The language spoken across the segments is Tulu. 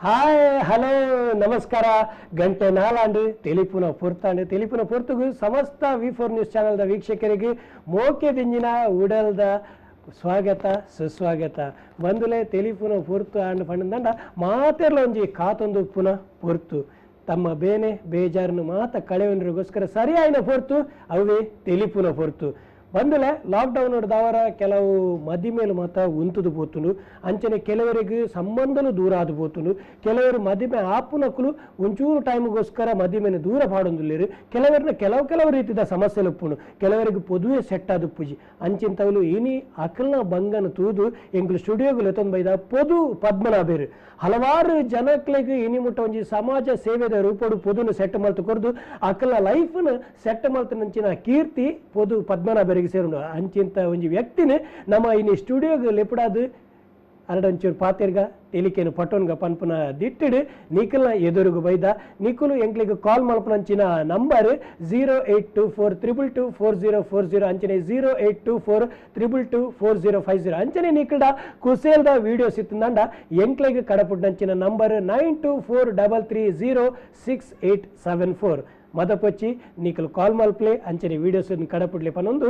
Hi hello ನಮಸ್ಕಾರ. ಗಂಟೆ ನಾಲಾಂಡು ತೆಲಿಪುನ ಪೊರ್ತಾಂಡು ತೆಲಿಪುನ ಪೊರ್ತುಗು ಸಮಸ್ತ V4 news ಚಾನೆಲ್ದ ವೀಕ್ಷಕರಿಗೆ ಮೋಕೆ ದಿಂಜಿನ ಉಡಲ್ದ ಸ್ವಾಗತ ಸುಸ್ವಾಗತ. ಬಂದುಲೆ ತೆಲಿಪುನ ಪೊರ್ತು ಆಂಡ್ ಪಂಡಂಡ ಮಾತೆರ್ಲ ಒಂಜಿ ಕಾತೊಂದು ಪುನ ಪೊರ್ತು ತಮ್ಮ ಬೇನೆ ಬೇಜಾರನ್ನು ಮಾತ ಕಳೆವನರಿಗೋಸ್ಕರ ಸರಿಯಾಯಿನ ಪೊರ್ತು ಅವೇ ತೆಲಿಪುನ ಪೊರ್ತು. ಬಂದಲೆ ಲಾಕ್ಡೌನ್ ದಾವರ ಕೆಲವು ಮದಿಮೇಲು ಮಾತ ಉಂತುದು ಪೋತುಂಡು, ಅಂಚನೆ ಕೆಲವರಿಗೆ ಸಂಬಂಧಲು ದೂರ ಆದು ಪೋತುಂಡು, ಕೆಲವರು ಮದಿಮೆ ಆಪುನಕುಲು ಒಂಚೂರು ಟೈಮ್ಗೋಸ್ಕರ ಮದಿಮೆನ ದೂರ ಪಾಡೊಂದುಲ್ಲೇರು, ಕೆಲವರನ್ನ ಕೆಲವು ಕೆಲವು ರೀತಿಯ ಸಮಸ್ಯೆಲು ಉಪ್ಪುಂಡು, ಕೆಲವರಿಗೆ ಪೊದುವೆ ಸೆಟ್ ಆದು ಪೂಜಿ ಅಂಚಿಂತವಲು ಇನಿ ಅಕಲ್ನ ಬಂಗನ ತೂದು ಎಂಕುಲು ಸ್ಟುಡಿಯೋಗು ಲೆತ್ತೊಂದು ಬೈದ ಪೊದು ಪದ್ಮನಾಭೇರು ಹಲವಾರು ಜನಕ್ಲೆಗ್ ಇನಿ ಮುಟ್ಟ ಒಂಜಿ ಸಮಾಜ ಸೇವೆದ ರೂಪಡು ಪೊದುನು ಸೆಟ್ ಮಲ್ತು ಕೊರ್ದು ಅಕಲ್ನ ಲೈಫ್ನ ಸೆಟ್ ಮಲ್ತನಂಚಿನ ಕೀರ್ತಿ ಪೊದು ಪದ್ಮನಾಭರಿಗೆ ಸೇರುಂಡು. ಅಂಚಿಂತ ಒಂಜಿ ವ್ಯಕ್ತಿನ ನಮ್ಮ ಇನಿ ಸ್ಟುಡಿಯೋಗ್ ಲೆಪುಡಾದು ಅರಡಂಚೂರು ಪಾತೆರ್ಗ ತೇಲಿಕೆನು ಪಟ್ಟೋನ್ಗ ಪನ್ಪುನ ದಿಟ್ಟಿಡು ನಿಖಲ್ನ ಎದುರುಗು ಬೈದ. ನಿಖಲು ಎಂಕ್ಲಿಗ್ ಕಾಲ್ ಮಲ್ಪನಂಚಿನ ನಂಬರ್ 0824 222 4040 ಅಂಚನೆ 0824 222 4050 ಅಂಚನೆ ನಿಖಲ್ಡ ಕುಸೇಲ್ದ ವಿಡಿಯೋಸ್ ಇತ್ತಂಡ ಎಂಕ್ಲಿಗ್ ಕಡಪುಡ್ನಂಚಿನ ನಂಬರ್ 9243 330 6874 ಮದಪಚ್ಚಿ ನಿಖಲ್ ಕಾಲ್ ಮಲ್ಪ್ಲೆ ಅಂಚನೆ ವಿಡಿಯೋಸ್ ಕಡಪುಡ್ಲೆ ಪನೊಂದು.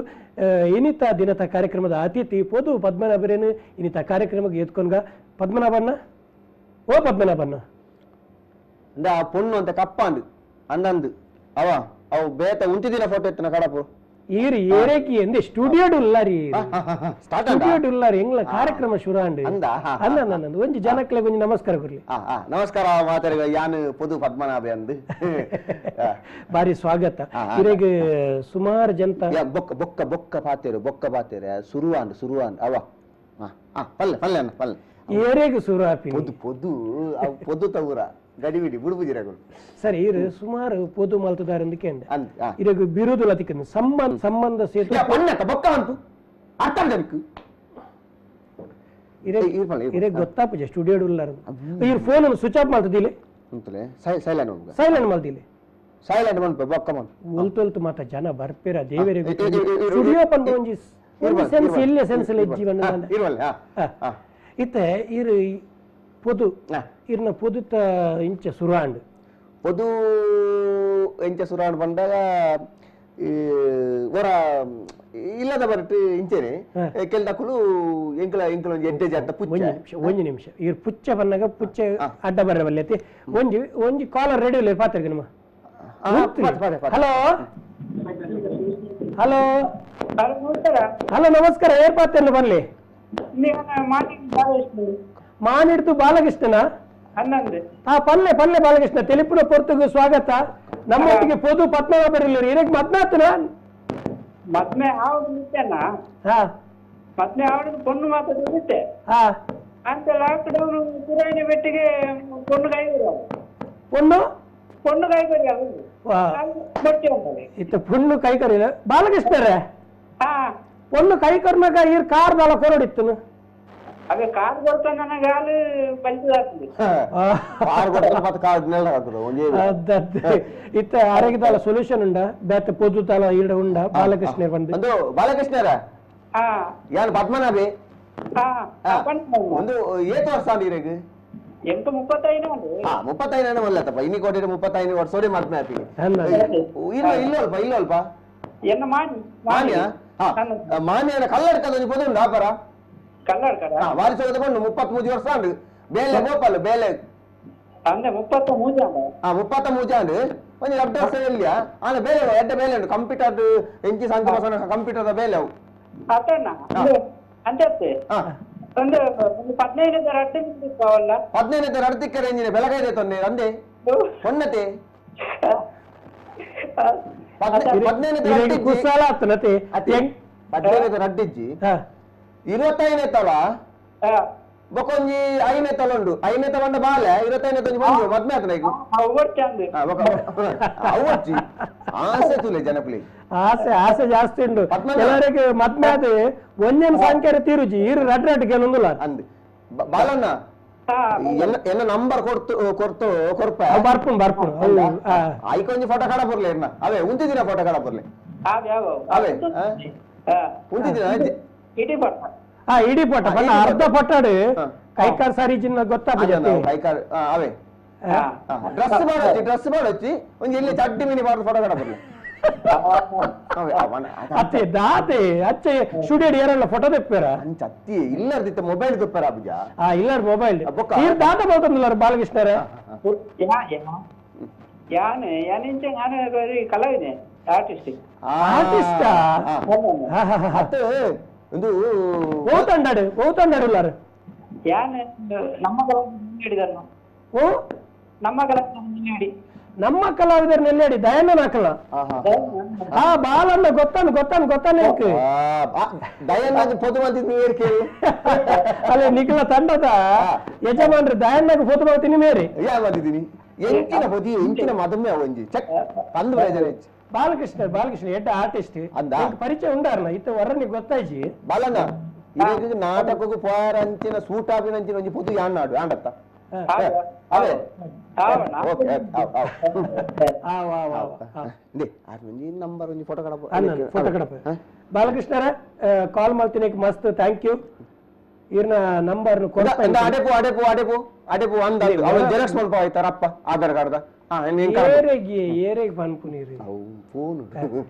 ಇನಿತ ದಿನತ ಕಾರ್ಯಕ್ರಮದ ಅತಿಥಿ ಪೊದು ಪದ್ಮನಾಭರೇನು ಇನಿತ ಕಾರ್ಯಕ್ರಮಕ್ಕೆ ಎತ್ಕೊಂಡ್ಗ ಪದ್ಮನಾಭಣ್ಣ. ಓ ಪದ್ಮನಾಭಣ್ಣ ಅಂದ ಪೊಣ್ಣು ಅಂತ ಕಪ್ಪಾಂದು ಅಂದಂದು ಅವ ಅವು ಬೇತ ಉಂತಿದಿನ ಫೋಟೋ ಎತ್ತನ ಕಡಪು ಈರು ಏರೇಕಿ ಎಂದೆ ಸ್ಟುಡಿಯೋ ಉಲ್ಲಾರಿ ಸ್ಟುಡಿಯೋ ಉಲ್ಲಾರಿ ಎಂಗ್ಲ ಕಾರ್ಯಕ್ರಮ ಶುರು ಅಂಡ್ ಅಂದ ಅಂದ ಅಂದ ಒಂಜಿ ಜನಕ್ಲೆ ಒಂಜಿ ನಮಸ್ಕಾರ ಕೊರ್ಲಿ. ನಮಸ್ಕಾರ ಮಾತಾಡಿ ಯಾನು ಪೊದು ಪದ್ಮನಾಭ ಅಂದು ಬಾರಿ ಸ್ವಾಗತ. ಇರೆಗ್ ಸುಮಾರು ಜನತ ಬೊಕ್ಕ ಬೊಕ್ಕ ಬೊಕ್ಕ ಪಾತೇರು ಬೊಕ್ಕ ಪಾತೇರು ಸುರುವಾಂಡ್ ಸುರುವಾಂಡ್ ಅವ ಪಲ್ಲೆ ಪಲ್ಲೆ ಅಣ್ಣ ಪಲ್ಲೆ ಏರೇಗ್ ಸುರು ಆಪಿ ಪೊದು ಪೊದು ಅವು ಪೊದು ತವರ ಗಡಿಬಿಡಿ ಬುಡುಬುಜಿರಗಳು ಸರಿ. ಇರು ಸುಮಾರು ಪೊದು ಮಲ್ತದಾರ ಅಂದಕ್ಕೆ ಇರಗು ಬಿರುದುಲ ತಿಕ್ಕಂದು ಸಂಬಂಧ ಸಂಬಂಧ ಸೇತು ಬೊಕ್ಕ ಅಂತು ಅರ್ಥ ಆಗಬೇಕು. ಇರೆ ಗೊತ್ತಾಪುಜ ಸ್ಟುಡಿಯೋ ಉಲ್ಲಾರ ಇರ್ phone switch off ಮಲ್ತದಿಲೆ ಅಂತಲೇ ಸೈಲೆಂಟ್ ಮಲ್ಪು ಸೈಲೆಂಟ್ ಮಲ್ದಿಲೆ ಸೈಲೆಂಟ್ ಮಲ್ಪು ಬೊಕ್ಕ ಮಲ್ಪು ಒಲ್ತು ಒಲ್ತು ಮಾತ ಜನ ಬರ್ಪೇರ ದೇವರಿಗೆ ಸ್ಟುಡಿಯೋ ಪಂಡ ಒಂಜಿ ಸೆನ್ಸ್ ಇಲ್ಲ ಸೆನ್ಸ್ ಇಲ್ಲ ಜೀವನ ಇರುವಲ್ಲ. ಇತ್ತೆ ಇರು ಪೊದು ಇರ್ನ ಪೊದುತ ಇಂಚ ಸುರಾಂಡ್ ಪೊದು ಇಂಚ ಸುರಾಂಡ್ ಬಂದಾಗ ಒರ ಇಲ್ಲದ ಬರಟ್ಟು ಇಂಚೆನೆ ಕೆಲದಕ್ಕಲು ಎಂಕಲ ಎಂಕಲ ಒಂಜಿ ಎಡ್ಡೆ ಜಾತ ಪುಚ್ಚ ಒಂಜಿ ನಿಮಿಷ ಒಂಜಿ ನಿಮಿಷ ಇರ್ ಪುಚ್ಚ ಬಂದಾಗ ಪುಚ್ಚ ಅಡ್ಡ ಬರವಲ್ಲೈತಿ. ಒಂಜಿ ಒಂಜಿ ಕಾಲರ್ ರೆಡಿ ಇಲ್ಲ ಪಾತ್ರಿಗೆ ನಮ್ಮ. Hello hello hello ನಮಸ್ಕಾರ. ಏರ್ ಪಾತ್ರೆ ಬನ್ಲಿ ಮಾನಿಡ್ತು ಬಾಲಕೃಷ್ಣನ ಪಲ್ಲೆ ಪಲ್ಲೆ ಬಾಲಕೃಷ್ಣ ತೆಲಿಪುರ ಪೊರ್ತುಗು ಸ್ವಾಗತ. ನಮ್ಮೊಟ್ಟಿಗೆ ಪೊದು ಪದ್ಮನಾಭರಿಲ್ಲ ಇರಕ್ ಮದ್ನಾತನ ಮದ್ಮೆ ಆವಡು ನಿತ್ಯನ ಮದ್ಮೆ ಆವಡು ಪೊಣ್ಣು ಮಾತಾಡಿದ್ದೆ ಅಂತ ಲಾಕ್ ಡೌನ್ ಪುರಾಣಿ ಬೆಟ್ಟಿಗೆ ಪೊಣ್ಣು ಕೈ ಪೊಣ್ಣು ಪೊಣ್ಣು ಕೈ ಕರಿ ಇತ್ತ ಪೊಣ್ಣು ಕೈ ಕರಿಲ್ಲ ಬಾಲಕೃಷ್ಣರೇ ಪೊಣ್ಣು ಕೈ ಕರ್ನಾಗ ಈರ್ ಕಾರ್ ದಾಲ ಕೊರಡಿತ್ತನು ಅದೇ ಕಾರ್ ಕೊಡ್ತ ನನಗೆ ಹಾಲು ಪಂಚದಾಗ್ತದೆ ಕಾರ್ ಕೊಡ್ತಾನೆ ಮತ್ತೆ ಕಾರ್ ನೆಲ ಹಾಕುದು ಒಂಜೇ ಇತ್ತ ಆರೋಗ್ಯದಾಲ ಸೊಲ್ಯೂಷನ್ ಉಂಡ ಬೇತ ಪೊದು ತಾಲ ಈಡ ಉಂಡ ಬಾಲಕೃಷ್ಣರ್ ಬಂದು ಒಂದು ಬಾಲಕೃಷ್ಣರ ಯಾರು ಪದ್ಮನಾಭಿ ಒಂದು ಏತು ವರ್ಷ ನೀರೇಗ ಎಂಟು 35 35 ಮಲ್ಲತ್ತಪ್ಪ ಇನ್ನಿ ಕೋಟಿ 35 ವರ್ಷ ಮದ್ಮೆ ಆಪಿ ಇಲ್ಲ ಇಲ್ಲಲ್ಪ ಇಲ್ಲಲ್ಪ ಎನ್ನ ಮಾನ್ಯ ಮಾನ್ಯ ಮಾನ್ಯನ ಕಲ್ಲಡ್ಕದ ಒಂಜಿ ಪೊದು ಉಂಡು ಆಪರ ಕಲ್ಲಡ್ಕದ ವಾರಿಸೋದ ಪೊಣ್ಣು 33 ವರ್ಷ ಉಂಡು ಬೇಲೆ ಗೋಪಾಲ್ ಬೇಲೆ ಅಂದ್ರೆ 33 ಅಂಡ 33 ಅಂಡು ಒಂಜಿ 2 ವರ್ಷ ಇಲ್ಲ ಆನ ಬೇಲೆ ಎಡ್ಡೆ ಬೇಲೆ ಉಂಡು ಕಂಪ್ಯೂಟರ್ ಎಂಚಿ ಸಂತ ಕಂಪ್ಯೂಟರ್ ಬೇಲೆ ಅವು ಅತ್ತಣ್ಣ ಅಂತೆ ಒಂದು 15 ರಡ್ಡು ಕಾವಲ್ಲ 15 ರಡ್ಡು ತಿಕ್ಕರೆ ಎಂಜಿನ ಬೆಳಗೈದೆ ತೊಂದೆ ಅಂದೆ ಹೊನ್ನತೆ 15 ಕುಸಾಲ ಆತನತೆ 15 ರಡ್ಡಿಜ್ಜಿ 25 ತಲ ಬೊಕೊಂಜಿ 5 ತಲ ಉಂಡು 5 ತಲಂಡ ಬಾಲೆ 25 ತೊಂಜಿ ಬಂದು ಮದ್ಮೆ ಆತನ ಈಗ ಅವಚ್ಚಿ ಆಸೆ ತುಲೆ ಜನಪುಲಿ ಆಸೆ ಆಸೆ ಜಾಸ್ತಿ ಉಂಡು ಎಲ್ಲರಿಗೆ ಮದ್ಮೆ ಆದ ಒಂದೇನು ಸಂಖ್ಯೆ ತೀರುಜಿ ಇರು ರಡ್ ರಡ್ಗೆ ಒಂದುಲ್ಲ ಅಂದ್ ಬಾಲಣ್ಣ ಎಲ್ಲ ನಂಬರ್ ಕೊಡ್ತು ಕೊಡ್ತು ಕೊರ್ಪ ಬರ್ಪುನ್ ಬರ್ಪುನ್ ಐಕೊಂಜಿ ಫೋಟೋ ಕಾಡ ಬರ್ಲಿ ಎನ್ನ ಅವೇ ಉಂತಿದಿನ ಫೋಟೋ ಕಾಡ ಬರ್ಲಿ ಅವೇ ಉಂತಿದಿನ ಇಡೀ ಪಟ್ಟ ಇಡೀ ಪಟ್ಟ ಬಣ್ಣ ಅರ್ಧ ಪಟ್ಟಾಡು ಕೈಕಾರ್ ಸಾರಿ ಜಿನ್ನ ಗೊತ್ತಾಪುಜಿ ಕೈಕಾರ್ ಅವೇ ಡ್ರೆಸ್ ಮಾಡೋಚ್ಚಿ ಡ್ರೆಸ್ ಮಾಡೋಚ್ಚಿ ಒಂಜಿ ಇಲ್ಲಿ ಚಡ್ಡಿ ಮಿನಿ ಬಾರ್ದು ಫೋಟೋ ಕಡಪುರ್ಲೆ ಅತ್ತೆ ದಾತೆ ಅಚ್ಚೆ ಸ್ಟುಡಿಯೋ ಏರಲ್ಲ ಫೋಟೋ ತೆಪ್ಪೇರ ಅಂಚ ಅತ್ತಿ ಇಲ್ಲರ್ದಿತ್ತ ಮೊಬೈಲ್ ತುಪ್ಪರ ಅಬುಜ ಆ ಇಲ್ಲರ್ ಮೊಬೈಲ್ ಈರ್ ದಾತ ಬೋತಂದಿಲ್ಲರ್ ಬಾಲಕೃಷ್ಣರೇ ಯಾನೆ ಯಾನಿಂಚ ನಾನು ಕಲಾವಿದೆ ಆರ್ಟಿಸ್ಟ್ ಆರ್ಟಿಸ್ಟ್ ಅತ್ತೆ ಒಂದು ಓತಂಡಾಡು ಓತಂಡಾಡು ಇಲ್ಲಾರು ಯಾನೆ ನಮ್ಮ ಕಲಾವಿದ ಓ ನಮ್ಮ ಕಲಾವಿದ ನಮ್ಮ ಕಲಾವಿದರ್ ನೆಲ್ಲೇಡಿ ದಯಣ್ಣ ಹಾಕಲ್ಲ ಆ ಬಾಲಣ್ಣ ಗೊತ್ತಾನ ಗೊತ್ತಾನ ಗೊತ್ತಾನೆ ದಯಣ್ಣ ಪೊದು ಮಂತಿದ್ ನೀವೇರ್ ಕೇಳಿ ಅಲ್ಲ ನಿಖಲ ತಂಡದ ಯಜಮಾನ್ರಿ ದಯಣ್ಣಗೆ ಪೊದು ಮಾಡ್ತೀನಿ ಮೇರಿ ಯಾ ಬಂದಿದ್ದೀನಿ ಎಂಚಿನ ಪೊದಿ ಎಂಚಿನ ಮದುಮೆ ಒಂಜಿ ಚೆಕ್ ಪಂದು ಬೇಜಾರ್ ಹೆಚ್ಚು ಬಾಲಕೃಷ್ಣ ಬಾಲಕೃಷ್ಣ ಎಡ್ಡ ಆರ್ಟಿಸ್ಟ್ ಅಂದ ಪರಿಚಯ ಉಂಡಾರನ ಇತ್ತ ವರ್ರನಿ ಗೊತ್ತಾಯ್ಜಿ ಬಾಲಣ್ಣ ಇವಾಗ ನಾಟಕಕ್ಕೂ ಪೋಯರ ಅಂಚಿನ ಸೂಟ್ ಆಪಿನ ಅಂಚಿನ ಒಂಜಿ ಪೊದು ಯಾಣ್ಣಾಡು ಆಂಡತ್ತ ಅದೇ ಓಕೆ ನಂಬರ್ ಒಂಜಿ ಫೋಟೋ ಕಡಪ ಫೋಟೋ ಕಡಪ ಬಾಲಕೃಷ್ಣರ ಕಾಲ್ ಮಾಡ್ತೀನಿ ಮಸ್ತ್ thank you ಇರ್ನ ನಂಬರ್ ಅಡೆಪು ಅಡೆಪು ಅಡೆಪು ಅಡೆಪು ಅಂದ ಅವನು ಜೆರಾಕ್ಸ್ ಮಲ್ಪ ಆಯ್ತಾರಪ್ಪ ಆಧಾರ್ ಕಾರ್ಡ್ ಏರೆಗೆ ಏರೆಗೆ ಪನ್ಪುನೀರು ಫೋನ್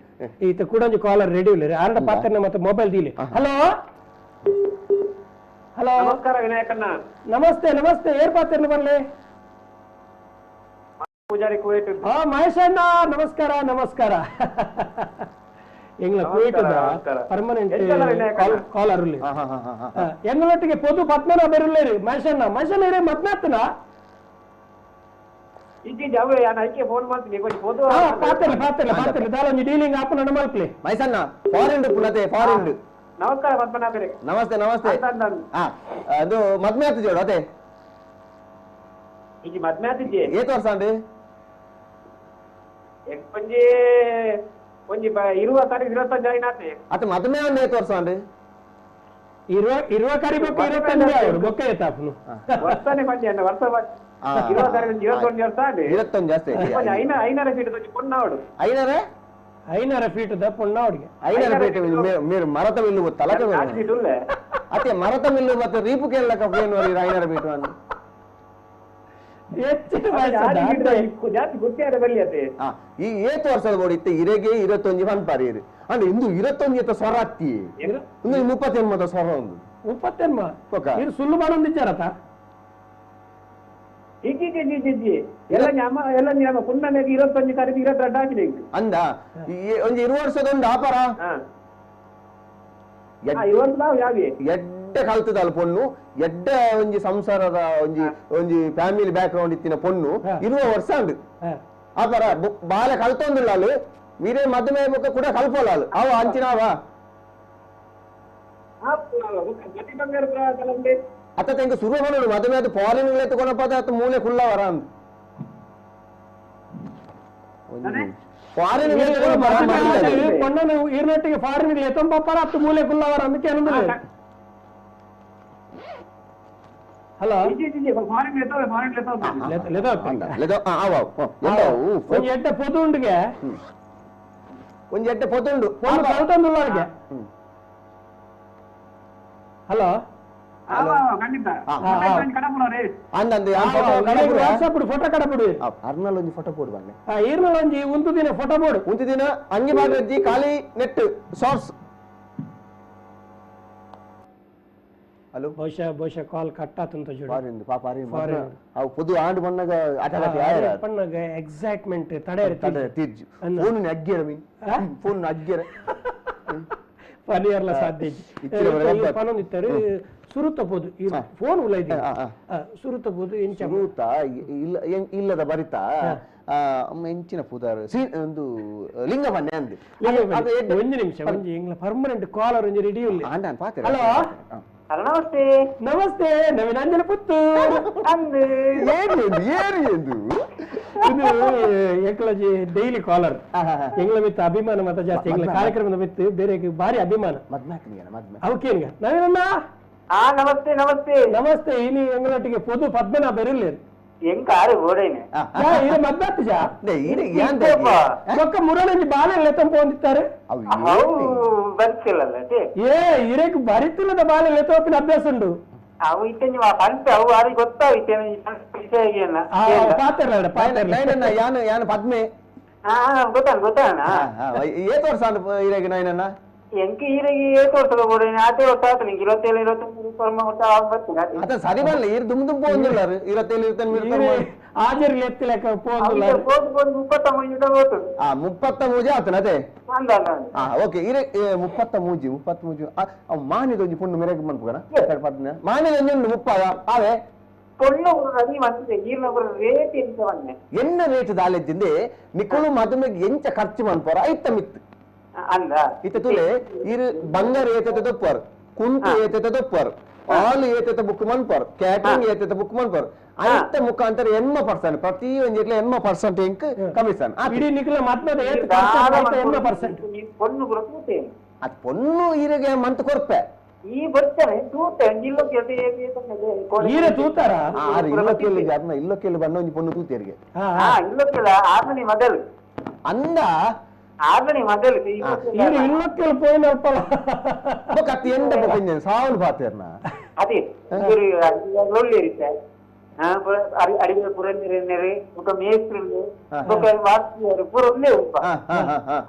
ಈತ ಕೂಡ ಒಂಜಿ ಕಾಲರ್ ರೆಡಿ ಇಲ್ಲ ಆರ್ಡ ಪಾತ್ರನ ಮತ್ತೆ ಮೊಬೈಲ್ ದೀಲಿ ಹಲೋ ಹಲೋ ನಮಸ್ಕಾರ ವಿನಾಯಕಣ್ಣ ನಮಸ್ತೆ ನಮಸ್ತೆ ಏರ್ ಪಾತ್ರನ ಬರ್ಲಿ ಪೂಜಾರಿ ಕುವೈಟ್ ಹಾ ಮಹೇಶಣ್ಣ ನಮಸ್ಕಾರ ನಮಸ್ಕಾರ ಎಂಗ್ಲ Kuwait permanent collar ಉಲ್ಲಿ ಎಂಗಳೊಟ್ಟಿಗೆ ಪೊದು ಪದ್ಮನಾಭ ಇರುಲ್ಲೇರಿ ಮಹೇಶಣ್ಣ ಮಹೇಶಣ್ಣ ಇರೇ ಮದ್ನಾತನ ಪಾತ್ರ ಪಾತ್ರ ಪಾತ್ರ ದಾಲೊಂಜಿ ಡೀಲಿಂಗ್ ಆಪನ ಮಲ್ಪ್ಲಿ ಮೈಸಣ್ಣ ಫಾರಿನ್ ಪುನತೆ ಫಾರಿನ್ ನಮಸ್ಕಾರ ಪದ್ಮನಾಭರೇ ನಮಸ್ತೆ ನಮಸ್ತೆ ಅದು ಮದ್ಮೆ ಆತು ಜೋಡು ಅದೇ ಇಜಿ ಮದ್ಮೆ ಆತಿದ್ದೆ ಏತ್ ವರ್ಷ ಅಂడి ಒಂಜಿ ಒಂಜಿ ಇರುವ ತಾರೀಕು 25 ಆಯ್ನಾತೆ ಅತ ಮದ್ಮೆ ಅಂದೆ ಏತ್ ವರ್ಷ ಅಂಡಿ ಇರುವ ಇರುವ ಕರಿಬೇಕು ಇರುವತ್ತಂಜಿ ಅವರು ಬೊಕ್ಕ ಏತಾಪನು ವರ್ಷನೇ ಪಂಜಿ ಅಣ್ಣ ವರ್ಷ ಇರುವ ತಾರೀಕು 21 ವರ್ಷ ಅಂಡಿ 21 ಜಾಸ್ತಿ ಐನರ ಫೀಟ್ ಒಂಜಿ ಪೊಣ್ಣಾವಡು ಐನರ ಐನರ ಫೀಟ್ the ಪೊಣ್ಣಾವಡಿಗೆ ಐನರ feet మీరు ಮರತ ಮಿಲ್ಲು ಗೊತ್ತಲ್ಲ ಅತ್ತೆ ಮರತ ಮಿಲ್ಲು ಮತ್ತೆ ರೀಪು ಕೇಳಲಕ್ಕ ಏನು ಐನರ ಫೀಟ್ ಅನ್ನು ಈ ಏತು ವರ್ಷದ ಬೋಡಿ ಇತ್ತೆ ಇರೆಗೆ 21 ಪನ್ಪಾರಿ ಇರು ಅಂದ್ರೆ ಇಂದು 21 ಎತ್ತ ಸ್ವರ ಅತ್ತಿ ಇಂದು 38 ಸ್ವರ ಒಂದು 38 ಇರು ಸುಳ್ಳು ಮಾಡೋದಿದ್ದಾರತ ಎಲ್ಲ ನಮ್ಮ ಎಲ್ಲ ನಮ್ಮ ಪುಣ್ಣನೆಗೆ 21 ತಾರೀಕು 22 ಹಾಕಿದೆ ಅಂದ ಒಂಜಿ 20 ವರ್ಷದೊಂದು ಆಪರ ಎಡ್ಡೆ ಕಲ್ತದಲ್ಲ ಪೊಣ್ಣು ಎಡ್ಡೆ ಒಂಜಿ ಸಂಸಾರದ ಒಂಜಿ ಒಂಜಿ family back ground ಇತ್ತಿನ ಪೊಣ್ಣು 20 ವರ್ಷ ಅಂದು ಆಪರ ಬಾಲೆ ಕಲ್ತೊಂದಿಲ್ಲ ಅಲ್ಲಿ ಮೀರೇ ಮದುವೆ ಮುಖ ಕೂಡ ಕಲ್ಪೋಲ್ಲ ಅಲ್ಲಿ ಅವ ಅಂಚಿನಾವ ಅತ್ತ ತೆಂಕ ಸುರು ಮಾಡೋಡು ಮದುವೆ ಅದು ಫಾರಿನ್ ಎತ್ತುಕೊಂಡಪ್ಪ ಅತ್ತ ಮೂಲೆ ಕುಲ್ಲವರ ಅಂದು ಫಾರಿನ್ ಪೊಣ್ಣನು ಈರ್ನೊಟ್ಟಿಗೆ ಫಾರಿನ್ ಎತ್ತೊಂಬಪ್ಪಾರ ಅತ್ತ ಮೂಲೆ ಕುಲ್ಲವರ ಅಂದಕ್ಕೆ ಏನಂದ್ರೆ ಹಲೋ ಒಂಜಿ ಎಡ್ಡೆ ಪೊದು ಉಂಡುಗೆ ಒಂಜಿ ಎಡ್ಡೆ ಪೊದು ಉಂಡು ಪೊಣ್ಣು ಕಲ್ತೊಂದುಲ್ಲವ್ರಿಗೆ ಹಲೋ ವಾಟ್ಸ್ಆಪ್ ಫೋಟೋ ಕಡಪುಡು ಅರ್ನಲ್ ಒಂಜಿ ಫೋಟೋ ಪೋಡು ಬನ್ನಿ ಈರ್ನಲ್ ಒಂಜಿ ಒಂದು ದಿನ ಫೋಟೋ ಬೋಡು ಒಂದು ದಿನ ಅಂಗಿ ಬಾಗಜ್ಜಿ ಖಾಲಿ net source hello ಬಹುಶಃ ಬಹುಶಃ ಕಾಲ್ ಕಟ್ ಆತಂತ ಜೋಡಿ ಫಾರಿನ್ ಪಾಪ ಫಾರಿನ್ ಅವು ಪೊದು ಆಂಡ್ ಬಣ್ಣಗ ಆಟಗಾತಿ ಆಯರ ಬಣ್ಣಗ ಎಕ್ಸೈಟ್ಮೆಂಟ್ ತಡೆ ತಡೆ ತಿರ್ಜು ಫೋನ್ ಅಗ್ಗಿರ ಮೀನ್ ಫೋನ್ ಅಗ್ಗಿರ ಪನಿಯರ್ಲ ಸಾಧ್ಯ ಪನೊಂದಿತ್ತಾರೆ ಸುರುತ ಪೋದು ಈ ಫೋನ್ ಉಲ್ಲ ಇದೆ ಸುರುತ ಪೋದು ಎಂಚ ಸುರುತ ಇಲ್ಲ ಇಲ್ಲದ ಬರಿತ ಅಮ್ಮ ಎಂಚಿನ ಪೂದಾರು ಒಂದು ಲಿಂಗಮನ್ನೆ ಅಂದೆ ಒಂಜಿ ನಿಮಿಷ ಒಂಜಿ ಎಂಗ್ಲ ಪರ್ಮನೆಂಟ್ ಕಾಲರ್ ಒಂಜಿ ರೆಡಿ ಉಲ್ಲ ಹಲೋ ನಮಸ್ತೆ ನಮಸ್ತೆ ನವೀನಾಂಜನ ಪುತ್ತು ಅಂದು ಏನು ಏನು ಎಂದು ಇದು ಎಂಕ್ಲಜಿ ಡೈಲಿ ಕಾಲರ್ ಎಂಗ್ಲ ಮಿತ್ತ ಅಭಿಮಾನ ಮತ ಜಾಸ್ತಿ ಎಂಗ್ಲ ಕಾರ್ಯಕ್ರಮದ ಮಿತ್ತು ಬೇರೆ ಭಾರಿ ಅಭಿಮಾನ ಅವಕ್ಕೇನ್ಗ ನವೀನಣ್ಣ ನಮಸ್ತೆ ನಮಸ್ತೆ ನಮಸ್ತೆ ಇನಿ ಎಂಗ್ಲೊಟ್ಟಿಗೆ ಪೊದು ಪದ್ಮನಾಭ ಇರಲಿ ಎಂಕ ಆರು ಗೋಡೈನೆ ಇರ ಮದ್ದಾತ್ಜಾ ಒಕ್ಕ ಮುರಳಂಜಿ ಬಾಲೆ ಲೆತ್ತಂಪ ಹೊಂದಿತ್ತಾರೆ ಬರ್ತಿಲ್ಲ ಏ ಇರಕ್ಕೆ ಬರಿತಿಲ್ಲದ ಬಾಲೆ ಲೆತ್ತೋಪಿನ ಅಭ್ಯಾಸ ಉಂಡು ಅವು ಇತ್ತೆ ಪಂಪೆ ಅವು ಅದು ಗೊತ್ತಾವ ಪಾತೆರ್ಲ ಪಾತೆರ್ಲ ನೈನಣ್ಣ ಯಾನು ಯಾನು ಪದ್ಮೆ ಗೊತ್ತಾನ ಗೊತ್ತಾನ ಏತ್ ವರ್ಷ ಇರೆಗ್ ನೈನಣ್ಣ ಎಂಕ್ ಈರೆಗೆ ಏತ್ ವರ್ಷ ಬೋಡು ಆತೆ ವರ್ಷ ಆತು ನಿಂಗೆ 27 21 ಅದ ಸರಿ ಬರಲ್ಲ ಈರ್ ದುಮ್ ದುಮ್ ಪೋಂದುಲ್ಲಾರು 27 21 ಆಜರ್ಲಿ ಎತ್ತಿಲಕ ಪೋಂದುಲ್ಲಾರು ಪೋದು ಪೋದು 33 ಹೋತು ಆ 33 ಆತನ ಅದೇ ಅಂದ ಆ ಓಕೆ ಇರೆ 33 33 ಅವ್ ಮಾನಿದ ಒಂಜಿ ಪೊಣ್ಣು ಮೆರೆಗ್ ಮನ್ಪುಗನ ಪದ್ಮೆ ಮಾನಿದ ಒಂಜಿ ಉಂಡು ಮುಪ್ಪಾದ ಆವೆ ಪೊಣ್ಣು ರಡಿ ಮಂತಿದೆ ಈರ್ನ ರೇಟ್ ಎಂತ ಬಂದೆ ಎನ್ನ ರೇಟ್ ದಾಲೆದ್ದಿಂದೆ ನಿಕುಲು ಮದುಮೆಗೆ ಎಂಚ ಖರ್ಚು ಮನ್ಪೋರ ಐತ ಮಿತ್ತು ಅಂದ ಇತ್ತ ತುಲೆ ಇರು ಬಂಗಾರ ಏತತೆ ದೊಪ್ಪರು ಕುಂಟು ಏತತೆ ದೊಪ್ಪರು ಆಲ್ ಏತತೆ ಬುಕ್ ಮನ್ಪರು ಕ್ಯಾಟರಿಂಗ್ ಏತತೆ ಬುಕ್ ಮನ್ಪರು ಐತ ಮುಖಾಂತರ 80% ಪ್ರತಿ ಒಂಜಿ 80% ಇಂಕ್ ಕಮಿಷನ್ ಇಡೀ ನಿಕುಲ ಮದ್ಮೆದ ಏತ್ 80% ಪೊಣ್ಣು ತೂತೆ ಅದು ಪೊಣ್ಣು ಈರಿಗೆ ಮಂತ್ ಕೊರ್ಪೆ ಈ ಬರ್ತಾನೆ ತೂತೆ ಈರೆ ತೂತಾರ ಇಲ್ಲೊಕ್ಕೆಲ್ಲಿ ಅದನ್ನ ಇಲ್ಲೊಕ್ಕೆಲ್ಲಿ ಬಣ್ಣ ಒಂಜಿ ಪೊಣ್ಣು ತೂತೇರಿಗೆ ಇಲ್ಲೊಕ್ಕೆಲ್ಲ ಆರ್ಮನಿ ಮೊದಲು ಅಂದ ಆರ್ಮನಿ ಮೊದಲು ಈರೆ ಇಲ್ಲೊಕ್ಕೆಲ್ಲಿ ಪೋಯಿನಲ್ಪಲ ಕತ್ತಿ ಎಂಡ ಪೊಕ್ಕಂಜನ್ ಸಾವಲು ಪಾತೇರ್ನ ಅದೇ ಒಳ್ಳೆ ಅಡಿಗೆ ಪುರಂದಿರೆನ್ನೆರೆ ಬೊಕ ಮೇಸ್ತ್ರುಲು ಬೊಕ ವಾಸ್ತಿಯರು ಪೂರ ಒಳ್ಳೆ ಉಪ್ಪ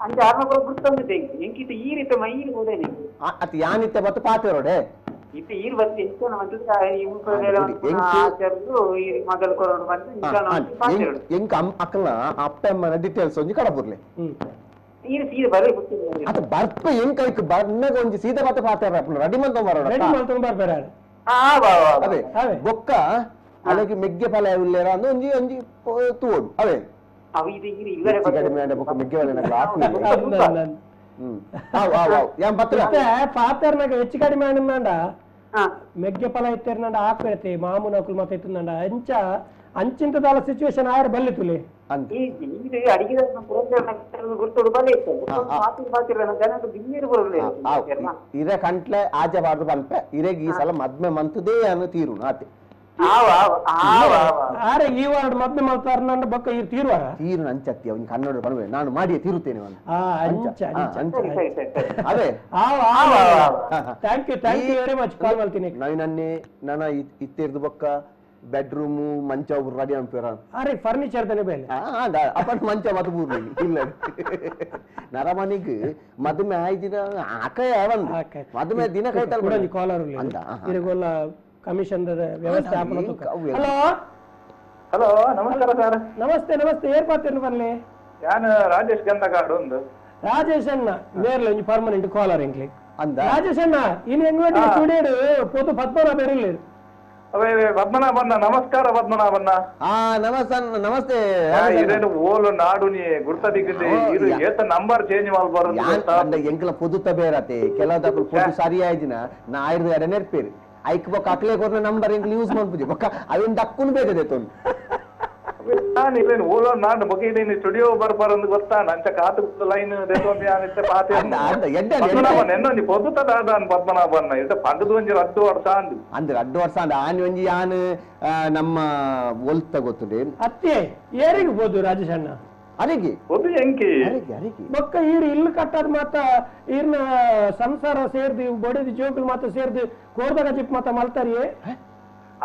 ಅಂಚ ಆರ್ನ ಪೂರ ಗುರ್ತೊಂದಿದ್ದೆ ಎಂಕಿತ ಈ ರೀತಿ ಮೈಲಿ ಹೋದೆ ಅತ್ ಯಾನಿತ್ತೆ ಬತ್ತು ಪಾತೇರೋಡೆ ಇತ್ತೆ ಈರ್ ಬತ್ತಿ ಎಂಚನ ಮಂತುದು ಈ ಆಚಾರ್ಯರು ಈ ಮೊದಲು ಕೊರೋಡು ಬಂದು ಪಾತೇರೋಡು ಎಂಕ್ ಅಕ್ಕನ ಅಪ್ಪ ಅಮ್ಮನ ಡೀಟೇಲ್ಸ್ ಒಂಜಿ ಕಡಪುರ್ಲೆ ಈರ್ ಸೀದ ಬರೇ ಗೊತ್ತಿಲ್ಲ ಅತ್ ಬರ್ಪ ಎಂಕ್ ಐಕ್ ಬರ್ನಗ ಒಂಜಿ ಸೀದ ಬತ್ತ ಪಾತೇರ ರೆಡಿ ಮಂತೊಂದು ಬರೋಡ ರೆಡಿ ಮಂತೊಂದು ಬರ್ಬೇಡ ಅದೇ ಬೊಕ್ಕ ಅಲೆಗೆ ಮೆಗ್ಗೆ ಫಲ ಉಲ್ಲೇರ ಅಂದು ಒಂಜಿ ಒಂಜಿ ತೂವೊಡು ಅವೇ ಕಡಿಮೆ ಆಂಡ ಬೊಕ್ಕ ಮೆಗ್ಗೆ ಫಲ ಆವು ಆವು ಆವು ಯಾನ್ ಪತ್ರ ಪಾತೇರ್ನಾಗ ಹೆಚ್ಚು ಕಡಿಮೆ ಆಂಡ ಮೆಗ್ಗೆ ಫಲ ಇತ್ತೇರ್ನಾಂಡ ಆಕ್ವೇರತೆ ಮಾಮೂನ ಅಕುಲು ಮತ ಇತ್ತುಂಡ ಅಂಚ ಅಂಚಿಂತದಾಲ ಸಿಚುವೇಶನ್ ಆಯರ್ ಬಲ್ಲಿ ತುಲೆ ಇರೆ ಕಂಟ್ಲೆ ಆಜೆ ಬಾರ್ದು ಪನ್ಪೆ ಇರೆಗ್ ಈ ಸಲ ಮದ್ಮೆ ಮಂತುದೇ ಅನ್ನು ತೀರುನು ಆತೆ ಆರೆ ಈ ವಾರ್ಡ್ ಮದ್ಮೆ ಮಾಡ್ತಾರ ಬೊಕ್ಕ ಈ ತೀರುವಾರ ತೀರು ಅಂಚತ್ತಿ ಅವನಿಗೆ ಕನ್ನಡ ಪನ್ಪೆ ನಾನು ಮಾಡಿಯೇ ತೀರುತ್ತೇನೆ ಅಂಚ ಅದೇ thank you thank you very much call ಮಾಡ್ತೀನಿ ನನ್ನೇ ನನ್ನ ಇತ್ತಿರ್ದು ಬೊಕ್ಕ ಬೆಡ್ರೂಮು ಮಂಚ ಒಬ್ರು ರೆಡಿ ಅನ್ಪೇರ ಅರೆ ಫರ್ನಿಚರ್ ತಾನೆ ಬೇಲೆ ಅಪ್ಪ ಮಂಚ ಮತ ಬೂರ್ಲಿ ಇಲ್ಲ ನರಮನಿಗೆ ಮದುವೆ ಆಯ್ದಿನ ಆಕಯ ಒಂದು ಮದುವೆ ದಿನ ಕೈತಲ್ ಕಾಲರ್ ಇರಿಗೊಲ್ಲ ಕಮಿಷನ್ ವ್ಯವಸ್ಥೆ ಹಲೋ ಹಲೋ ನಮಸ್ಕಾರ ಸರ್ ನಮಸ್ತೆ ನಮಸ್ತೆ ಏರ್ ಪಾತೇನು ಬರ್ಲಿ ಯಾನು ರಾಜೇಶ್ ಗಂಧಗಾಡು ಒಂದು ರಾಜೇಶ್ ಅಣ್ಣ ನೇರ್ಲ ಒಂಜಿ ಪರ್ಮನೆಂಟ್ ಕಾಲರ್ ಎಂಕ್ಲಿ ಅಂದ ರಾಜೇಶ್ ಅಣ್ಣ ಇನ್ನು ಎಂಗ್ಲೋಟಿ ಸ್ಟುಡಿಯೋ ಪೋತು ಪದ್ಮನಾಭ ಇರಲಿ ಪದ್ಮನಾಭಣ್ಣ ನಮಸ್ಕಾರ ಪದ್ಮನಾಭಣ್ಣ ನಮಸ್ತೆ ನಮಸ್ತೆ ಇದೇನು ಓಲು ನಾಡು ನೀ ಗುರ್ತದಿಕ್ಕಿದೆ ಇದು ಏತ ನಂಬರ್ ಚೇಂಜ್ ಮಾಡ್ಬಾರ್ದು ಎಂಕಲ ಪೊದುತ ಬೇರತೆ ಕೆಲವದಕ್ಕೂ ಪೊದು ಸರಿ ಆಯ್ದಿನ ನಾ ಆಯ್ದು ಎಡ ನೆರ್ಪೇರು ಐಕ್ ಬೊಕ್ಕ ಅಕ್ಲೆ ಕೊರ್ನ ನಂಬರ್ ಎಂಕಲ್ ಯೂಸ್ ಮಾಡ್ಪುಜಿ ಬೊಕ್ಕ ಅವೇನು ದಕ್ಕುನು ಬೇಕದೆ ತೋನ್ ನಾನು ಓಲೋ ನಾನು ಬೊಕ್ಕ ಇದೇನು ಸ್ಟುಡಿಯೋ ಬರ್ಬಾರಂದು ಗೊತ್ತಾ ನಂಚ ಕಾತು ಲೈನ್ ಎನ್ನೊಂಜಿ ಪೊದುತ ದಾದಾನ್ ಪದ್ಮನಾಭಣ್ಣ ಇದು ಪಂಡದ ಒಂಜಿ ರದ್ದು ವರ್ಷ ಅಂದು ಅಂದ್ರೆ ರಡ್ಡು ವರ್ಷ ಅಂದ ಆನಿ ಒಂಜಿ ಯಾನ್ ನಮ್ಮ ಒಲ್ತ ಗೊತ್ತುಂಡೆ ಅತ್ತೆ ಏರಿಗೆ ಬೋದು ರಾಜೇಶ್ ಅಣ್ಣ ಅರಿಗೆ ಒದು ಎಂಕಿ ಅರಿಗೆ ಅರಿಗೆ ಬೊಕ್ಕ ಈರು ಇಲ್ಲು ಕಟ್ಟದ ಮಾತ ಈರ್ನ ಸಂಸಾರ ಸೇರ್ದು ಬಡಿದು ಜೋಕುಲು ಮಾತ ಸೇರ್ದು ಕೋರ್ದಾಗ ಜಿಪ್ ಮಾತ ಮಲ್ತಾರಿಯೇ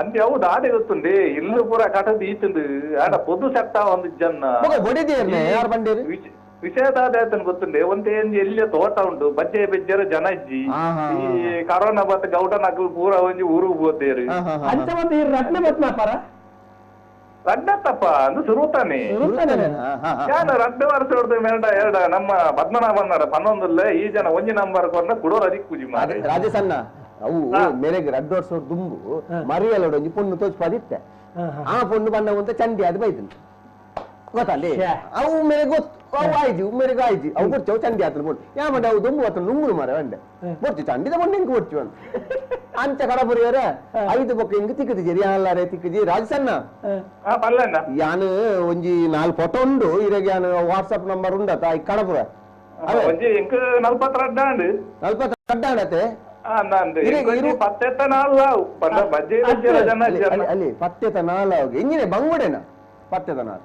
ಅಂದೆ ಅವು ದಾದೆ ಗೊತ್ತುಂಡೆ ಇಲ್ಲು ಪೂರ ಕಟದು ಈತುಂಡು ಆಡ ಪೊದು ಸೆಟ್ಟ ಒಂದು ಜನ ಬಡಿದೇರ್ನೆ ಯಾರು ಬಂಡೇರು ವಿಷಯ ದಾದೆ ಆತನ ಗೊತ್ತುಂಡೆ ಒಂದೇ ಎಲ್ಲಿಯ ತೋಟ ಉಂಟು ಬಜ್ಜೆ ಬೆಜ್ಜರ ಜನ ಇಜ್ಜಿ ಈ ಕರೋನಾ ಬತ್ತ ಗೌಡನ ಪೂರ ಒಂಜಿ ಊರು ಬೋತೇರು ಅಂಚ ಮತ್ತೆ ಈ ರತ್ನ ಬತ್ನಾಪಾರ ರಡ್ಡತ್ತಪ್ಪ ಅಂದು ಸುರುತಾನೆ ಯಾನ ರಡ್ಡು ವರ್ಷ ಹೊಡೆದು ಮೇಡ ಎರಡ ನಮ್ಮ ಪದ್ಮನಾಭನ್ನರ ಪನ್ನೊಂದುಲ್ಲ ಈ ಜನ ಒಂಜಿ ನಂಬರ್ ಕೊರ್ನ ಕುಡೋರ್ ಅದಿಕ್ ಪೂಜೆ ಮಾಡಿ ರಾಜೇಶ್ ಅಣ್ಣ ಅವು ಮೇರೆಗೆ ರಡ್ಡು ವರ್ಷ ದುಂಬು ಮರಿಯಲೋಡು ಒಂಜಿ ಪೊಣ್ಣು ತೋಚ್ಪಾದಿತ್ತೆ ಆ ಪೊಣ್ಣು ಬಣ್ಣ ಅಂತ ಚಂಡಿ ಅದು ಬೈತನು ಗೊತ್ತಲ್ಲಿ ಅವು ಮೇರೆ ಗೊತ್ತು ಅವು ಆಯ್ತು ಮೇರೆಗೆ ಆಯ್ತು ಅವು ಕೊಡ್ಚು ಅವು ಚಂಡಿ ಆತನ ಪೊಣ್ಣು ಯಾ ಮಂಡೆ ಅವು ದುಂಬು ಆತನ ನುಂಗುರು ಮಾರ ಬಂಡೆ ಕೊಡ್ಚು ಚಂಡಿದ ಪೊಣ್ಣು ಹೆಂಗ್ ಕೊಡ್ಚು ಅಂತ ಅಂಚ ಕಡಪುರಿಯರ ಐದು ಬೊಕ್ಕ ಹಿಂಗ್ ತಿಕ್ಕದಿಜಿ ಅಲ್ಲಾರೆ ತಿಕ್ಕಜಿ ರಾಜಸಣ್ಣ ಯಾನು ಒಂಜಿ 4 ಫೋಟೋ ಉಂಡು ಇರಗೆ ಯಾನು ವಾಟ್ಸಪ್ ನಂಬರ್ ಉಂಡತ ಈ ಕಡಪುರ ನಲ್ಪತ್ತ ಅಡ್ಡಾಡತೆ ಅಲ್ಲಿ ಪತ್ತೆತ ನಾಲ್ ಎಂಜಿನೆ ಬಂಗುಡೆನ ಪತ್ತೆತ ನಾಲ್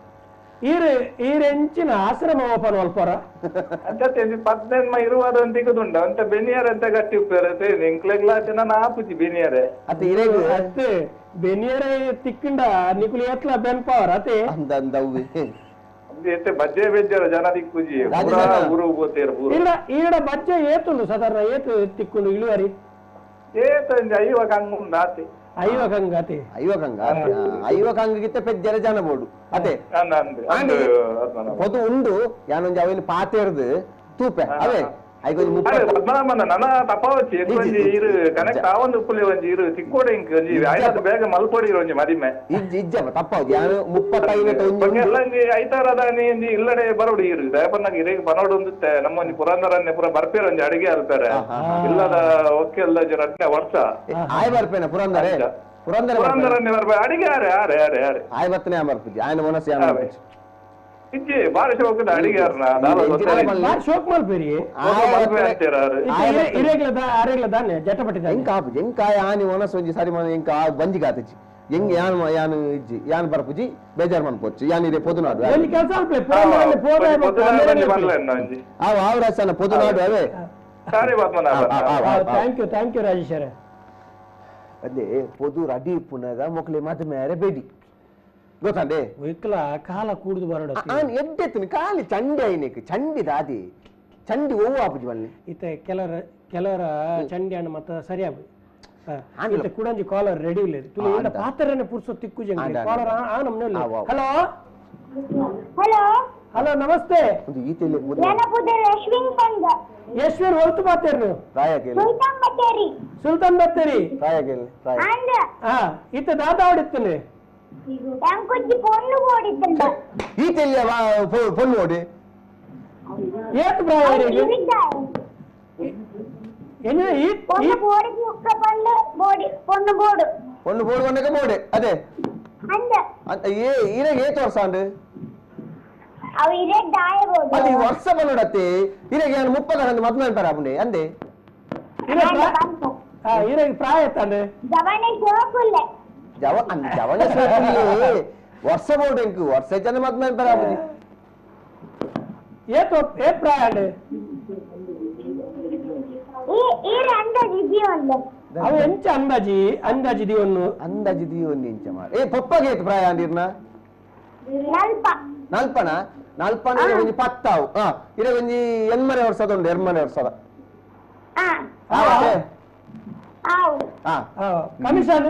ಈರ್ ಈರೆಂಚಿನ ಆಶ್ರಮ ಓಪನ್ ಅಲ್ಪರ ಅಂಚತೆ ಪದ್ನೆನ್ಮ ಇರುವಾದ ತಿಕ್ಕುದುಂಡ ಅಂತ ಬೆನಿಯರ್ ಅಂತ ಗಟ್ಟಿ ಉಪ್ಪೇರೆ ಇಂಕ್ಲೆಗ್ಲಾ ನಾನು ಆಪುಜಿ ಬೆನಿಯರೆ ಅತ್ತೆ ಇರೇಗ್ ಅತ್ತೆ ಬೆನಿಯರೆ ತಿಕ್ಕಿಂಡ ನಿಕುಲು ಏತ್ಲ ಬೆನ್ ಪವರ್ ಅತೆ ಅಂದ ಅಂದ ಅವ್ವೆ ಎತ್ತೆ ಬಜ್ಜೆ ಬೆಜ್ಜರ ಜನ ತಿಕ್ಕುಜಿ ಊರು ಬೋತೇರು ಪೂರ ಇಲ್ಲ ಈಡ ಬಜ್ಜೆ ಏತುಂಡು ಸಾಧಾರಣ ಏತು ತಿಕ್ಕೊಂಡು ಇಳುವರಿ ಏತ ಐವ ಕಂಗ್ ಆತೆ ಐವ ಕಂಗ್ ಅತೆ ಐವ ಕಂಗ ಐವ ಕಂಗಿತ್ತ ಪೆಜ್ಜರ ಜನ ಬೋಡು ಅದೇ ಪೊದು ಉಂಡು ಯಾನೊಂಜಿ ಅವೇನು ಪಾತೇರ್ದು ತೂಪೆ ಅವೇ ಐಕೊಂಜಿ ಮುಪ್ಪ ಪದ್ಮನಾಭನ ನನ ತಪಾವಚ್ಚಿ ಒಂಜಿ ಇರು ಕನೆಕ್ಟ್ ಆವೊಂದು ಉಪ್ಪುಲೆ ಒಂಜಿ ಇರು ತಿಕ್ಕೋಡೆ ಇಂಕ್ ಒಂಜಿ ಆಯ್ತು ಬೇಗ ಮಲ್ಪೊಡಿ ಒಂಜಿ ಮದಿಮೆ ಇಜ್ಜಿ ಇಜ್ಜಪ್ಪ ತಪ್ಪಾವದು ಯಾನು ಮುಪ್ಪತ್ತೈನಟ ಒಂಜಿ ಎಲ್ಲ ಒಂಜಿ ಐತಾರದಾನಿ ಒಂಜಿ ಇಲ್ಲಡೆ ಬರೋಡು ಇರು ದಯಪನ್ನಾಗ ಇರೇಗ ಪನೋಡು ಒಂದುತ್ತೆ ನಮ್ಮ ಒಂಜಿ ಪುರಂದರನ್ನೇ ಪೂರ ಬರ್ಪೇರ ಒಂಜಿ ಅಡಿಗೆ ಅಲ್ತಾರೆ ಇಲ್ಲದ ಒಕ್ಕೆ ಎಲ್ಲ ರಡ್ನೆ ವರ್ಷ ಆಯ್ ಬರ್ಪೇನ ಪುರಂದರೆ ಪುರಂದರ ಪುರಂದರನ್ನೇ ಬರ್ಪೆ ಅಡಿಗೆ ಆರೆ ಆರೆ ಆರೆ ಆರೆ ಆಯ್ ಬರ್ತನೆ ಆ ಬರ್ಪುಜಿ ಆಯನ ಮನಸ್ಸು ಯಾನ ಬರ್ಪುಜಿ ಇಜ್ಜಿ ಬಾರಿ ಶೋಕದ ಅಡಿಗೆ ಬಾರಿ ಶೋಕ್ ಮಲ್ಪೇರಿ ಇರೇಗ್ಲ ಅರೇಗ್ಲ ದಾನೆ ಜಟಪಟಿ ಎಂಕ ಆಪುಜಿ ಎಂಕ ಆನಿ ಮನಸ್ಸು ಒಂಜಿ ಸರಿ ಮನ ಎಂಕ ಬಂಜಿ ಗಾತಚಿ ಎಂಗ್ ಯಾನ್ ಯಾನ್ ಇಜ್ಜಿ ಯಾನ್ ಬರ್ಪುಜಿ ಬೇಜಾರ್ ಮನ್ಪೊಚ್ಚಿ ಯಾನ್ ಇರೆ ಪೊದುನಾಡು ಒಂಜಿ ಕೆಲಸ ಅಲ್ಪಲೆ ಪುರಂದರನ್ನೇ ಪೋದ ಆವ್ ಆವ್ ರಾಸನ ಪೊದುನಾಡು ಅವೇ ಸರಿ Padmanabha thank you thank you Rajeshwara ಅದೇ ಪೊದು ರಡಿ ಪುನಗ ಮೊಕ್ಲೆ ಮದ್ಮೇರೆ ಬೇಡಿ ಗೊತ್ತಂಡೆ ಒಯ್ಕಲ ಕಾಲ ಕೂಡುದು ಬರಡ ಆನ್ ಎಡ್ಡೆತ್ತುನಿ ಕಾಲಿ ಚಂಡಿ ಐನೆಕ್ ಚಂಡಿ ದಾದಿ ಚಂಡಿ ಓವು ಆಪುಜಿ ಬನ್ನಿ ಇತ್ತೆ ಕೆಲವರ ಕೆಲವರ ಚಂಡಿ ಅಣ್ಣ ಮತ್ತ ಸರಿ ಆಪು ಇತ್ತೆ ಕುಡಂಜಿ ಕಾಲರ್ ರೆಡಿ ಇಲ್ಲ ತುಳು ಇಂದ ಪಾತ್ರನೆ ಪುರ್ಸೊ ತಿಕ್ಕುಜಿ ಕಾಲರ್ ಆ ನಮ್ನೆ hello hello hello ನಮಸ್ತೆ ಒಂದು ಈ ತೆಲೆ ನೆನಪುದ ಯಶ್ವಿನ್ ಪಂಗ ಯಶ್ವಿನ್ ಹೊರತು ಮಾತೇರು ನೀವು ಪ್ರಾಯ ಕೇಳಿ ಸುಲ್ತಾನ್ ಬತ್ತೇರಿ ಸುಲ್ತಾನ್ ಬತ್ತೇರಿ ಪ್ರಾಯ ಕೇಳಿ ಪ್ರಾಯ ಅಂದ ಹಾ ಇತ್ತೆ ದಾದಾ ಹೊಡಿತ್ತನೆ ಎಂಕೊಂಜಿ ಪೊಣ್ಣು ಓಡಿತ್ತಂಡ ಈ ತೆಲ್ಯ ಪೊಣ್ಣು ಓಡಿ ಏತ್ ಪ್ರಾಯ ಎನ್ನ ಈ ಪೊಣ್ಣು ಬೋಡಿ ಮುಕ್ಕ ಪಂಡು ಬೋಡಿ ಪೊಣ್ಣು ಬೋಡು ಪೊಣ್ಣು ಬೋಡು ಬಂದಕ ಬೋಡೆ ಅದೇ ಅಂದ ಅಂತ ಏ ಇರಗೆ ಏತ್ ವರ್ಷ ಅಂಡು ಅವು ಇರೇ ದಾಯ ಬೋಡು ಅದು ಈ ವರ್ಷ ಬಂದಡತ್ತೆ ಇರಗೆ ನಾನು ಮುಪ್ಪದ ಕಂದು ಮದ್ವೆ ಪರ ಅಪುಂಡೆ ಅಂದೆ ಇರಗೆ ಪ್ರಾಯ ತಂದೆ ಜವನೆ ಶೋಕುಲ್ಲೆ ಜವ ಜವನ ಶೋಕುಲ್ಲೆ ವರ್ಷ ಬೋಡು ಎಂಕು ವರ್ಷ ಜನ ಮದ್ವೆ ಪರ ಅಪುಂಡೆ ಏತ್ ಏತ್ ಪ್ರಾಯ ಅಂಡೆ ಈ ಈ ಅಂದಾಜಿ ದಿಯೊಂದು ಅವು ಎಂಚ ಅಂದಾಜಿ ಅಂದಾಜಿ ದಿಯೊನ್ನು ಅಂದಾಜಿ ದಿಯೊನ್ನು ಎಂಚ ಮಾರ ಏ ಪೊಪ್ಪಗೆ ಏತ್ ಪ್ರಾಯ ಅಂದಿರ್ನ ನಲ್ಪ ನಲ್ಪನ ನಲ್ಪನ ಒಂಜಿ ಪತ್ತಾವು ಆ ಇರ ಒಂಜಿ ಎನ್ಮನೆ ವರ್ಷದ ಉಂಡು ಎನ್ಮನೆ ವರ್ಷದ ಕಮಿಷನ್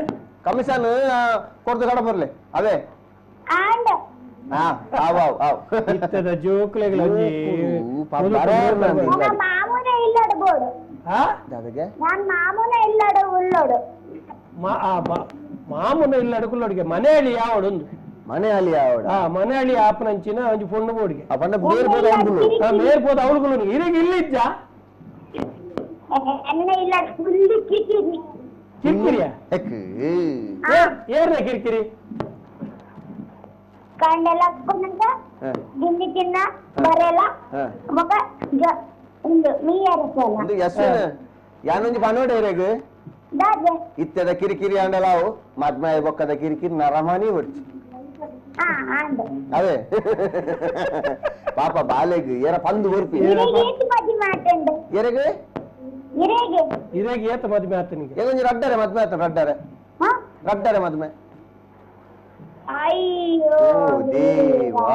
ಕಮಿಷನ್ ಕೊಡ್ದು ಕಡ ಬರ್ಲೆ ಅವೇ ಇತ್ತದ ಜೋಕ್ಲೆಗಳ ಮಾಮೂನ ಇಲ್ಲಡು ಬೋಡು ನಾನ್ ಮಾಮೂನ ಇಲ್ಲಡು ಉಳ್ಳೋಡು ಮಾಮೂನ ಇಲ್ಲಡು ಕುಲ್ಲೋಡಿಗೆ ಮನೆಯಲ್ಲಿ ಯಾವಡೊಂದು ಮನೆಯಲ್ಲಿ ಯಾವಡ ಮನೆಯಲ್ಲಿ ಆಪನಂಚಿನ ಒಂಜಿ ಪೊಣ್ಣು ಬೋಡಿಗೆ ಪಂಡ ಮೇರ್ ಬೋದ ಅವ್ಳುಗುಲು ಮೇರ್ ಬೋದ ಅವ್ಳುಗುಲು ಇರಗ ಇಲ್ಲಿಜ್ಜ ಎನ್ನ ಇಲ್ಲ ಫುಲ್ ಕಿರಿಕಿರಿ ಕಿರಿಕಿರಿಯ ಏರ್ನ ಕಿರಿಕಿರಿ ಕಂಡೆಲ್ಲ ಹಾಕೊಂಡಂತ ಗಿಂಡಿ ತಿನ್ನ ಬರೆಲ್ಲ ಬೊಕ ಉಂಡು ಮೀಯರಸಲ್ಲ ಉಂದು ಯಶ್ವಿನ್ ಯಾನೊಂಜಿ ಪನೋಡೆ ಇರೆಗ್ ದಾದೆ ಇತ್ತೆದ ಕಿರಿಕಿರಿ ಅಂಡಲಾವು ಮದ್ಮೆ ಬೊಕ್ಕದ ಕಿರಿಕಿರಿ ನರಮಾನಿ ಒಡ್ಚಿ ಅದೇ ಪಾಪ ಬಾಲೆಗ್ ಏರ ಪಂದು ಬರ್ಪಿ ಎರೆಗೆ ಇರೆಗೆ ಏತ ಮದ್ಮೆ ಆತನಿಗೆ ಏಗೊಂಜಿ ರಡ್ಡರೆ ಮದ್ಮೆ ಆತ ರಡ್ಡರೆ ರಡ್ಡರೆ ಮದ್ಮೆ ಅಯ್ಯೋ ದೇವಾ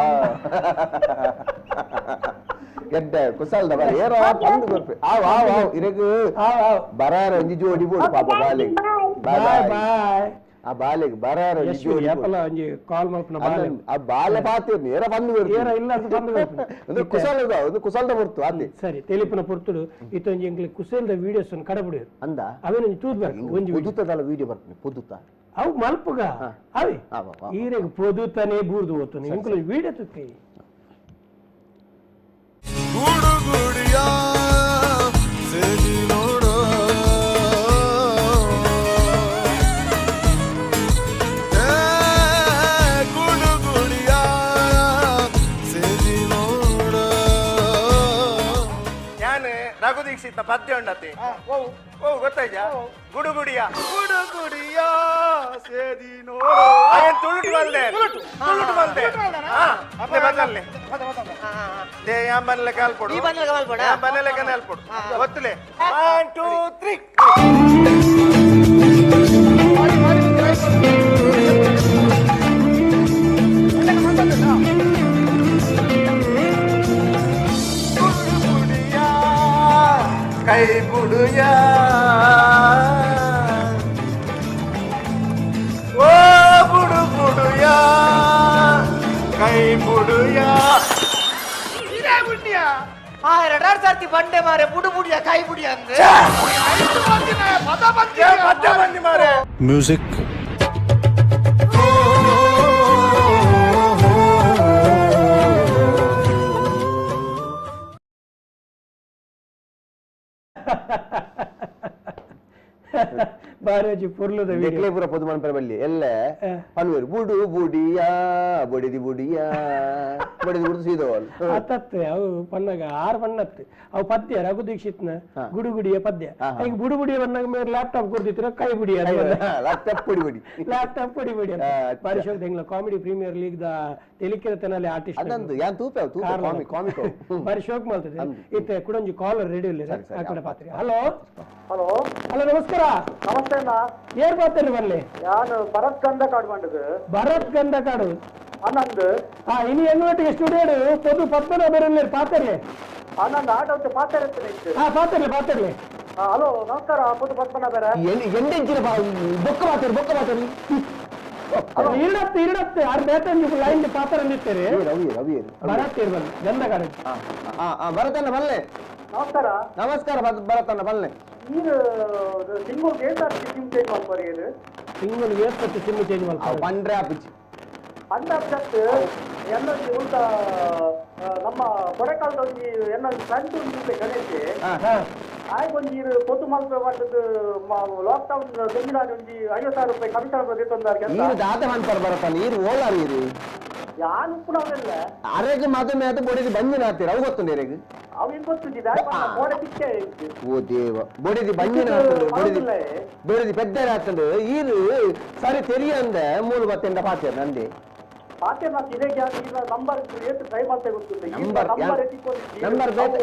ಎಡ್ಡೆ ಕುಸಲ್ದ ಬರ ಏರ ಪಂದು ಬರ್ಪಿ ಆವ್ ಆವ್ ಆವ್ ಇರೆಗ್ ಬರಾರ ಒಂಜಿ ಜೋಡಿ ಬೋಡು ಪಾಪ ಬಾಲೆಗ್ ಬಾಯ್ ಬಾಯ್ ಆ ಬಾಲೆಗ್ ಬರಾರ ಒಂಜಿ ಜೋಡಿ ಏಪಲ ಒಂಜಿ ಕಾಲ್ ಮಲ್ಪನ ಬಾಲೆ ಆ ಬಾಲೆ ಪಾತಿರ್ನಿ ಏರ ಪಂದು ಬರ್ಪಿ ಏರ ಇಲ್ಲ ಅಂತ ಪಂದು ಬರ್ಪಿ ಒಂದು ಕುಸಲ್ದ ಒಂದು ಕುಸಲ್ದ ಬರ್ತು ಅಲ್ಲಿ ಸರಿ ತೆಲಿಪುನ ಪೊರ್ತುಡು ಇತ್ತೊಂಜಿ ಎಂಕ್ಲೆ ಕುಸಲ್ದ ವಿಡಿಯೋಸ್ ಅನ್ನು ಕಡಬಿಡು ಅಂದ ಅವೇನೊಂಜಿ ತೂದ್ ಬರ್ಪಿ ಒಂಜಿ ಪೊದುತದಲ್ಲ ವಿಡಿಯೋ ಬರ್ಪಿ ಪೊದುತ ಅವು ಮಲ್ಪುಗ ಅವೆ ಈರೆಗ್ ಪೊದುತನೇ ಬೂರ್ದು ಹೋತನು ಎಂಕ್ಲೆ ವಿಡಿಯೋ ತುಕ್ಕಿ ಗುಡುಗುಡಿಯ ಸೇರಿ ನೋಡೋ ಗುಡುಗುಡಿಯ ಸೇರಿ ನೋಡೋ. ನಾನು ರಘು ದೀಕ್ಷಿತ್. ದೀಕ್ಷಿತ್ನ ಪದ್ಯ ಉಂಡತೆ ಓ ಓ ಗೊತ್ತಾಯ್ತಾ ಗುಡುಗುಡಿಯ ಗುಡುಗುಡಿಯ ಸೇದಿ ನೋಡು ಏನ್ ತುಳುಟು ಬಲ್ಲೆ ತುಳುಟು ಬಲ್ದೆ ಅದೇ ಬದಲಲ್ಲಿ they ಯಾ ಬನ್ಲೆ ಕಾಲ್ಪೊಡು ಈ ಬನ್ಲೆ ಕಾಲ್ಪೊಡು ಯಾ ಬನ್ಲೆ ಕಾಲ್ಪೊಡು ಗೊತ್ತಲೆ 1 2 3 ಕೈ ಬುಡುಯ ಓ ಬುಡು ಬುಡುಯ ಕೈ ಬುಡುಯ ಎರಡಾರು ಸರ್ತಿ ಬಂಡೆ ಮಾರೆ ಬುಡು ಬುಡಿಯ ಕೈ ಬುಡಿಯ ಅಂದ್ರೆ ಪದ ಬಂದಿ ಮಾರೆ ಮ್ಯೂಸಿಕ್ ಬಾರೇಜಿ ಪುರ್ಲುದ ದೆಕ್ಲೆ ಪೂರ ಪೊದು ಮನ್ಪರ ಬಲ್ಲಿ ಎಲ್ಲ ಪನ್ವೇರು ಬುಡು ಬುಡಿಯಾ ಬೊಡಿದಿ ಬುಡಿಯಾ ಬೊಡಿದಿ ಬುಡು ಸೀದೋಲ್ ಅತ್ತತ್ತೆ ಅವು ಪನ್ನಾಗ ಆರು ಬಣ್ಣತ್ತು ಅವು ಪದ್ಯ ರಘು ದೀಕ್ಷಿತ್ನ ಗುಡುಗುಡಿಯ ಪದ್ಯ ಈಗ ಬುಡು ಬುಡಿಯ ಬಣ್ಣಾಗ ಮೇಲೆ ಲ್ಯಾಪ್ಟಾಪ್ ಕೊಡ್ತಿತ್ರ ಕೈ ಬುಡಿಯ ಲ್ಯಾಪ್ಟಾಪ್ ಪೊಡಿ ಬಡಿ ಲ್ಯಾಪ್ಟಾಪ್ ಪೊಡಿ ಬಡಿ ಬಾರಿ ಶೋಕ್ ಎಂಗ್ಲ comedy premier league the ತೆಲಿಕೆದ Tenali artist ಅದಂದು ಯಾನ್ ತೂಪೆ ತೂಪೆ ಕಾಮಿಕ್ ಕಾಮಿಕ್ ಬಾರಿ ಶೋಕ್ ಮಾಡ್ತದೆ ಇತ್ತೆ ಕುಡೊಂಜಿ ಕಾಲರ್ ರೆಡಿ ಇಲ್ಲ ಆ ಕಡೆ ಪಾತ್ರಿ hello hello hello ನಮಸ್ಕಾರ ನಮಸ್ತೆ ಅಣ್ಣ ಏರ್ ಮಾತಾಡ್ರಿ ಬರ್ಲಿ ನಾನು ಭರತ್ ಗಂಧಕಾಡು ಬಂದದ್ದು ಭರತ್ ಗಂಧಕಾಡು ಆನಂದ್ ಹಾ ಇನಿ ಹೆಂಗ್ ಸ್ಟುಡಿಯೋ ಪೊದು ಪದ್ಮನಾಭ ಪಾತರ್ಲೆ ಆನಂದ್ ಆಟೋ ಪಾತರ್ಲೆ ಹಾ ಪಾತರ್ಲೆ ಪಾತರ್ಲೆ ಹಲೋ ನಮಸ್ಕಾರ ಪೊದು ಪದ್ಮನಾಭರ ಎಂಡೆಂಚಿನ ಬೊಕ್ಕ ಮಾತಾಡಿ ಬೊಕ್ಕ ಮಾತಾಡಿ ಇರಡತ್ತೆ ಇರಡತ್ತೆ ಆರ್ ಬೇತಂಜಿ ಲೈನ್ ಪಾತ್ರ ಅಂದಿತ್ತೇರಿ ರವಿ ರವಿ ಭರತ್ ಇರ್ಬಲ್ಲ ಗಂಧಕಾಡು ಭರತಣ್ಣ ಬಲ್ಲೆ ನಮಸ್ಕಾರ ನಮಸ್ಕಾರ ಭರತಣ್ಣ ಬಲ್ಲೆ ನೀರು ತಿಂಗಳು ಏಸಾತಿ ಸಿಮ್ ಚೇಂಜ್ ಮಾಡ್ತಾರೆ ಇದು ತಿಂಗಳು ಏಸತಿ ಸಿಮ್ ಚೇಂಜ್ ಮಾಡ್ತಾರೆ ಪಂಡ್ರೆ ಆಪಿಚಿ ಅಂದಾಜ್ ಎನ್ನೊಂಜಿ ಉಲ್ಟ ನಮ್ಮ ಕೊಡೆಕಾಲದ ಒಂಜಿ ಎನ್ನೊಂಜಿ ಫ್ರೆಂಡ್ ಒಂಜಿ ಗಣೇಶ್ ಆಯ್ಕೊಂಜಿ ಪೊತ್ತು ಮಲ್ಪ ಪಂಡದ್ದು ಲಾಕ್ ಡೌನ್ ಬೆಂಗಳೂರು ಒಂಜಿ 50,000 ರೂಪಾಯಿ ಕಮಿಷನ್ ತಂದಾರ ನೀರು ದಾತ ಮನ್ಪರ್ ಬರತ್ತ ನೀರು ಓಲಾರ ನೀರು ಯಾರು ಉಪ್ಪುನವರೆಲ್ಲ ಅರೆಗೆ ಮಾತು ಮೇತ ಬೊಡಿದಿ ಬಂಜಿನ ಹಾಕ್ತೀರ ಅವು ಗೊತ್ತುಂಡು ಎರೆಗ್ ಅವು ಗೊತ್ತುಂಜಿದೆ ಬೋಡೆ ಪಿಚ್ಚೆ ಓ ದೇವ ಬೊಡಿದಿ ಬಂಜಿನ ಹಾಕ್ತಂಡು ಬೊಡಿದಿ ಬೊಡಿದಿ ಪೆದ್ದರ ಹಾಕ್ತಂಡು ಈರು ಸರಿ ತೆರಿಯಂದ ಮೂಲು ಬತ್ತೆಂಡ ಪಾತೆ ನಂದಿ ಪಾತೆ ಮತ್ತೆ ಇದೇ ನಂಬರ್ ಏತು ಟ್ರೈ ಮಾಡ್ತಾ ಗೊತ್ತುಂಟು ನಂಬರ್ ನಂಬರ್ ಬೇತೆ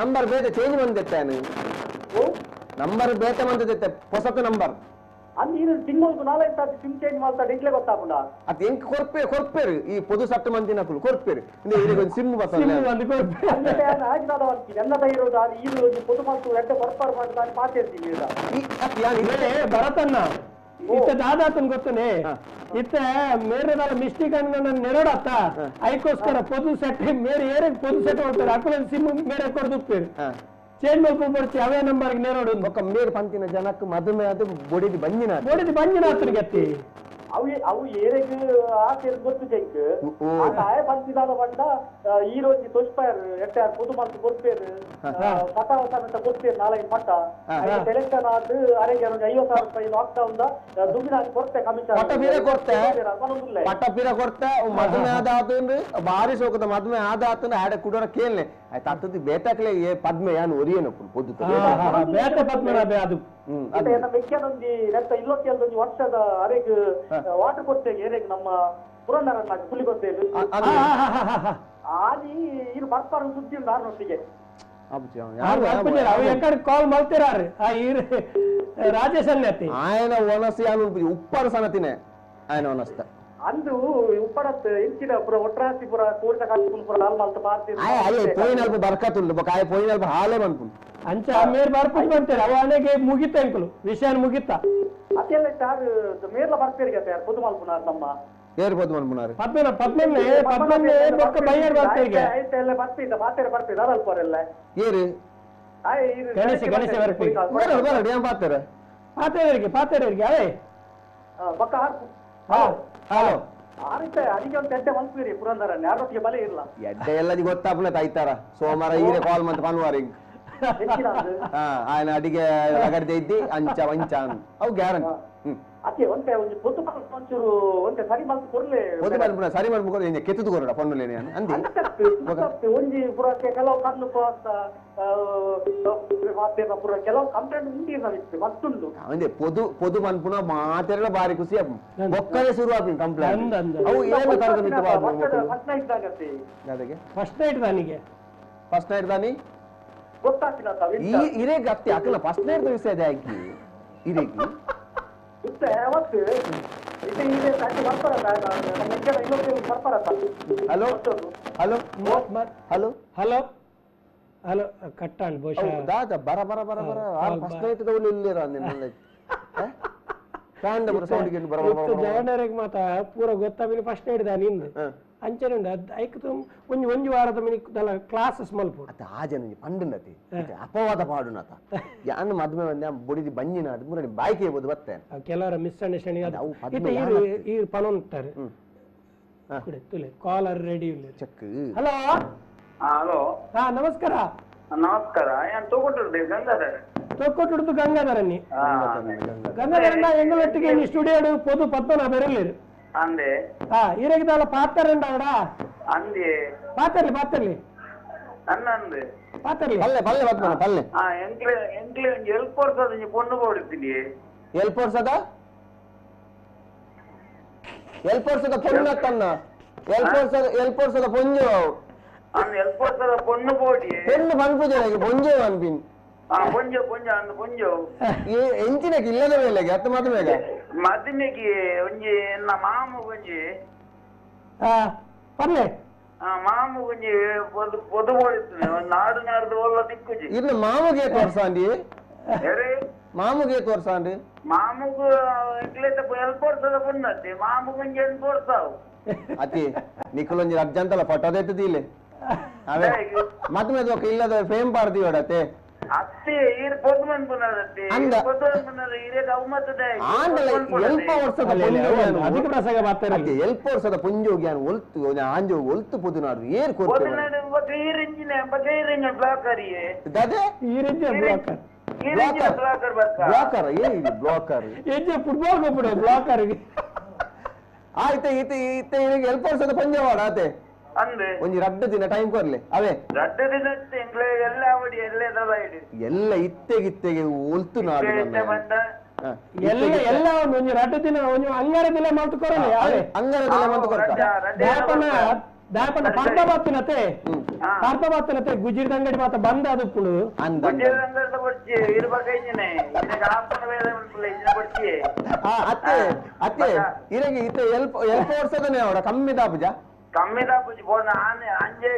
ನಂಬರ್ ಬೇತೆ ಚೇಂಜ್ ಬಂದಿತ್ತಾನು ನಂಬರ್ ಬೇತೆ ಬಂದಿತ್ತೆ ಹೊಸತು ನಂಬರ್ ಅಲ್ಲಿ ಇದು ತಿಂಗಳಿಗೆ 4-5 ಸಾರಿ ಸಿಮ್ ಚೇಂಜ್ ಮಾಡ್ತಾರೆ ಇಂಕ್ಲೆ ಗೊತ್ತಾಪುಂಡ ಅದು ಎಂಕ್ ಕೊರ್ಪೆ ಕೊರ್ಪೇರು ಈ ಪೊದು ಸಟ್ಟು ಮಂದಿನ ಕುಲು ಕೊರ್ಪೇರು ಇಂದ ಇದಕ್ಕೆ ಒಂದು ಸಿಮ್ ಬರ್ತದೆ ಸಿಮ್ ಒಂದು ಕೊರ್ಪೆ ಆಯ್ತು ಎಲ್ಲ ಇರೋದು ಅದು ಈ ಪೊದು ಮತ್ತು ಎಡ್ಡೆ ಕೊರ್ಪಾರು ಮಾಡ್ತಾರೆ ಪಾತೆ ಇರ್ತೀನಿ ಇದೇ ಭರತಣ್ಣ ಇತ್ತ ದಾದಾತನ್ ಗೊತ್ತನೆ ಇತ್ತ ಮೇರೆ ಮಿಸ್ಟೇಕ್ ಅನ್ನ ನೆರಡತ್ತ ಐಕೋಸ್ಕರ ಪೊದು ಸೆಟ್ ಮೇರೆ ಏರಕ್ಕೆ ಪೊದು ಸೆಟ್ ಹೋಗ್ತಾರೆ ಅಕ್ಕಲ ಸಿಮ್ ಮೇರೆ ಕೊರ್ದುಪ್ಪೇರು ಚೇಂಜ್ ಮಾಡ್ಕೊಂಡು ಬರ್ತಿ ಅವೇ ನಂಬರ್ ನೇರೋಡು ಒಕ್ಕ ಮೇರು ಪಂತಿನ ಜನಕ್ಕೆ ಮದುವೆ ಅದು ಬೊಡಿದಿ ಬಂಜಿನ ಬೊಡಿದಿ ಬಂಜಿನ ಆತನಿಗೆ ಅತ್ತಿ ಅವು ಅವು ಏರೆಗ್ ಆಸೆ ಗೊತ್ತು ಜೈಕ್ ಆಯ ಪಂತಿದಾದ ಬಂಡ ಈ ರೋಜಿ ತೊಷ್ಪೇರ್ ಎಟ್ಟಾರ್ ಪೊದು ಮಂತ್ ಕೊರ್ಪೇರು ಪಟ ಸಮೇತ ಕೊರ್ಪೇರು 4-5 ಪಟ್ಟ ಸೆಲೆಕ್ಷನ್ ಆದ್ ಅರೆಗೆ 50,000 ರೂಪಾಯಿ ಲಾಕ್ ಡೌನ್ ದುಡ್ಡಿನ ಕೊರ್ತೆ ಕಮಿಷನ್ ಪಟ್ಟ ಪೀರ ಕೊರ್ತೆ ಪಟ್ಟ ಪೀರ ಕೊರ್ತೆ ಮದುವೆ ಆದ ಆತಂದ್ರೆ ಭಾರಿ ಸೋಕದ ಮದುವೆ ಆದ ಆತಂದ್ರೆ ಆಡ ಕುಡೋರ ಕೇಳ್ನೆ ಆಯ್ತು ಅತ್ತದ್ದು ಬೇತಾಕ್ಲೆ ಏ ಪದ್ಮೆ ಯಾನು ಒರಿಯನಪ್ಪು ಪೊದ್ದು ಬೇತೆ ಪದ್ಮನಾಭ ಅದು ಮೆಕ್ಕೆನೊಂದಿ ನೆತ್ತ ಇಲ್ಲೊಂದು ವರ್ಷದ ಅರೆಗ್ ವಾಟರ್ ಕೊಡ್ತೇವೆ ಏರೆಗ್ ನಮ್ಮ ಪುರಂದರನ್ನ ಹುಲಿ ಕೊಡ್ತೇವೆ ಆದಿ ಇದು ಬರ್ತಾರ ಸುದ್ದಿ ಉಂಟು ಆರ್ನೊಟ್ಟಿಗೆ ಅವು ಕಾಲ್ ಮಾಡ್ತಿರಾರು ರಾಜೇಶ್ ಅನ್ಯತಿ ಆಯನ ಒನಸಿ ಯಾನು ಉಪ್ಪಾರು ಸನತಿನೇ ಆಯನ ಒನಸ್ತ ಅಂದು ಉಪ್ಪಡತ್ ಇಂಚಿನ ಪುರ ಒಟ್ರಾಸಿ ಪುರ ಕೋರಿದ ಕಾಸ್ಪುನ್ ಪುರ ಹಾಲ್ ಮಲ್ತ ಪಾರ್ತಿ ಆಯ್ ಅಯ್ಯ ಪೋಯಿನಲ್ಪ ಬರ್ಕತ್ತುಂಡು ಬೊಕ ಆಯ್ ಪೋಯಿನಲ್ಪ ಹಾಲೆ ಮನ್ಪುಂಡು ಅಂಚ ಮೇರ್ ಬರ್ಪುಜ್ ಬಂತೇರು ಅವ ಅನೆಗೆ ಮುಗಿತ ಎಂಕುಲು ವಿಷಯ ಮುಗಿತ ಅತ್ತೆಲ್ಲ ಚಾರ್ ಮೇರ್ಲ ಬರ್ಪೇರಿಗೆ ಯಾರು ಪೊದು ಮಲ್ಪುನಾರ್ ನಮ್ಮ ಏರ್ ಪೊದು ಮಲ್ಪುನಾರ್ ಪದ್ಮನ ಪದ್ಮನ್ನೇ ಪದ್ಮನ್ನೇ ಬೊಕ್ಕ ಬೈಯರ್ ಬರ್ಪೇರಿಗೆ ಆಯ್ತು ಎಲ್ಲ ಬರ್ಪಿದ್ದ ಪಾತೆರೆ ಬರ್ಪಿದ್ದ ಅದಲ್ಪರೆಲ್ಲ ಏರು ಗಣೇಶ ಗಣೇಶ ಬರ್ಪೇರಿಗೆ ಬರ ಬರ ಏನ್ ಪಾತೆರೆ ಪಾತೆರಿಗೆ ಪಾತೆರಿಗೆ ಅವೇ ಬೊಕ್ಕ ಹಾ ಹಲೋ ಆರಿತ ಅಡಿಗೆ ಒಂದು ಎಡ್ಡೆ ಮಲ್ಪೀರಿ ಪುರಂದರನ್ನ ಯಾರೊಟ್ಟಿಗೆ ಬಲೆ ಇಲ್ಲ ಎಡ್ಡೆ ಎಲ್ಲದಿ ಗೊತ್ತಾಪುನ ತಾಯ್ತಾರ ಸೋಮವಾರ ಈರೆ ಕಾಲ್ ಮಂತ್ ಪನ್ವಾರ ಹಿಂಗ್ ಆಯನ ಅಡಿಗೆ ರಗಡ್ದೆ ಇದ್ದಿ ಅಂಚ ವಂಚ ಅವು ಗ್ಯಾರಂಟಿ. ಅತ್ತೆ ಒಂತೆ ಒಂಜಿ ಪೊತ್ತು ಒಂಚೂರು ಒಂತೆ ಸರಿ ಮಲ್ತ್ ಕೊರ್ಲೆ. ಪೊತ್ತು ಮಲ್ಪುನ ಸರಿ ಮಲ್ಪು ಎಂಜ ಕೆತ್ತುದು ಕೊರಡ ಪೊನ್ನುಲೇನೆ ಅಂದಿ. ಒಂಜಿ ಪೂರ ಕೆಲವು ಕಣ್ಣು ಮಾತೆರ್ನ ಪೂರ ಕೆಲವು ಕಂಪ್ಲೇಂಟ್ ಉಂಡು ಮತ್ತುಂಡು. ಅಂದೆ ಪೊದು ಪೊದು ಮನ್ಪುನ ಮಾತೆರ್ಲ ಬಾರಿ ಖುಷಿ ಆಪು ಬೊಕ್ಕಲೆ ಶುರು ಆಪಿನ ಕಂಪ್ಲೇಂಟ್ ಅವು ಏನು ತರದ ಮಿತ್ತು ಫಸ್ಟ್ ನೈಟ್ ದಾಗತ್ತೆ ದಾದಗೆ ಫಸ್ಟ್ ನೈಟ್ ದಾನಿಗೆ ಫಸ್ಟ್ ನೈಟ್ ದಾನಿ ಗೊತ್ತಾತಿನ ಈ ಇರೇ ಗತ್ತಿ ಅಕಲ ಫಸ್ಟ್ ನೈಟ್ the ವಿಷಯ ದಾಕಿ ಇರೇಗಿ ಇತ್ತೆ ಅವತ್ತು ಇತ್ತೆ ಇದೆ ತಾಕಿ ಬರ್ತಾರಲ್ಲ ನಮ್ಮ ಎಕ್ಕಡ ಇನ್ನೊಂದು ಬರ್ತಾರಲ್ಲ. Hello hello hello hello hello ಕಟ್ಟಾಂಡ್ ಬಹುಶಃ ದಾದ ಬರ ಬರ ಬರ ಬರ ಆ ಫಸ್ಟ್ ನೈಟ್ ದೌಲು ಇಲ್ಲಿರ ನಿಮ್ಮಲ್ಲ ಫ್ಯಾನ್ the sound ಗೆ ಬರ ಬರ ಬರ ಜವನರಿಗೆ ಮಾತ ಪೂರ ಗೊತ್ತಾಬಿನ ಫಸ್ಟ್ ನೈಟ್ ದಾ ನಿಂದು ಅಂಚನೆ ಉಂಡು ಅದು ಐಕ್ ಒಂಜಿ ಒಂಜಿ ವಾರದ ಮಿನಿ ದಲ ಕ್ಲಾಸಸ್ ಮಲ್ಪು ಅತ್ತ ಆ ಜನ ಪಂಡುನತಿ ಅಪವಾದ ಪಾಡುನತ ಯಾನ್ ಮದ್ಮೆ ಬಂದೆ ಬೊಡಿದಿ ಬಂಜಿನ ಅದು ಮುರಡಿ ಬಾಯ್ಕೆ ಬೋದು ಬತ್ತೆ ಕೆಲವರ ಮಿಸ್ಅಂಡರ್ಸ್ಟ್ಯಾಂಡಿಂಗ್ ಅದು ಇತ್ತೆ ಈ ಪನೊಂತಾರೆ ತುಲೆ ಕಾಲರ್ ರೆಡಿ ಇಲ್ಲ ಚೆಕ್. ಹಲೋ ಹಲೋ ಹಾ ನಮಸ್ಕಾರ. ನಮಸ್ಕಾರ. ಏನ್ ತಗೊಟ್ಟಿರ್ದೆ ಗಂಗಾಧರ ತೊಕ್ಕೊಟ್ಟುಡ್ದು ಗಂಗಾಧರನ್ನಿ ಗಂಗಾಧರಣ್ಣ ಎಂಗಳೊಟ್ಟಿಗೆ ಈ ಸ್ಟುಡಿಯೋ ಪೊದು ಪದ್ಮನಾಭ ಇರಲಿರು ಅಂದೆ ಹಾ ಇರಗಿದಲ್ಲ ಪಾತರಂಡ ಅವಡ ಅಂದೆ ಪಾತರ್ಲಿ ಪಾತರ್ಲಿ ಅನ್ನ ಅಂದೆ ಪಾತರ್ಲಿ ಪಲ್ಲೆ ಪಲ್ಲೆ ಪದ್ಮನ ಪಲ್ಲೆ ಹಾ ಎಂಕ್ಲೆ ಎಂಕ್ಲೆ ಒಂಜಿ ಎಲ್ಪ್ ವರ್ಷದ ಒಂಜಿ ಪೊಣ್ಣು ಬೋಡಿದ್ದೀನಿ. ಎಲ್ಪ್ ವರ್ಷದ ಎಲ್ಪ್ ವರ್ಷದ ಪೊಣ್ಣು ತನ್ನ ಎಲ್ಪ್ ವರ್ಷದ ಎಲ್ಪ್ ವರ್ಷದ ಪೊಂಜು ಅಂದ್ ಎಲ್ಪ್ ವರ್ಷದ ಪೊಣ್ಣು ಬೋಡಿ ಪೊಣ್ಣು ಪನ್ಪುಜ ಪೊಂಜು ಅನ್ಪಿನ್ ಹಾ ಪೊಂಜು ಪೊಂಜು ಅಂದ್ ಪೊಂಜು ಈ ಎಂಚಿನಕ್ಕೆ ಇಲ್ಲದ ಮೇಲೆಗೆ ಅತ್ತ ಮಾತು ಬೇಗ ಮದಿಮೆಗೆ ಒಂಜಿ ಎನ್ನ ಮಾಮು ಒಂಜಿ ಹಾ ಪರ್ಲೆ ಮಾಮು ಒಂಜಿ ಪೊದು ಪೊದು ಬೋಡಿತ್ತು ನಾಡು ನಾಡ್ದು ಒಲ್ಲ ದಿಕ್ಕುಜಿ ಇಲ್ಲ ಮಾಮುಗೆ ಏತ್ ವರ್ಷ ಅಂಡಿ ಮಾಮುಗೆ ಏತ್ ವರ್ಷ ಅಂಡಿ ಮಾಮುಗು ಎಂಕ್ಲೇತ ಎಲ್ಪ ವರ್ಷದ ಪೊಣ್ಣತ್ತಿ ಮಾಮುಗೆ ಒಂಜಿ ಎಂಟು ವರ್ಷ ಅವು ಅತಿ ನಿಖುಲೊಂಜಿ ಅರ್ಜಂತಲ ಫೋಟೋ ಇಲ್ಲ ಅವೇ ಮದ್ಮೆ ದೊಕ್ಕ ಇಲ್ಲದ ಫ್ರೇಮ್ ಪಾಡ್ತೀವಡತ್ತೆ ಅತ್ತೆ ಈರ್ ಪೊದು ಮನ್ಪುನರತ್ತೆ ಪೊದು ಮನ್ಪುನರ ಈರೇಗ ಅವಮತದ ಆಂಡಲ ಎಲ್ಪ ವರ್ಷದ ಅಧಿಕ ಪ್ರಸಂಗ ಮಾತಾಡ ಎಲ್ಪ ವರ್ಷದ ಪುಂಜೋಗಿ ಯಾನ್ ಒಲ್ತು ಆಂಜೋ ಒಲ್ತು ಪೊದುನಾಡು ಏರ್ ಕೊರ್ತೆ ಪೊದುನಾಡು ಬಕೈರಿಂಜಿನ ಬಕೈರಿಂಜ ಬ್ಲಾಕರ್ ಯೇ ದಾದೆ ಈರಿಂಜ ಬ್ಲಾಕರ್ ಈರಿಂಜ ಬ್ಲಾಕರ್ ಬಕ್ಕ ಬ್ಲಾಕರ್ ಏ ಇದು ಬ್ಲಾಕರ್ ಎಂಜ ಫುಟ್ಬಾಲ್ ಗೊಬ್ಬರ ಬ್ಲಾಕರ್ ಆಯ್ತು ಈತ ಈತ ಈರಿಗೆ ಎಲ್ಪ ವರ್ಷದ ಪಂಜವಾಡ ಆತೆ ಅಂದೆ ಒಂಜಿ ರಡ್ಡು ದಿನ ಟೈಮ್ ಕೊರ್ಲೆ ಅವೇ ರಡ್ಡು ದಿನ ಎಂಕ್ಲೆ ಎಲ್ಲ ಅವಡಿ ಎಲ್ಲ ಇಡಿ ಎಲ್ಲ ಇತ್ತೆಗೆ ಇತ್ತೆಗೆ ಒಲ್ತು ನಾಡು ಎಲ್ಲ ಎಲ್ಲ ಒಂಜಿ ರಡ್ಡು ದಿನ ಒಂಜಿ ಅಂಗಾರ ದಿನ ಮಲ್ತು ಕೊರಲೆ ಅವೇ ಅಂಗಾರ ದಿನ ಮಲ್ತು ಕೊರ್ತ ದಾಪನ ದಾಪನ ಪರ್ಬ ಬಾತಿನತೆ ಪರ್ಬ ಬಾತಿನತೆ ಗುಜಿರದ ಅಂಗಡಿ ಮಾತ ಬಂದ ಅದು ಪುಡು ಗುಜಿರದ ಅಂಗಡಿ ಬೊಡ್ಚಿ ಇರ್ಬೇಕಾಯ್ನೆ ಇರಗ ಆಪನ ಬೇರೆ ಉಂಟುಲ್ಲ ಇನ್ನ ಬೊಡ್ಚಿ ಅತ್ತೆ ಅತ್ತೆ ಇರಗೆ ಇತ್ತೆ ಎಲ್ಪ ಎಲ್ಪ ವರ್ಷದನೇ ಅವಡ ಕಮ್ಮಿ ದಾಪುಜ ಕಮ್ಮಿ ದಾಪುಜಿ ಬೋನ ಆನೆ ಅಂಜೆ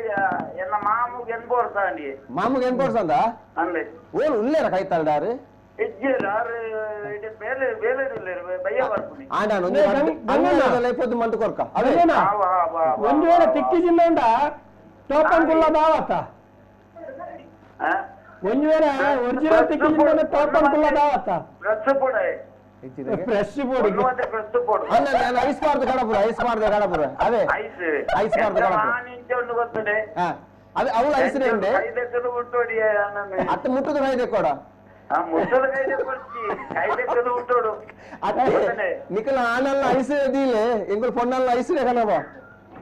ಎನ್ನ ಮಾಮುಗೆ ಎನ್ಪು ವರ್ಷ ಅಂಡಿ ಮಾಮುಗೆ ಎನ್ಪು ವರ್ಷ ಅಂದ ಅಂದೆ ಓಲು ಉಲ್ಲೇರ ಕೈತಾಳ್ಡಾರು ಇಜ್ಜೇರು ಆರು ಇಡೆ ಬೇಲೆ ಬೇಲೆ ಉಲ್ಲೇರು ಬಯ್ಯ ಬರ್ಪುನಿ ಆಂಡಾನು ಅಂಗನಲ್ಲ ಪೊದ್ದು ಮಂತು ಕೊರ್ಕ ಅವೇ ಒಂದು ವೇಳೆ ತಿಕ್ಕಿ ಜಿಂದ ಟೋಕನ್ ಕುಲ್ಲ ದಾವತ ಒಂದು ವೇಳೆ ಒರಿಜಿನಲ್ ತಿಕ್ಕಿ ಜಿಂದ ಟೋಕನ್ ಕುಲ್ಲ ದಾವತ ಫ್ರೆಶ್ ಪೊಡೆ ಫ್ರೆಶ್ ಪೊಡಿ ಫ್ರೆಶ್ ಪೊಡಿ ಅಲ್ಲ ನಾನು ಐಸ್ ಮಾಡ್ದೆ ಕಡಪುರ ಐಸ್ ಮಾಡ್ದೆ ಕಡಪುರ ಅವೇ ಐಸ್ ಐಸ್ ಮಾಡ್ದೆ ಕಡಪುರ ನಾನು ಗೊತ್ತದೆ ಹಾ ಅದೇ ಅವಳು ಐಸ್ ರೇಂಡೆ ಕೈದೆಕ್ಕಲು ಮುಟ್ಟೋಡಿ ಅತ್ತ ಮುಟ್ಟುದು ಕೈದೆ ಕೊಡ ಮುಟ್ಟದ ಕೈದೆ ಕೊಡ್ತಿ ಕೈದೆಕ್ಕಲು ಮುಟ್ಟೋಡು ಅತ್ತೆ ನಿಕಲ ಆನಲ್ಲ ಐಸ್ ದೀಲೆ ಎಂಗುಲ್ ಪೊನ್ನಲ್ಲ ಐಸ್ ರೇ ಕಣಬ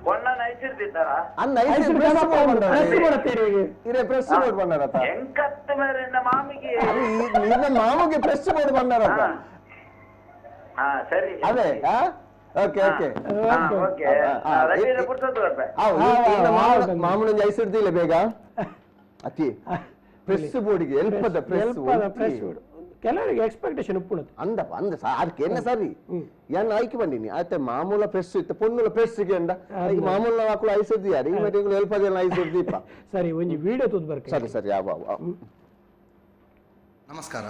ಪೊನ್ನನ ಐಸ್ ಇರ್ತಿದ್ದಾರ ಅನ್ನ ಐಸ್ ಪ್ರೆಸ್ ಮಾಡ್ತೀರಿ ಇರೇ ಪ್ರೆಸ್ ಬೋರ್ಡ್ ಬಂದಾರತ್ತ ಎಂಕತ್ತ ಮೇರೆ ಮಾಮಿಗೆ ನಿನ್ನ ಮಾಮಿಗೆ ಪ್ರೆಸ್ ಬೋರ್ಡ್ ಬಂದಾರತ್ತ ಹಾ ಸರಿ ಅದೇ ಓಕೆ ಓಕೆ ಓಕೆ ಮಾಮೂಲಿ ಐಸ್ ಇಡ್ದಿಲ್ಲ ಬೇಗ ಅತಿ ಪ್ರೆಸ್ ಬೋರ್ಡಿಗೆ ಎಲ್ಪದ ಪ್ರೆಸ್ ಪ್ರೆಸ್ ಬೋರ್ಡ್ ಕೆಲವರಿಗೆ ಎಕ್ಸ್ಪೆಕ್ಟೇಷನ್ ಉಪ್ಪುಣದು ಅಂದಪ್ಪ ಅಂದ ಅದಕ್ಕೆ ಎನ್ನ ಸರಿ ಎನ್ನ ಆಯ್ಕೆ ಬಂದಿನಿ ಆಯ್ತು ಮಾಮೂಲ ಪ್ರೆಸ್ ಇತ್ತು ಪೊನ್ನುಲ ಪ್ರೆಸ್ ಅಂಡ ಈಗ ಮಾಮೂಲ ಹಾಕಲು ಐಸ್ ಇದ್ದು ಯಾರು ಈ ಮತ್ತೆ ಎಲ್ಪದ ಐಸ್ ಇಡ್ದೀಪ ಸರಿ ಒಂಜಿ ವಿಡಿಯೋ ತೂದು ಬರ್ಕ ಸರಿ ಸರಿ ಯಾವ ನಮಸ್ಕಾರ,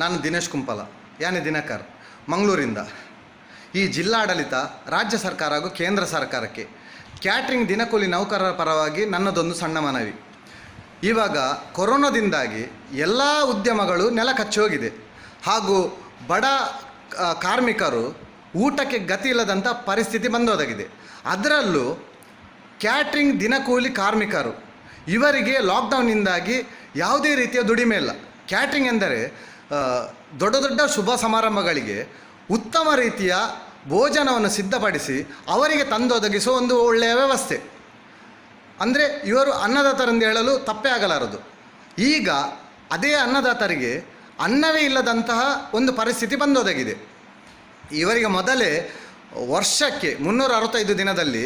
ನಾನು ದಿನೇಶ್ ಕುಂಪಲ ಯಾನೆ ದಿನಕರ್ ಮಂಗಳೂರಿಂದ. ಈ ಜಿಲ್ಲಾಡಳಿತ, ರಾಜ್ಯ ಸರ್ಕಾರ ಹಾಗೂ ಕೇಂದ್ರ ಸರ್ಕಾರಕ್ಕೆ ಕ್ಯಾಟ್ರಿಂಗ್ ದಿನಕೂಲಿ ನೌಕರರ ಪರವಾಗಿ ನನ್ನದೊಂದು ಸಣ್ಣ ಮನವಿ. ಇವಾಗ ಕೊರೋನಾದಿಂದಾಗಿ ಎಲ್ಲ ಉದ್ಯಮಗಳು ನೆಲ ಕಚ್ಚೋಗಿದೆ ಹಾಗೂ ಬಡ ಕಾರ್ಮಿಕರು ಊಟಕ್ಕೆ ಗತಿ ಇಲ್ಲದಂಥ ಪರಿಸ್ಥಿತಿ ಬಂದೊದಗಿದೆ. ಅದರಲ್ಲೂ ಕ್ಯಾಟ್ರಿಂಗ್ ದಿನಕೂಲಿ ಕಾರ್ಮಿಕರು ಇವರಿಗೆ ಲಾಕ್ಡೌನ್ನಿಂದಾಗಿ ಯಾವುದೇ ರೀತಿಯ ದುಡಿಮೆ ಇಲ್ಲ. ಕ್ಯಾಟ್ರಿಂಗ್ ಎಂದರೆ ದೊಡ್ಡ ದೊಡ್ಡ ಶುಭ ಸಮಾರಂಭಗಳಿಗೆ ಉತ್ತಮ ರೀತಿಯ ಭೋಜನವನ್ನು ಸಿದ್ಧಪಡಿಸಿ ಅವರಿಗೆ ತಂದೊದಗಿಸುವ ಒಂದು ಒಳ್ಳೆಯ ವ್ಯವಸ್ಥೆ. ಅಂದರೆ ಇವರು ಅನ್ನದಾತರೆಂದು ಹೇಳಲು ತಪ್ಪೇ ಆಗಲಾರದು. ಈಗ ಅದೇ ಅನ್ನದಾತರಿಗೆ ಅನ್ನವೇ ಇಲ್ಲದಂತಹ ಒಂದು ಪರಿಸ್ಥಿತಿ ಬಂದೊದಗಿದೆ. ಇವರಿಗೆ ಮೊದಲೇ ವರ್ಷಕ್ಕೆ 365 ದಿನದಲ್ಲಿ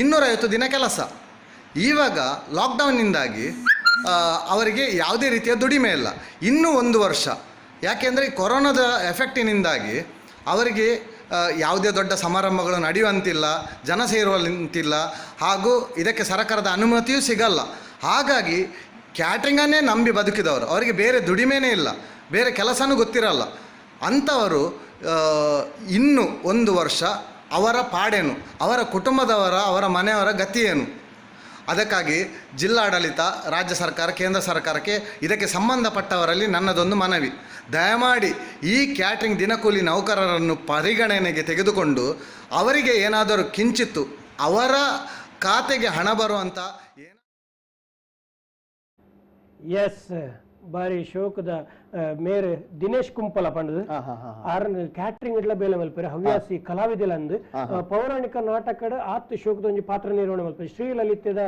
250 ದಿನ ಕೆಲಸ. ಇವಾಗ ಲಾಕ್ಡೌನ್ನಿಂದಾಗಿ ಅವರಿಗೆ ಯಾವುದೇ ರೀತಿಯ ದುಡಿಮೆ ಇಲ್ಲ. ಇನ್ನೂ ಒಂದು ವರ್ಷ, ಯಾಕೆಂದರೆ ಕೊರೋನಾದ ಎಫೆಕ್ಟಿನಿಂದಾಗಿ ಅವರಿಗೆ ಯಾವುದೇ ದೊಡ್ಡ ಸಮಾರಂಭಗಳು ನಡೆಯುವಂತಿಲ್ಲ, ಜನ ಸೇರುವಂತಿಲ್ಲ, ಹಾಗೂ ಇದಕ್ಕೆ ಸರ್ಕಾರದ ಅನುಮತಿಯೂ ಸಿಗಲ್ಲ. ಹಾಗಾಗಿ ಕ್ಯಾಟ್ರಿಂಗನ್ನೇ ನಂಬಿ ಬದುಕಿದವರು, ಅವರಿಗೆ ಬೇರೆ ದುಡಿಮೆನೇ ಇಲ್ಲ, ಬೇರೆ ಕೆಲಸನೂ ಗೊತ್ತಿರಲ್ಲ. ಅಂಥವರು ಇನ್ನೂ ಒಂದು ವರ್ಷ ಅವರ ಪಾಡೇನು, ಅವರ ಕುಟುಂಬದವರ, ಅವರ ಮನೆಯವರ ಗತಿಯೇನು? ಅದಕ್ಕಾಗಿ ಜಿಲ್ಲಾಡಳಿತ, ರಾಜ್ಯ ಸರ್ಕಾರ, ಕೇಂದ್ರ ಸರ್ಕಾರಕ್ಕೆ ಇದಕ್ಕೆ ಸಂಬಂಧಪಟ್ಟವರಲ್ಲಿ ನನ್ನದೊಂದು ಮನವಿ. ದಯಮಾಡಿ ಈ ಕ್ಯಾಟ್ರಿಂಗ್ ದಿನಕೂಲಿ ನೌಕರರನ್ನು ಪರಿಗಣನೆಗೆ ತೆಗೆದುಕೊಂಡು ಅವರಿಗೆ ಏನಾದರೂ ಕಿಂಚಿತ್ತು ಅವರ ಖಾತೆಗೆ ಹಣ ಬರುವಂಥ ಎಸ್ ಬಾರಿ ಶೋಕದ ಮೇರೆ ದಿನೇಶ್ ಕುಂಪಲ ಪಂಡದು ಆರನ್ ಕ್ಯಾಟ್ರಿಂಗ್ ಇಡ್ಲ ಬೇಲೆ ಮಲ್ಪೆರೆ ಹವ್ಯಾಸಿ ಕಲಾವಿದೆಲ ಅಂದು ಪೌರಾಣಿಕ ನಾಟಕಡ್ ಆತ್ ಶೋಕದ ಒಂಜಿ ಪಾತ್ರ ನಿರ್ವಹಣೆ ಮಲ್ಪೆರೆ ಶ್ರೀಲಲಿತದ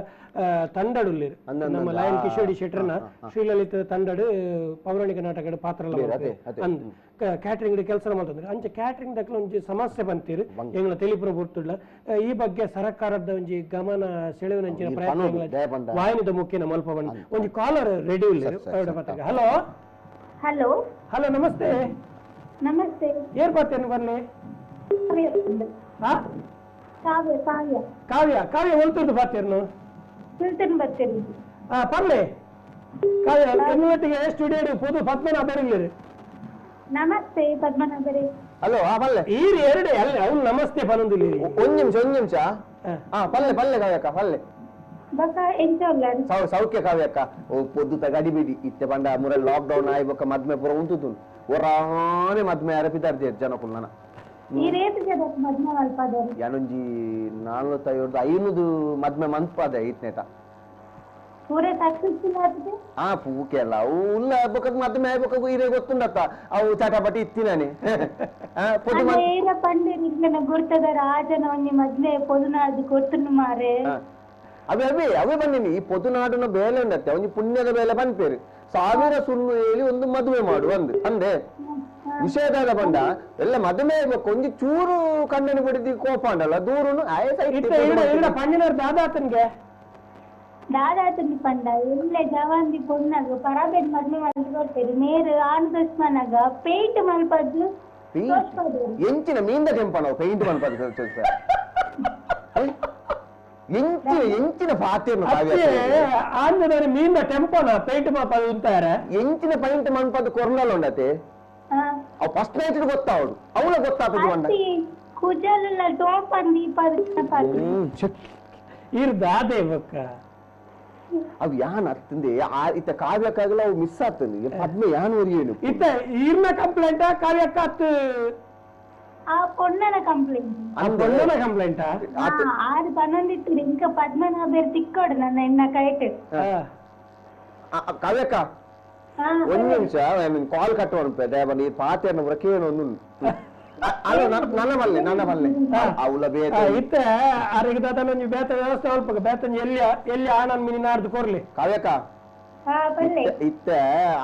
ತಂಡಡುಲ್ಲೇರು ನಮ್ಮ ಲಯನ್ ಕಿಶೋಡಿ ಶೆಟ್ಟರ್ನ ಶ್ರೀಲಲಿತದ ತಂಡಡು ಪೌರಾಣಿಕ ನಾಟಕಡ್ ಪಾತ್ರ ಅಂದ್ ಕ್ಯಾಟ್ರಿಂಗ್ ಕೆಲಸ ಮಾಡ್ತಂದ್ರೆ ಅಂಚೆ ಕ್ಯಾಟ್ರಿಂಗ್ ದಕ್ಕಲ ಒಂಜಿ ಸಮಸ್ಯೆ ಬಂತೀರು ಎಂಗ್ಲ ತೆಲಿಪುರ ಬುರ್ತುಡ್ಲ. ಈ ಬಗ್ಗೆ ಸರ್ಕಾರದ ಒಂಜಿ ಗಮನ ಸೆಳೆಯುವಂಚಿನ ಪ್ರಯತ್ನ ವಾಹಿನಿದ ಮುಖ್ಯನ ಮಲ್ಪ ಬಂದು ಒಂಜಿ ಕಾಲರ್ ರೆಡಿ ಇಲ್ಲ. Hello hello hello namaste. Namaste. ಏರ್ ಬರ್ತೇನೆ ಬರ್ಲಿ? ಕಾವ್ಯ ಕಾವ್ಯ ಕಾವ್ಯ ಕಾವ್ಯ ಹೊಲ್ತದ್ದು ಬರ್ತೀರ್ನು? ಸುಲ್ತಾನ್ ಬರ್ತೀರಿ. ಪರ್ಲೆ ಕಾವ್ಯ ಎನ್ನುವಟ್ಟಿಗೆ ಸ್ಟುಡಿಯೋ ಪೊದು ಪದ್ಮನಾಭ ಇರ್ಲಿರಿ. ನಮಸ್ತೆ ಪದ್ಮನಾಭರೇ. ಹಲೋ ಪಲ್ಲೆ ಈರಿ ಎರಡೇ ಅಲ್ಲ ಅವ್ನು ನಮಸ್ತೆ ಪನೊಂದಿಲ್ಲ. ಒಂದ್ ನಿಮಿಷ ಒಂದ್ ನಿಮಿಷ. ಹಾ ಪಲ್ಲೆ ಪಲ್ಲೆ ಕಾವ್ಯಕ್ಕ ಪಲ್ಲೆ ಬಕ ಎಂತ ಸೌಖ್ಯ ಕಾವ್ಯಕ್ಕ. ಓ ಪೊದ್ದು ತಗಡಿಬೇಡಿ ಇತ್ತೆ ಬಂಡ ಮುರ ಲಾಕ್ ಡೌನ್ ಆಯ್ ಬೊಕ್ಕ ಮದ್ಮೆ ಪೂರ ಉಂಟು ಒರಾನೆ ಮದ್ಮೆ ಅರಪಿದಾರ್ಜೆ ಜನಕುಲ್ ನನ ಯಾನೊಂಜಿ 450 500 ಮದ್ಮೆ ಮನ್ಪಾದೆ ಇತ್ನೇಟ ಆ ಪೂಕೆ ಅಲ್ಲ ಅವು ಉಲ್ಲ ಬೊಕ್ಕ ಮದ್ಮೆ ಆಯ್ ಬೊಕ್ಕ ಇರೇ ಗೊತ್ತುಂಡತ್ತ ಅವು ಚಟಾಪಟಿ ಇತ್ತಿನಾನೆ. ಅವೇ ಅವೇ ಅವೇ ಬಂದಿನಿ ಈ ಪೊದುನಾಡಿನ ಬೇಲೆ ಉಂಡತ್ತೆ ಒಂಜಿ ಪುಣ್ಯದ ಬೇಲೆ ಪನ್ಪೇರು 1000 ಸುಳ್ಳು ಹೇಳಿ ಒಂದು ಮದುವೆ ಮಾಡು ಅಂದ್ ಅಂದೆ ವಿಷಯದಾದ ಬಂಡ ಎಲ್ಲ ಮದುವೆ ಆಗ್ಬೇಕು ಒಂಜಿ ಚೂರು ಕಣ್ಣನ್ನು ಬಿಡಿದಿ ಕೋಪ ಅಂಡಲ್ಲ ದೂರುನು ದಾದಾತನ್ಗೆ ದಾದಾತನಿ ಪಂಡ ಎಲ್ಲೆ ಜವಾಂದಿ ಪೊಣ್ಣಗ ಪರಾಬೇಡ್ ಮದ್ಮೆ ಮಲ್ತ್ ಕೊಡ್ತೇರಿ ಮೇರು ಆನ್ ದುಶ್ಮನಗ ಪೇಂಟ್ ಮಲ್ಪದ್ದು ಎಂಚಿನ ಮೀಂದ ಕೆಂಪನವು ಪೇಂಟ್ ಮಲ್ಪದ್ದು ಎಂಚಿನ ಎಂಚಿನ ಪಾತೆರ್ನು ಆಂಧ್ರದವರು ಮೀಂದ ಟೆಂಪೋನ ಪೇಂಟ್ ಮಲ್ಪದು ಅಂತಾರೆ ಎಂಚಿನ ಪೇಂಟ್ ಮಲ್ಪದ್ದು ಕೊರ್ನಲ್ ಉಂಡತೆ ಅವು ಫಸ್ಟ್ ನೈಟ್ ಗೊತ್ತಾವಡು ಅವಳ ಗೊತ್ತಾತದು ಬಂಡ ಕುಜಲಲ್ಲ ಟೋಪನ್ ದೀಪದ ಇರ್ ದಾದೆ ಬಕ್ಕ ಅವು ಯಾನ್ ಅತ್ತಂದೆ ಇತ್ತ ಕಾವ್ಯಕ್ಕಾಗಲ್ಲ ಅವು ಮಿಸ್ ಆಗ್ತದೆ ಪದ್ಮ ಯಾನ್ ಒರಿಯೇನು ಇತ್ತ ಈರ್ನ ಕಂಪ್ಲೇಂಟ್ ಕಾವ್ಯಕ್ಕ ಅತ್ತು ಆ ಪೊಣ್ಣನ ಕಂಪ್ಲೇಂಟ್ ಆ ಪೊಣ್ಣನ ಕಂಪ್ಲೇಂಟ್ ಆರು ಪನ್ನೊಂದಿತ್ತು ಇಂಕ ಪದ್ಮನಾಭರ್ ತಿಕ್ಕೋಡು ನನ್ನ ಎನ್ನ ಕೈಟ್. ಕಾವ್ಯಕ್ಕ ಒಂದ್ ನಿಮಿಷ ಕಾಲ್ ಕಟ್ ಅನ್ಪೆ ದಯಬಂದು ಈ ಪಾತೆರ್ನ ಪೂರ ಕೇಳು ಅಲ್ಲ ನನ್ನ ಬಲ್ಲೆ ನನ್ನ ಬಲ್ಲೆ ಅವಳ ಬೇತ ಇತ್ತ ಅರೆಗೆ ದಾದ ಒಂಜಿ ಬೇತ ವ್ಯವಸ್ಥೆ ಅಲ್ಪ ಬೇತ ಎಲ್ಲಿ ಎಲ್ಲಿ ಆನಂದ್ ಮಿನಿ ನಾಡ್ದು ಕೊರ್ಲಿ ಕಾವ್ಯಕ್ಕ ಇತ್ತ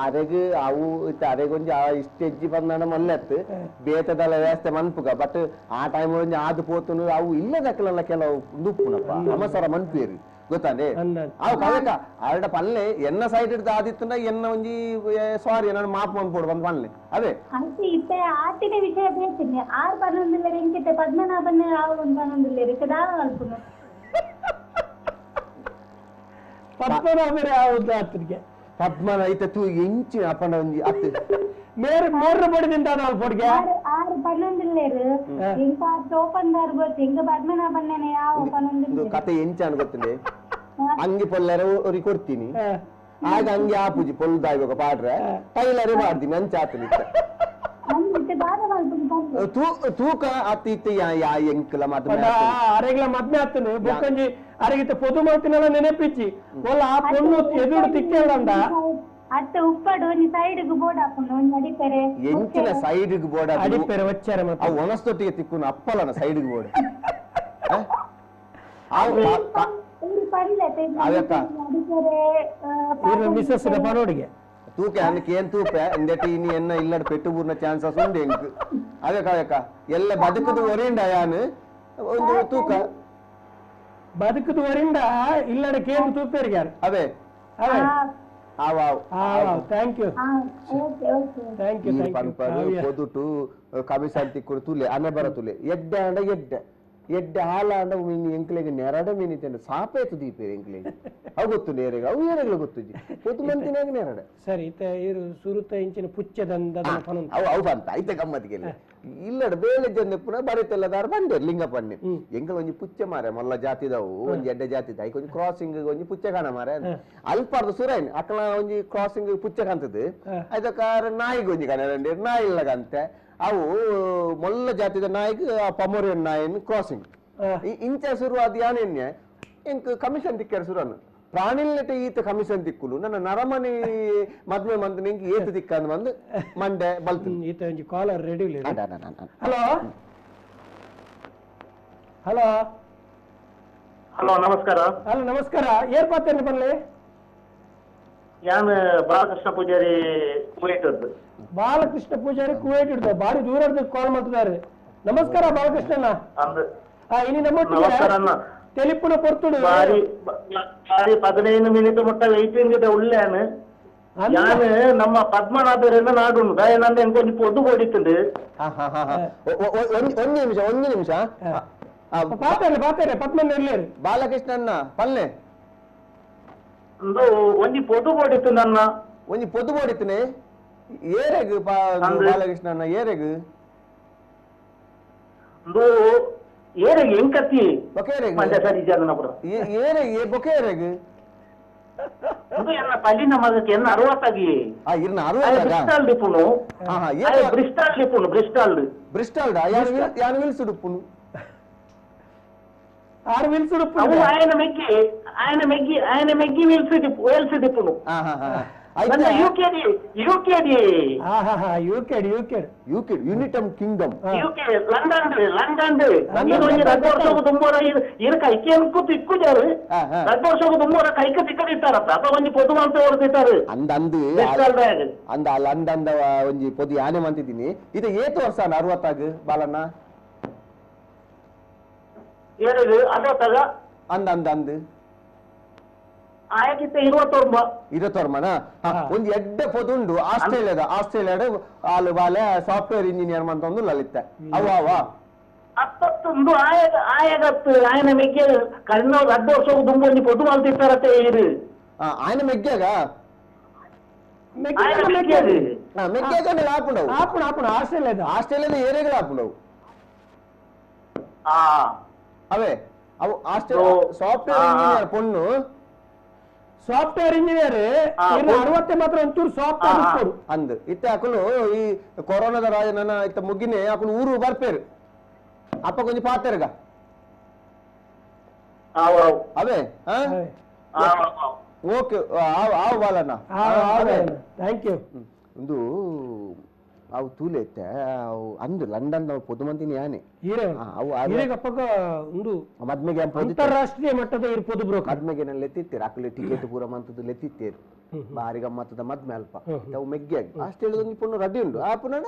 ಅರೆಗ್ ಅವು ಇತ್ತ ಅರೆಗೊಂಜಿ ಆ ಇಷ್ಟೆಜ್ಜಿ ಬಂದಾನ ಮೊಲ್ಲೆತ್ತು ಬೇತದಲ್ಲ ವ್ಯವಸ್ಥೆ ಮನ್ಪುಗ ಬಟ್ ಆ ಟೈಮ್ ಒಂಜಿ ಆದು ಪೋತುನು ಅವು ಇಲ್ಲದಕ್ಕಲೆಲ್ಲ ಕೆಲವು ದುಪ್ಪುನಪ್ಪ ಅಮಸರ ಮನ್ಪೇರು ಗೊತ್ತಾನೆ ಅವು ಕಾವ್ಯಕ್ಕ ಅರಡ ಪಲ್ಲೆ ಎನ್ನ ಸೈಡ್ ಹಿಡ್ದು ಆದಿತ್ತುಂಡ ಎನ್ನ ಒಂಜಿ ಸಾರಿ ನನ್ನ ಮಾಪು ಮನ್ಪೋಡು ಬಂದ್ ಪಲ್ಲೆ ಅದೇ ಇತ್ತೆ ಆತಿನ ವಿಷಯ ಬೇತೀನಿ ಆರು ಪನ್ನೊಂದಿಲ್ಲ ಎಂಕಿತ್ತೆ ಪದ್ಮನಾಭನ ಆವು ಒಂದು ಪನ್ನೊಂದಿಲ್ಲ ದಾವ ಮಲ್ಪುನು ಪದ್ಮನಾಭರೇ ಆವುದು ಆತನಿಗೆ ಪದ್ಮನ ಐತೆ ತೂ ಎಂಚಿನ ಅಪ್ಪನ ಒಂಜಿ ಅತ್ತು ಮೇರೆ ಮೇರ್ನ ಬಡಿದಿಂದ ಪೊಡ್ಗೆ ಆರು ಪನ್ನೊಂದಿಲ್ಲೇರು ಎಂಕ ಟೋಪಂದಾರು ಗೊತ್ತು ಎಂಕ ಪದ್ಮನಾಭನ್ನೇ ಯಾವ ಪನ್ನೊಂದಿಲ್ಲ ಕತೆ ಎಂಚಾನ ಗೊತ್ತಿಲ್ಲ ಅಂಗಿ ಪೊಲ್ಲರ ಅವ್ರಿಗೆ ಕೊಡ್ತೀನಿ ಆಗ ಅಂಗಿ ಆಪುಜಿ ಪೊಲ್ದಾಯ್ಬೇಕು ಪಾಡ್ರೆ ಟೈಲರೇ ಮಾಡ್ತೀನಿ ಅಂಚ ಆತನಿ ತೂಕ ಅತ್ತ ಇತ್ತ ಯಾ ಎಂಕಲ ಮದ್ಮೆ ಅರೆಗ್ಲ ಮದ್ಮೆ ಆಗ್ತಾನೆ ಬೊಕ್ಕಂಜಿ ಅರೆಗಿತ್ತ ಪೊದು ಮಾಡ್ತೀನಲ್ಲ ನೆನಪಿಚ್ಚಿ ಒಲ್ಲ ಆ ಪೊಣ್ಣು ಎದುರು ತಿಕ್ಕೇಳಂದ ಅತ್ತ ಉಪ್ಪಡು ಒಂಜಿ ಸೈಡ್ ಗ್ ಬೋರ್ಡ್ ಹಾಕೊಂಡು ಒಂಜಿ ಅಡಿಪೆರೆ ಎಂಚಿನ ಸೈಡ್ ಗ್ ಬೋರ್ಡ್ ಅಡಿಪೆರೆ ವಚ್ಚಾರೆ ಆ ಒಣಸ್ತೊಟ್ಟಿಗೆ ತಿಕ್ಕುನ ಅಪ್ಪಲನ ಸೈಡ್ ಗ್ ಬೋರ್ಡ್ ಮಿಸಸ್ ಪನೋಡಿಗೆ ತೂಕೆ ಅನ್ನಕ್ಕೆ ಏನ್ ತೂಪೆ ಇಂದೆಟ್ ಇನಿ ಎನ್ನ ಇಲ್ಲಡ್ ಪೆಟ್ಟು ಬೂರ್ನ ಚಾನ್ಸಸ್ ಉಂಡು ಎಂಕ್ ಅವಕ್ಕ ಅವಕ್ಕ ಎಲ್ಲ ಬದುಕುದು ಒರಿಂಡ ಯಾನು ಒಂದು ತೂಕ ಬದುಕುದು ಒರಿಂಡ ಇಲ್ಲಡ ಕೇಂದ್ರ ತೂಪೇರಿಗೆ ಯಾರು ಅವೇ ಅವೇ ಆವ್ ಆವ್ ಆವ್ thank you okay okay thank you thank you ಪನ್ಪರು ಪೊದುಟು ಕಮಿಷನ್ ತಿಕ್ಕುಡು ತುಲೆ ಅನೆ ಬರ ತುಲೆ ಎಡ್ಡೆ ಅಂಡ ಎಡ್ಡೆ ಎಡ್ಡೆ ಹಾಲ ಅಂಡ ಮೀನು ಎಂಕ್ಲೆಗೆ ನೆರಡ ಮೀನಿತೇನೆ ಸಾಪೇತು ದೀಪೇರು ಎಂಕ್ಲೆಗೆ ಅವು ಗೊತ್ತು ನೇರೆಗೆ ಅವು ಏರೆಗಳು ಗೊತ್ತುಜಿ ಪೊತು ಮಂತಿನಾಗ ನೆರಡ ಸರಿ ಇತ್ತ ಇರು ಸುರುತ ಇಂಚಿನ ಪುಚ್ಚದಂದ ಅವು ಅವು ಅಂತ ಐತೆ ಗಮ್ಮತ್ತಿಗೆ ಇಲ್ಲಡ ಬೇಲೆ ಜನ ಪುನಃ ಬರೀತೆಲ್ಲ ದಾರ ಬಂಡೆ ಲಿಂಗಪ್ಪಣ್ಣೆ ಎಂಕಲ್ ಒಂಜಿ ಪುಚ್ಚೆ ಮಾರೆ ಮೊಲ್ಲ ಜಾತಿದವು ಒಂಜಿ ಎಡ್ಡೆ ಜಾತಿದ ಐಕ್ ಒಂಜಿ ಕ್ರಾಸಿಂಗ್ ಒಂಜಿ ಪುಚ್ಚೆ ಕಾಣ ಮಾರೆ ಅಲ್ಪಾರ್ದು ಸುರೈನ್ ಅಕ್ಕಲ ಒಂಜಿ ಕ್ರಾಸಿಂಗ್ ಪುಚ್ಚೆ ಕಾಣ್ತದೆ ಐದಕ್ಕಾರ ನಾಯಿಗೆ ಒಂಜಿ ಕಾಣ ನಾಯಿ ಇಲ್ಲಗಂತೆ ಅವು ಮೊಲ್ಲ ಜಾತಿದ ನಾಯಿಗೆ ಆ ಪಮೋರಿಯನ್ ನಾಯಿನ ಕ್ರಾಸಿಂಗ್ ಇಂಚ ಶುರು ಅದು ಯಾನೆನ್ನೆ ಎಂಕ್ ಕಮಿಷನ್ ತಿಕ್ಕಾರ ಸುರನ್ ಪ್ರಾಣಿಲ್ನೆಟ ಈತ ಕಮಿಷನ್ ತಿಕ್ಕುಲು ನನ್ನ ನರಮನಿ ಮದ್ವೆ ಮಂತ್ ನಿಂಗೆ ಏತು ತಿಕ್ಕಂದ್ ಬಂದು ಮಂಡೆ ಬಲ್ತು ಈತ ಒಂಜಿ collar ready hello hello hello ನಮಸ್ಕಾರ ಹಲೋ ನಮಸ್ಕಾರ ಏರ್ ಪಾತೇನೆ ಬನ್ನಿ ಯಾನ್ ಬಾಲಕೃಷ್ಣ ಪೂಜಾರಿ ಕುವೈಟ್ ಬಾಲಕೃಷ್ಣ ಪೂಜಾರಿ ಕುವೈಟ್ ಹಿಡ್ದು ಬಾರಿ ದೂರ ಕಾಲ್ ಮಾಡ್ತಿದ್ದಾರೆ ನಮಸ್ಕಾರ ಬಾಲಕೃಷ್ಣಣ್ಣ ಇನಿ ನಮ್ಮ ತೆಲಿಪುನ ಪೊರ್ತುಡು ಬಾರಿ ಬಾರಿ 15 ಮಿನಿಟ್ ಮುಟ್ಟ ವೆಯ್ಟಿಂಗ್ ಇದೆ ಉಳ್ಳಾನು ಯಾನು ನಮ್ಮ ಪದ್ಮನಾಭರನ್ನ ನಾಡುಂಡು ದಯಾನಂದ ಎಂಕೊಂಜಿ ಪೊದ್ದು ಕೊಡಿತುಂಡು ಒಂದು ನಿಮಿಷ ಒಂದು ನಿಮಿಷ ಪಾತೇನೆ ಪಾತೇನೆ ಪದ್ಮನ ಇರ್ಲೇರು ಬಾಲಕೃಷ್ಣಣ್ಣ ಪಲ್ಲೆ ಒಂಜಿ ಪೊದ್ದು ಕೊಡಿತು ನನ್ನ ಒಂಜಿ ಪೊದ್ದು ಕೊಡಿತನೆ ಏರೆಗ್ ಬಾಲಕೃಷ್ಣಣ್ಣ ಏರೆಗ್ ಏರೆಗ್ ಎಂಕತ್ತಿ ಬೊಕೇರೆಗ್ ಮಂಡ್ಯ ಸರಿ ಜನ ಪುರ ಏರೆಗ್ ಬೊಕೇರೆಗ್ ಎನ್ನ ಪಲ್ಲಿನ ಮಗಕ್ಕೆ ಎನ್ನ 60 ಆ ಇರ್ನ 60 ಬ್ರಿಸ್ಟಾಲ್ ಡಿಪುನು ಹಾ ಹಾ ಬ್ರಿಸ್ಟಾಲ್ ಡಿಪುನು ಬ್ರಿಸ್ಟಾಲ್ ಬ್ರಿಸ್ಟಾಲ್ ಡಾ ಯಾನ್ ಯಾನ್ ವಿಲ್ಸ್ ಡುಪುನು ಆರ್ ವಿಲ್ಸ್ ಡುಪುನು ಅವು ಆಯನ ಮೆಗ್ಗಿ ಆಯನ ಮೆಗ್ಗಿ ಆಯನ ಮೆಗ್ಗಿ ವಿಲ್ಸ್ ಡಿಪು ವೇಲ್ಸ್ ಡಿಪುನು ಹಾ ಹಾ ಹಾ ನನ್ನ ಯುಕೆ ಡಿ ಯುಕೆ ಡಿ ಹಾ ಹಾ ಹಾ UK D UK UK United Kingdom UK London London ನೀನು ಒಂಜಿ ರಡ್ಡು ವರ್ಷకు ದುಂಬೋರ ಇರ ಕೈಕೆ ತಿಕ್ಕುಜಾರು ರಡ್ಡು ವರ್ಷకు ದುಂಬೋರ ಕೈಕ ತಿಕ್ಕದಿತ್ತಾರತ್ತ ಅಪ್ಪ ಒಂಜಿ ಪೊದು ಮಂತ ಹೊರದಿತ್ತಾರೆ ಅಂದ ಅಂದು ಅಂದ ಲಂಡನ್ ಒಂಜಿ ಪೊದು ಯಾನೆ ಮಂತಿದ್ದೀನಿ ಇದು ಏತು ವರ್ಷ 60 ಬಾಲಣ್ಣ ಏಳು 60 ಅಂದ ಅಂದ ಅಂದು ಆಯಕಿತ್ತ 29 29 ಒಂದು ಎಡ್ಡೆ ಪೊದುಂಡು ಆಸ್ಟ್ರೇಲಿಯಾದ ಆಸ್ಟ್ರೇಲಿಯಾದ ಆಲು ಬಾಲೆ ಸಾಫ್ಟ್ವೇರ್ ಇಂಜಿನಿಯರ್ ಮಂತೊಂದು ಲಲಿತ ಅವ ಅವ ಅತ್ತೊಂದು ಆಯಗ ಆಯಗತ್ತು ಆಯನ ಮೆಗ್ಗೆ ಕಣ್ಣು ರಡ್ಡು ವರ್ಷ ದುಂಬೊಂಜಿ ಪೊದು ಮಲ್ತಿತ್ತಾರತ್ತೆ ಇರು ಆಯನ ಮೆಗ್ಗ್ಯಾಗ ಆಯನ ಮೆಗ್ಗ್ಯಾಗ ಮೆಗ್ಗ್ಯಾಗ ಆಪುಂಡವು ಆಪುಣ ಆಪುಣ ಆಸ್ಟ್ರೇಲಿಯಾದ ಆಸ್ಟ್ರೇಲಿಯಾದ ಏರಿಯಾಗಳು ಆಪುಂಡವು ಅವೇ ಅವು ಆಸ್ಟ್ರೇಲಿಯಾ ಸಾಫ್ಟ್ವೇರ್ ಇಂಜಿನಿಯರ್ ಪೊಣ್ಣು ಸಾಫ್ಟ್ವೇರ್ ಇಂಜಿನಿಯರ್ 60 ಮಾತ್ರ ಒಂಚೂರು ಸಾಫ್ಟ್ವೇರ್ ಅಂದ್ ಇತ್ತೆ ಅಕುಲು ಈ ಕೊರೋನಾದ ರಾಜನ ಇತ್ತ ಮುಗಿನೇ ಅಕುಲು ಊರು ಬರ್ಪೇರು ಅಪ್ಪ ಕೊಂಚ ಪಾತೆರ್ಗ ಅವೇ ಓಕೆ ಆವ್ ಬಾಲಣ್ಣ thank you ಒಂದು ಅವು ತೂಲೆ ಇತ್ತೆ ಅವು ಅಂದು ಲಂಡನ್ ಪೊದು ಮಂತಿನಿ ಯಾನೆ ಅಪ್ಪಗ ಒಂದು ಮದ್ಮೆಗೆ ಅಂತಾರಾಷ್ಟ್ರೀಯ ಮಟ್ಟದ ಇರ್ಬೋದು ಬ್ರೋ ಮದ್ಮೆಗೆ ಲೆತ್ತಿತ್ತೀರ ಅಕುಲು ಟಿಕೆಟ್ ಪೂರ ಮಂತದ್ದು ಲೆತ್ತಿತ್ತೇರು ಬಾರಿ ಗಮ್ಮತ್ತದ ಮದ್ಮೆ ಅಲ್ಪ ಅವು ಮೆಗ್ಗೆಯಾಗಿ ಆಸ್ಟ್ರೇಲಿಯಾದ ಪೊಣ್ಣು ರಡ್ಡಿ ಉಂಡು ಆ ಪುನಃ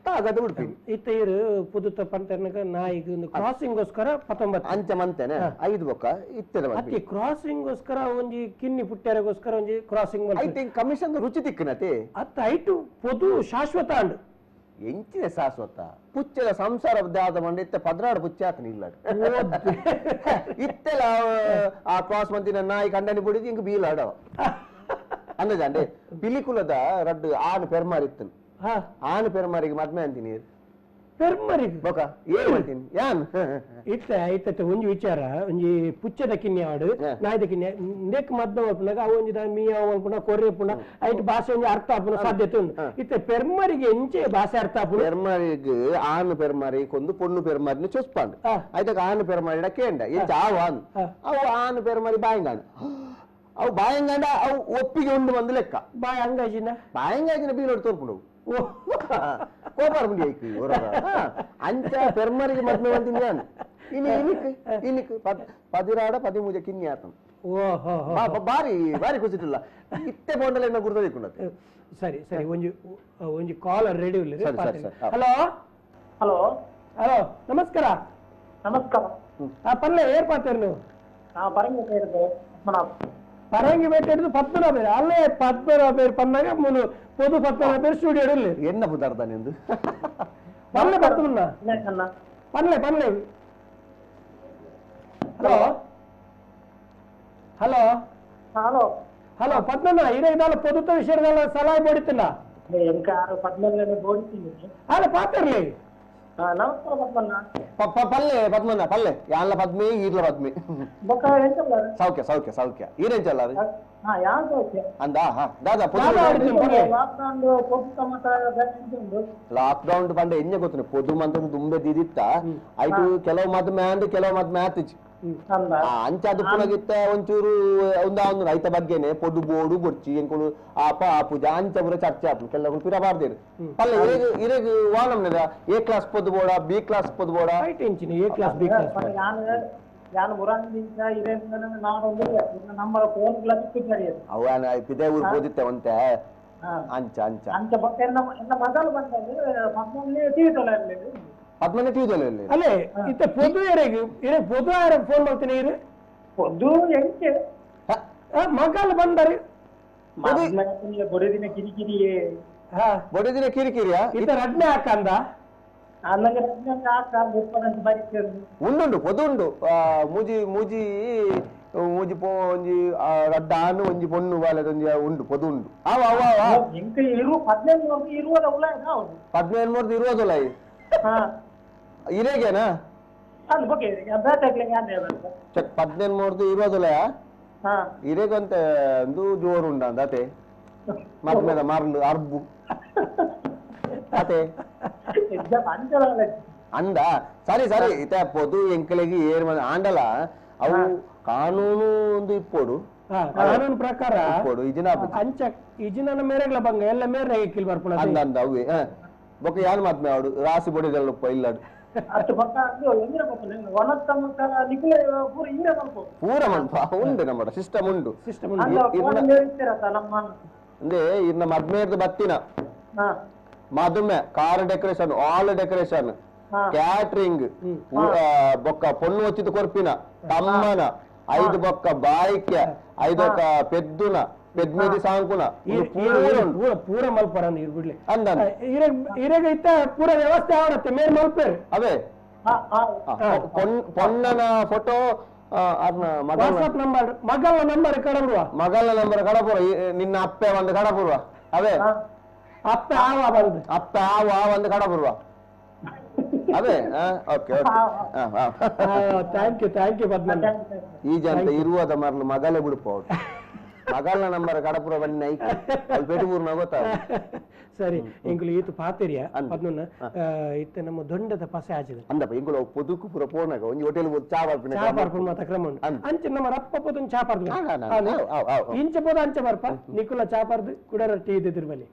ತಾಗದ ಉಡುಪಿ ಇತ್ತ ಇರು ಪುದುತ ಪಂತರ್ನಗ ನಾಯಿಗೆ ಒಂದು ಕ್ರಾಸಿಂಗ್ಗೋಸ್ಕರ 19 ಅಂಚ ಮಂತೇನೆ 5 ಬೊಕ್ಕ ಇತ್ತದ ಅತಿ ಕ್ರಾಸಿಂಗ್ಗೋಸ್ಕರ ಒಂಜಿ ಕಿನ್ನಿ ಪುಟ್ಟ್ಯಾರಗೋಸ್ಕರ ಒಂಜಿ crossing I think commission ರುಚಿ ತಿಕ್ಕನತೆ ಅತ್ತ ಐಟು ಪೊದು ಶಾಶ್ವತ ಅಂಡ್ ಎಂಚಿನ ಶಾಶ್ವತ ಪುಚ್ಚದ ಸಂಸಾರ ಆದ ಮಂಡ ಇತ್ತೆ 16 ಪುಚ್ಚ ಆತನ ಇಲ್ಲ ಇತ್ತೆಲ್ಲ ಆ ಕ್ರಾಸ್ ಮಂತಿನ ನಾಯಿ ಕಂಡನಿ ಬಿಡಿದು ಹಿಂಗ ಬೀಲಾಡವ ಅಂದಜಾಂಡೆ ಪಿಲಿಕುಲದ ರಡ್ಡು ಆನು ಪೆರ್ಮಾರಿ ಇತ್ತನು ಆನು ಪೆರ್ಮಾರಿಗೆ ಮದ್ಮೆ ಅಂತೀನಿ ಪೆರ್ಮರಿಗೆ ಬೊಕ ಏನ್ ಮಾಡ್ತೀನಿ ಯಾನ್ ಇತ್ತ ಇತ್ತ ಒಂಜಿ ವಿಚಾರ ಒಂಜಿ ಪುಚ್ಚದ ಕಿನ್ನಿ ಆಡು ನಾಯ್ದ ಕಿನ್ನಿ ನೆಕ್ ಮದ್ದ ಮಲ್ಪುನಾಗ ಅವು ಒಂಜಿ ಮೀಯಾವ್ ಮಲ್ಪುನ ಕೊರ್ರೆ ಪುನ ಐಟ್ ಭಾಷೆ ಒಂಜಿ ಅರ್ಥ ಆಪುನ ಸಾಧ್ಯತೆ ಉಂಡು ಇತ್ತೆ ಪೆರ್ಮರಿಗೆ ಎಂಚೆ ಭಾಷೆ ಅರ್ಥ ಆಪುನ ಪೆರ್ಮರಿಗೆ ಆನು ಪೆರ್ಮರಿ ಕೊಂದು ಪೊಣ್ಣು ಪೆರ್ಮರಿನ ಚೊಸ್ಪಾಂಡು ಐತಕ ಆನು ಪೆರ್ಮರಿಡ ಕೇಂಡ ಎಂಚ ಆವು ಆನು ಅವು ಆನು ಪೆರ್ಮರಿ ಬಾಯಿಂಗಾನು ಅವು ಬಾಯಂಗಂಡ ಅವು ಒಪ್ಪಿಗೆ ಉಂಡು ಬಂದು ಲೆಕ್ಕ ಬಾಯ್ ಅಂಗಾಜಿನ ಬಾಯಂಗಾಜಿನ ಬೀಲೋಡು ತೋರ್ಪುಂಡು ಕೋಪಾರ ಮುಂಡಿ ಐಕ್ ಅಂಚ ಪೆರ್ಮರಿಗೆ ಮದ್ಮೆ ಬಂದಿನಿ ನಾನು ಇನಿ ಇನಿಕ್ ಇನಿಕ್ ಪದಿರಾಡ ಪದಿಮೂಜ ಕಿನ್ನಿ ಆತನು ಬಾರಿ ಬಾರಿ ಖುಷಿಟಿಲ್ಲ ಇತ್ತೆ ಫೋನಲ್ಲಿ ಎನ್ನ ಗುರ್ತದಿಕ್ಕುಂಡತೆ. ಸರಿ ಸರಿ ಒಂಜಿ ಒಂಜಿ ಕಾಲರ್ ರೆಡಿ ಉಲ್ಲೆರ್. ಹಲೋ ಹಲೋ ಹಲೋ ನಮಸ್ಕಾರ. ನಮಸ್ಕಾರ. ಪಲ್ಲೆ ಏರ್ ಪಾತೇರ್ ನೀವು? ಪರಂಗಿ ಪದ್ಮನಾಭ. ಪರಂಗಿ ಬೇಟೆ ಹಿಡಿದು ಪದ್ಮನಾಭ ಅಲ್ಲೇ ಪದ್ಮನಾಭ ಪನ್ನಾಗ ಮುನು ಪೊದು ಪದ್ಮನಾಭ ಸ್ಟುಡಿಯೋ ಇಲ್ಲಿ ಎನ್ನ ಪುದಾರ್ದಾನೆ ಎಂದು ಪಲ್ಲೆ ಪದ್ಮನ ಪಲ್ಲೆ ಪಲ್ಲೆ. ಹಲೋ ಹಲೋ ಹಲೋ ಹಲೋ ಪದ್ಮನ ಇದೇ ಪೊದುತ ವಿಷಯದಲ್ಲ ಸಲಹೆ ಬೋಡಿತಿಲ್ಲ ಅಲ್ಲ ಪಾತಿರ್ಲಿ. ನಮಸ್ಕಾರ ಪದ್ಮಣ್ಣ. ಪಲ್ಲೆ ಪದ್ಮಣ್ಣ ಪಲ್ಲೆ ಯಾನ್ಲ ಪದ್ಮಿ ಈರ್ಲ ಪದ್ಮಿ ಸೌಖ್ಯ ಸೌಖ್ಯ ಸೌಖ್ಯ ಈರೆಂಚಲ್ಲ ಅಂದ ದಾದಾ ಲಾಕ್ ಡೌನ್ ಪಂಡ ಎಣ್ಣೆ ಗೊತ್ತು ಪೊದು ಮಂತದ ದುಂಬೆ ದಿದಿತ್ತ ಐಟು ಕೆಲವು ಮದ್ಮೆ ಅಂದ್ ಕೆಲವು ಮದ್ಮೆ ಆತಿಜಿ ಅಂಚ ಅದು ಪುನಗಿತ್ತ ಒಂಚೂರು ಒಂದ ರೈತ ಬಗ್ಗೆನೆ ಪೊದು ಬೋಡು ಬೊರ್ಚಿ ಎಂಕುಲು ಆಪ ಆಪುಜ ಅಂಚ ಪೂರ ಚರ್ಚೆ ಆಪು ಕೆಲವು ಪಿರ ಬಾರ್ದೇರು ಪಲ್ಲೆ ಇರೆಗ್ ಇರೆಗ್ ವಾನಮ್ನೆದ ಎ ಕ್ಲಾಸ್ ಪೊದು ಬೋಡ ಬಿ ಕ್ಲಾಸ್ ಪೊದು ಬೋಡ ಎ ಕ್ಲಾಸ್ ಬಿ ಕ್ಲಾಸ್ ಅವ ಪಿದೆ ಊರು ಪೋದಿತ್ತೆ ಒಂತೆ ಅಂಚ ಅಂಚ ಪದ್ಮನೆ ಟಿವಿ ಅಲ್ಲೇ ಇತ್ತ ಪೊದು ಎರೆಗ್ ಇರೆ ಪೊದು ಆರ ಫೋನ್ ಮಾಡ್ತೀನಿ ಇರು ಪೊದು ಎಂಕೆ ಮಗಲ್ ಬಂದರೆ ಬೊಡೆದಿನ ಕಿರಿಕಿರಿ. ಹಾ ಬೊಡೆದಿನ ಕಿರಿಕಿರಿಯಾ ಇತ್ತ ರಡ್ನೆ ಹಾಕಂದ ಉಂಡುಂಡು ಪೊದು ಉಂಡು ಮೂಜಿ ಮೂಜಿ ಮೂಜಿ ಪೋ ಒಂಜಿ ರಡ್ಡ ಆನು ಒಂಜಿ ಪೊಣ್ಣು ಬಾಲೆದ ಒಂಜಿ ಉಂಡು ಪೊದು ಉಂಡು. ಅವ ಅವ ಅವ 15 ಮೂರ್ದು ಇರುವುದಲ್ಲ ಇರೇಗೇನಾ 15 ಮೂರ್ದು ಇರುವುದಲ್ಲ ಇರೇಗಂತ ಒಂದು ಜೋರು ಉಂಡ ಅಂದಾತೆ ಮದ್ಮೆದ ಮರ್ಲು ಅರ್ಬು ಅತೆ ಅಂದ ಸರಿ ಸರಿ ಇತ ಪೊದು ಎಂಕಲೆಗೆ ಏರ್ ಆಂಡಲ ಅವು ಕಾನೂನು ಒಂದು ಇಪ್ಪೋಡು ಕಾನೂನು ಪ್ರಕಾರ ಇಪ್ಪೋಡು ಇಜಿನ ಅಂಚ ಇಜಿನ ಮೇರೆಗ್ಲ ಬಂಗ ಎಲ್ಲ ಮೇರೆ ಕಿಲ್ ಬರ್ಪುಣ ಅಂದ ಅಂದ ಅವೇ ಬೊಕ್ಕ ಯಾರು ಮಾತ್ಮೆ ಅವಡು ರಾಸಿ ಬೊಡಿದಲ್ಲ ಇಲ್ಲಡು ಪೂರ ಮಲ್ಪ ಉಂಡು ನಮ್ಮ ಸಿಸ್ಟಮ್ ಉಂಡು. ಅಂದ್ರೆ ಇನ್ನ ಮದ್ಮೇರ್ದು ಬತ್ತಿನ ಮದುಮೆ car decoration all decoration catering ಬೊಕ್ಕ ಪೊಣ್ಣು ಒಚ್ಚಿದ ಕೊರ್ಪಿನ ತಮ್ಮನ ಐದು ಬೊಕ್ಕ ಬಾಯಿಕೆ ಐದೊಕ್ಕ ಪೆದ್ದುನ ಪೆದ್ಮೆದಿ ಸಾಂಕುನ ಪೂರ ಮಲ್ಪರ ಬಿಡ್ಲಿ ಅಂದ ಇರೆಗ ಇತ್ತ ಪೂರ ವ್ಯವಸ್ಥೆ ಆವಡತ್ತೆ ಮೇಲ್ ಮಲ್ಪೇರು ಅವೇ ಪೊಣ್ಣನ ಫೋಟೋ ವಾಟ್ಸ್ಆಪ್ ನಂಬರ್ ಮಗಳ ನಂಬರ್ ಕಡಪುರುವ ಮಗಳ ನಂಬರ್ ಕಡಪುರ ನಿನ್ನ ಅಪ್ಪೆ ಒಂದು ಕಡಪುರುವ ಅವೇ ಅಪ್ಪೆ ಆವ ಬಂದು ಅಪ್ಪೆ ಆವ ಒಂದು ಕಡಪುರುವ ಅದೇ okay okay thank you thank you Padmanna. ಈ ಜನ ಇರುವುದ ಮರಳು ಮಗಲೇ ಬಿಡುಪ ಮಗಳ ನಂಬರ್ ಕಡಪುರ ಬನ್ನಿ ಐಕ್ ಅಲ್ಲಿ ಪೇಟುಪೂರ್ನ ಗೊತ್ತಾ. ಸರಿ ಇಂಕುಲು ಈತು ಪಾತೆರಿಯ ಪದ್ಮಣ್ಣ ಇತ್ತೆ ನಮ್ಮ ದೊಂಡದ ಪಸೆ ಆಚಿದೆ ಅಂದಪ್ಪ ಇಂಕುಲು ಪೊದುಕು ಪೂರ ಪೋನಾಗ ಒಂಜಿ ಹೋಟೆಲ್ ಚಾ ಬರ್ಪಿನ ಚಾ ಬರ್ಪುನ ಮಾತ ಕ್ರಮ ಉಂಟು ಅಂಚೆ ನಮ್ಮ ರಪ್ಪ ಪೊದೊಂದು ಚಾ ಪರ್ದು ಇಂಚ ಪೋದ ಅಂಚೆ ಬರ್ಪ ನಿಕುಲ ಚಾ ಪರ್ದು ಕುಡರ ಟೀ ಇದ್ದಿದ್ರು ಬಲಿ.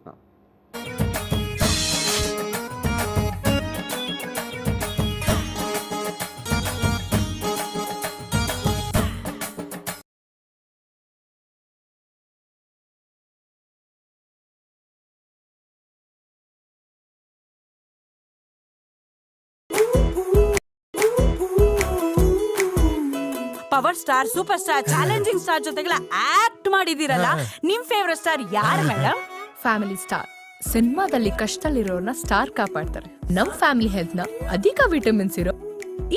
Power star, super star, challenging star ಜೊತೆಗೆಲ್ಲ ಆಕ್ಟ್ ಮಾಡಿದಿರಲ್ಲ, ನಿಮ್ ಫೇವರೇಟ್ ಸ್ಟಾರ್ ಯಾರು ಮೇಡಮ್? ಫ್ಯಾಮಿಲಿ ಸ್ಟಾರ್ ಸಿನಿಮಾದಲ್ಲಿ ಕಷ್ಟದಲ್ಲಿರೋರ್ನ ಸ್ಟಾರ್ ಕಾಪಾಡ್ತಾರೆ. ನಮ್ ಫ್ಯಾಮಿಲಿ ಹೆಲ್ತ್ ನ ಅಧಿಕ ವಿಟಮಿನ್ಸ್ ಇರೋ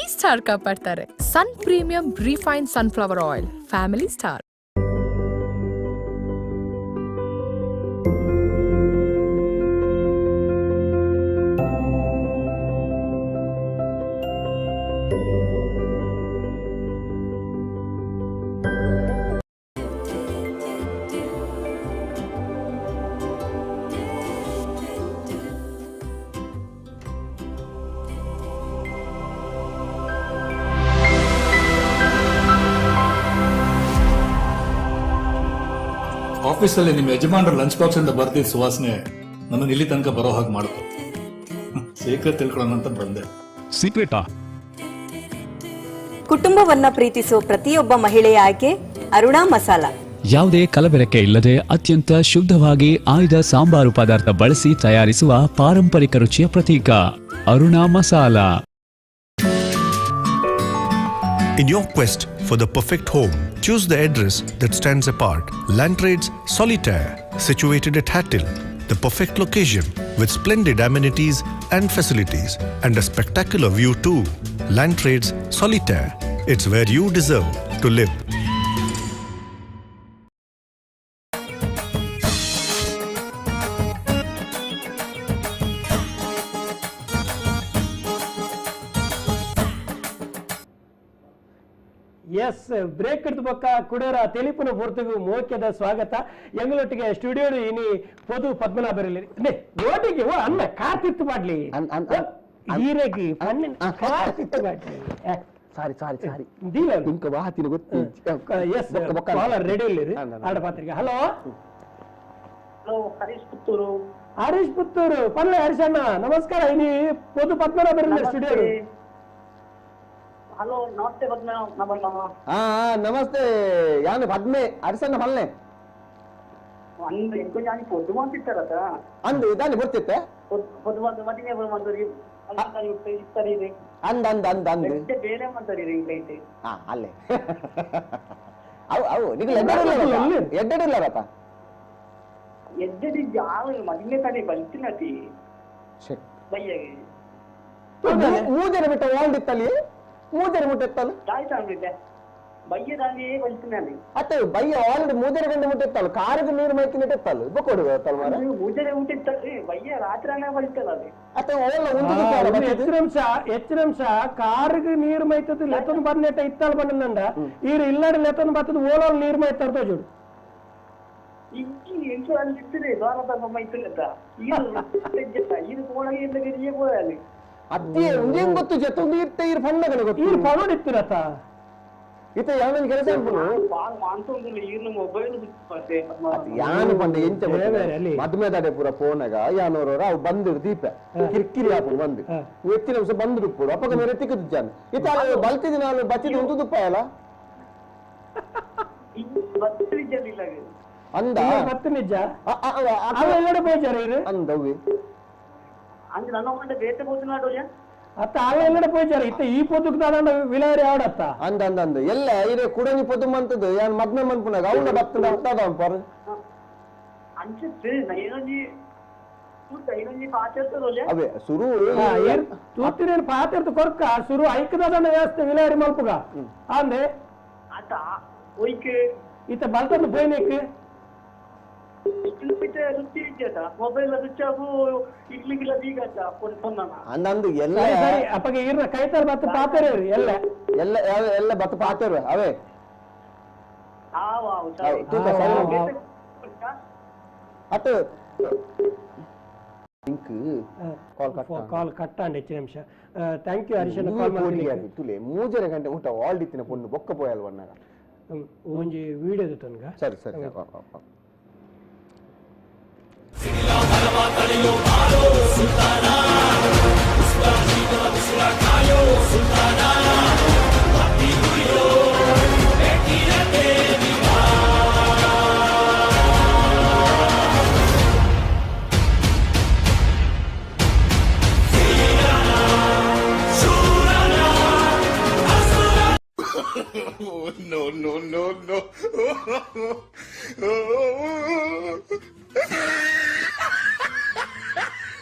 ಈ star ಕಾಪಾಡ್ತಾರೆ. Sun premium refine sunflower oil, family star. ಆಫೀಸಲ್ಲಿ ನಿಮ್ಮ ಯಜಮಾನರ ಲಂಚ್ ಬಾಕ್ಸ್ ಇಂದ ಬರ್ತಿದ್ದ ಸುವಾಸನೆ ನನ್ನ ಇಲ್ಲಿ ತನಕ ಬರೋ ಹಾಗೆ ಮಾಡ್ತು. ಸೀಕ್ರೆಟ್ ತಿಳ್ಕೊಳ್ಳೋಣ ಅಂತ ಬಂದೆ. ಸೀಕ್ರೆಟಾ? ಕುಟುಂಬವನ್ನ ಪ್ರೀತಿಸುವ ಪ್ರತಿಯೊಬ್ಬ ಮಹಿಳೆಯ ಆಯ್ಕೆ ಅರುಣಾ ಮಸಾಲಾ. ಯಾವುದೇ ಕಲಬೆರಕೆ ಇಲ್ಲದೆ ಅತ್ಯಂತ ಶುದ್ಧವಾಗಿ ಆಯ್ದ ಸಾಂಬಾರು ಪದಾರ್ಥ ಬಳಸಿ ತಯಾರಿಸುವ ಪಾರಂಪರಿಕ ರುಚಿಯ ಪ್ರತೀಕ Aruna masala. In your quest for the perfect home, choose the address that stands apart. Landtrades Solitaire, situated at Hattil, the perfect location with splendid amenities and facilities and a spectacular view too. Landtrades Solitaire, it's where you deserve to live. Yes, break ಹಿಡಿದು ಬೊಕ್ಕ ಕುಡೋರ ತೆಲಿಪುನ ಪೂರ್ತಿಗೂ ಮೋಕ್ಯದ ಸ್ವಾಗತ. ಎಂಗಳೊಟ್ಟಿಗೆ ಸ್ಟುಡಿಯೋ ಇನಿ ಪೊದು ಪದ್ಮನಾಭರಲ್ಲಿ ಓಟಿಗೆ ಓ ಅನ್ನ ಕಾರ್ತಿತ್ತು ಮಾಡ್ಲಿ ಹೀರೆಗೆ ಕಾರ್ತಿತ್ತು ಮಾಡ್ಲಿ. ಸಾರಿ ಸಾರಿ ಸಾರಿ ಇಂಕ ವಾತಿನ ಗೊತ್ತು. S, collar ready ಇಲ್ಲಿ ಆಡ ಪಾತ್ರಿಗೆ. Hello hello, Harish Puttur. ಹರೀಶ್ ಪುತ್ತೂರು ಪಲ್ಲೆ ಹರೀಶಣ್ಣ ನಮಸ್ಕಾರ. ಇನಿ ಪೊದು ಪದ್ಮನಾಭರಲ್ಲಿ ಸ್ಟುಡಿಯೋ. ಹಲೋ ನಮಸ್ತೆ ಪದ್ಮನಾಭ. ಹಾ ನಮಸ್ತೆ, ಯಾನು ಪದ್ಮೆ ಅರಸಣ್ಣ ಪಲ್ಲೆ ಅಂದ್ ಇಂಕೊಂಜಿ ಪೊದ್ದು ಮಂತಿತ್ತಾರತ ಅಂದು ಇದಾನೆ ಬರ್ತಿತ್ತೆ ಪೊದ್ದು ಮಂತು ಮದಿಮೆ ಮಂತರಿ ಇತ್ತರಿ ಅಂದ ಅಂದ ಅಂದ ಅಂದ ಬೇರೆ ಮಂತರಿ ಇಂಗ್ಲೈತೆ. ಹಾ ಅಲ್ಲೇ ಅವು ಅವು ನಿಗಲ ಎಡ್ಡೆಡಿಲ್ಲ ಎಡ್ಡೆಡಿಲ್ಲ ರತ ಎಡ್ಡೆಡಿ ಯಾವ ಮದಿಮೆ ತಾನೆ ಬಲ್ತಿನತಿ ಬಯ್ಯಗೆ ಮೂಜರೆ ಬಿಟ್ಟ ಓಲ್ಡ್ ಇತ್ತಲ್ಲಿ ಮೂಜರೆ ಮುಟ್ಟೆತ್ತಲ್ಲ ಆಯ್ತು ಬಯ್ಯ ದಾನಿ ಬಲ್ತಿನಾನೆ ಅತ್ತೆ ಬಯ್ಯ ಆಲ್ರೆಡಿ ಮೂಜರೆ ಗಂಟೆ ಮುಟ್ಟೆತ್ತಲ್ಲ ಕಾರಿಗೆ ನೀರು ಮೈತಿ ನೆಟ್ಟೆತ್ತಲ್ಲ ಬೊಕ್ಕೊಡು ತಲ್ಲ ಮಾರ ಮೂಜರೆ ಮುಟ್ಟಿತ್ತಲ್ಲ ಬಯ್ಯ ರಾತ್ರಿ ಬಲ್ತಲ್ಲ ಅದು ಅತ್ತೆ ಓಲ್ಲ ಒಂದು ಹೆಚ್ಚಿನಂಶ ಹೆಚ್ಚಿನಂಶ ಕಾರಿಗೆ ನೀರು ಮೈತದ ಲೆತ್ತನ ಬಂದ ನೆಟ್ಟ ಇತ್ತಲ್ ಬಂದ ಈರು ಇಲ್ಲಾಡಿ ಲೆತ್ತನ ಬರ್ತದ ಓಲೋಲ್ ನೀರು ಮೈತಾರ ತೋಜುಡು ಇಂಕಿ ಎಂಚು ಅಲ್ಲಿ ಇತ್ತಿದೆ ಭಾರತ ಮೈತಿಲ್ಲ ಈರು ಈರು ಕೋಳಗೆ ಇಲ್ಲ ಕೋಳಲ್ಲಿ ಅತ್ತೆ ಒಂದೇನ್ ಗೊತ್ತು ಜೊತೆ ಇರ್ತೆ ಇರ್ ಫಣ್ಣಗನ ಗೊತ್ತು ಈರು ಫಣೋಡಿತ್ತಿರತ ಇತ್ತ ಯಾವನ್ ಕೆಲಸ ಯಾನು ಪಂಡ ಎಂಚ ಮದ್ಮೆದಾಡೆ ಪೂರ ಫೋನಾಗ ಯಾನೋರ ಅವು ಬಂದಿರು ದೀಪ ಕಿರ್ಕಿರಿ ಹಾಕೊಂಡು ಬಂದು ಎತ್ತಿನ ಅಂಶ ಬಂದು ದುಪ್ಪುಡು ಅಪ್ಪಗ ಮೇರೆ ತಿಕ್ಕದು ಜಾನ್ ಇತ್ತ ಬಲ್ತಿದ್ ನಾನು ಬಚ್ಚಿದ ಉಂಟು ದುಪ್ಪ ಅಲ್ಲ ಅಂದ ಬತ್ತು ನಿಜ ಅಂದವ್ವೆ ಅತ್ತ ಅಲ್ಲ ಪೋಯ್ಚಾರ ಇತ್ತ ಈ ಪೊದ್ದುಕ್ ದಾದಾಂಡ ವಿಲೇರಿ ಆವಡತ್ತ ಅಂದ ಅಂದ ಅಂದ ಎಲ್ಲ ಇರೆ ಕುಡನಿ ಪೊದ್ದು ಮಂತದ್ದು ಯಾನ್ ಮದ್ಮೆ ಮನ್ಪುನಾಗ ಅವನ ಬತ್ತದ ಅತ್ತದ ಪರ್ ಅವೇ ಸುರು ತೂತಿರೇನು ಪಾತಿರ್ತ ಕೊರ್ಕ ಸುರು ಐಕದಾದಂಡ ವ್ಯವಸ್ಥೆ ವಿಲೇರಿ ಮಲ್ಪುಗ ಅಂದೆ ಅತ್ತ ಒಯ್ಕೆ ಇತ್ತ ಬಲ್ತಂದು ಪೋಯ್ನೇಕ್ ಅಂದಂದು ಎಲ್ಲ ಅಪ್ಪಗೆ ಇರ್ನ ಕೈತಾರ ಬತ್ತ ಪಾತೇರು ಎಲ್ಲ ಎಲ್ಲ ಎಲ್ಲ ಬತ್ತ ಪಾತೇರು ಅವೇ ಅತ್ತ ಕಾಲ್ ಕಟ್ಟಾಂಡ್ ಹೆಚ್ಚು ನಿಮಿಷ. Thank you Harish ಕಾಲ್ ಮಾಡಿ ತುಲೆ ಮೂಜರೆ ಗಂಟೆ ಊಟ ಆಲ್ಡಿತ್ತಿನ ಪೊಣ್ಣು ಬೊಕ್ಕ ಪೋಯಲ್ವನ್ನಾಗ ಒಂಜಿ ವಿಡಿಯೋ ತನ್ಗ. ಸರಿ ಸರಿ. No, no, no, no.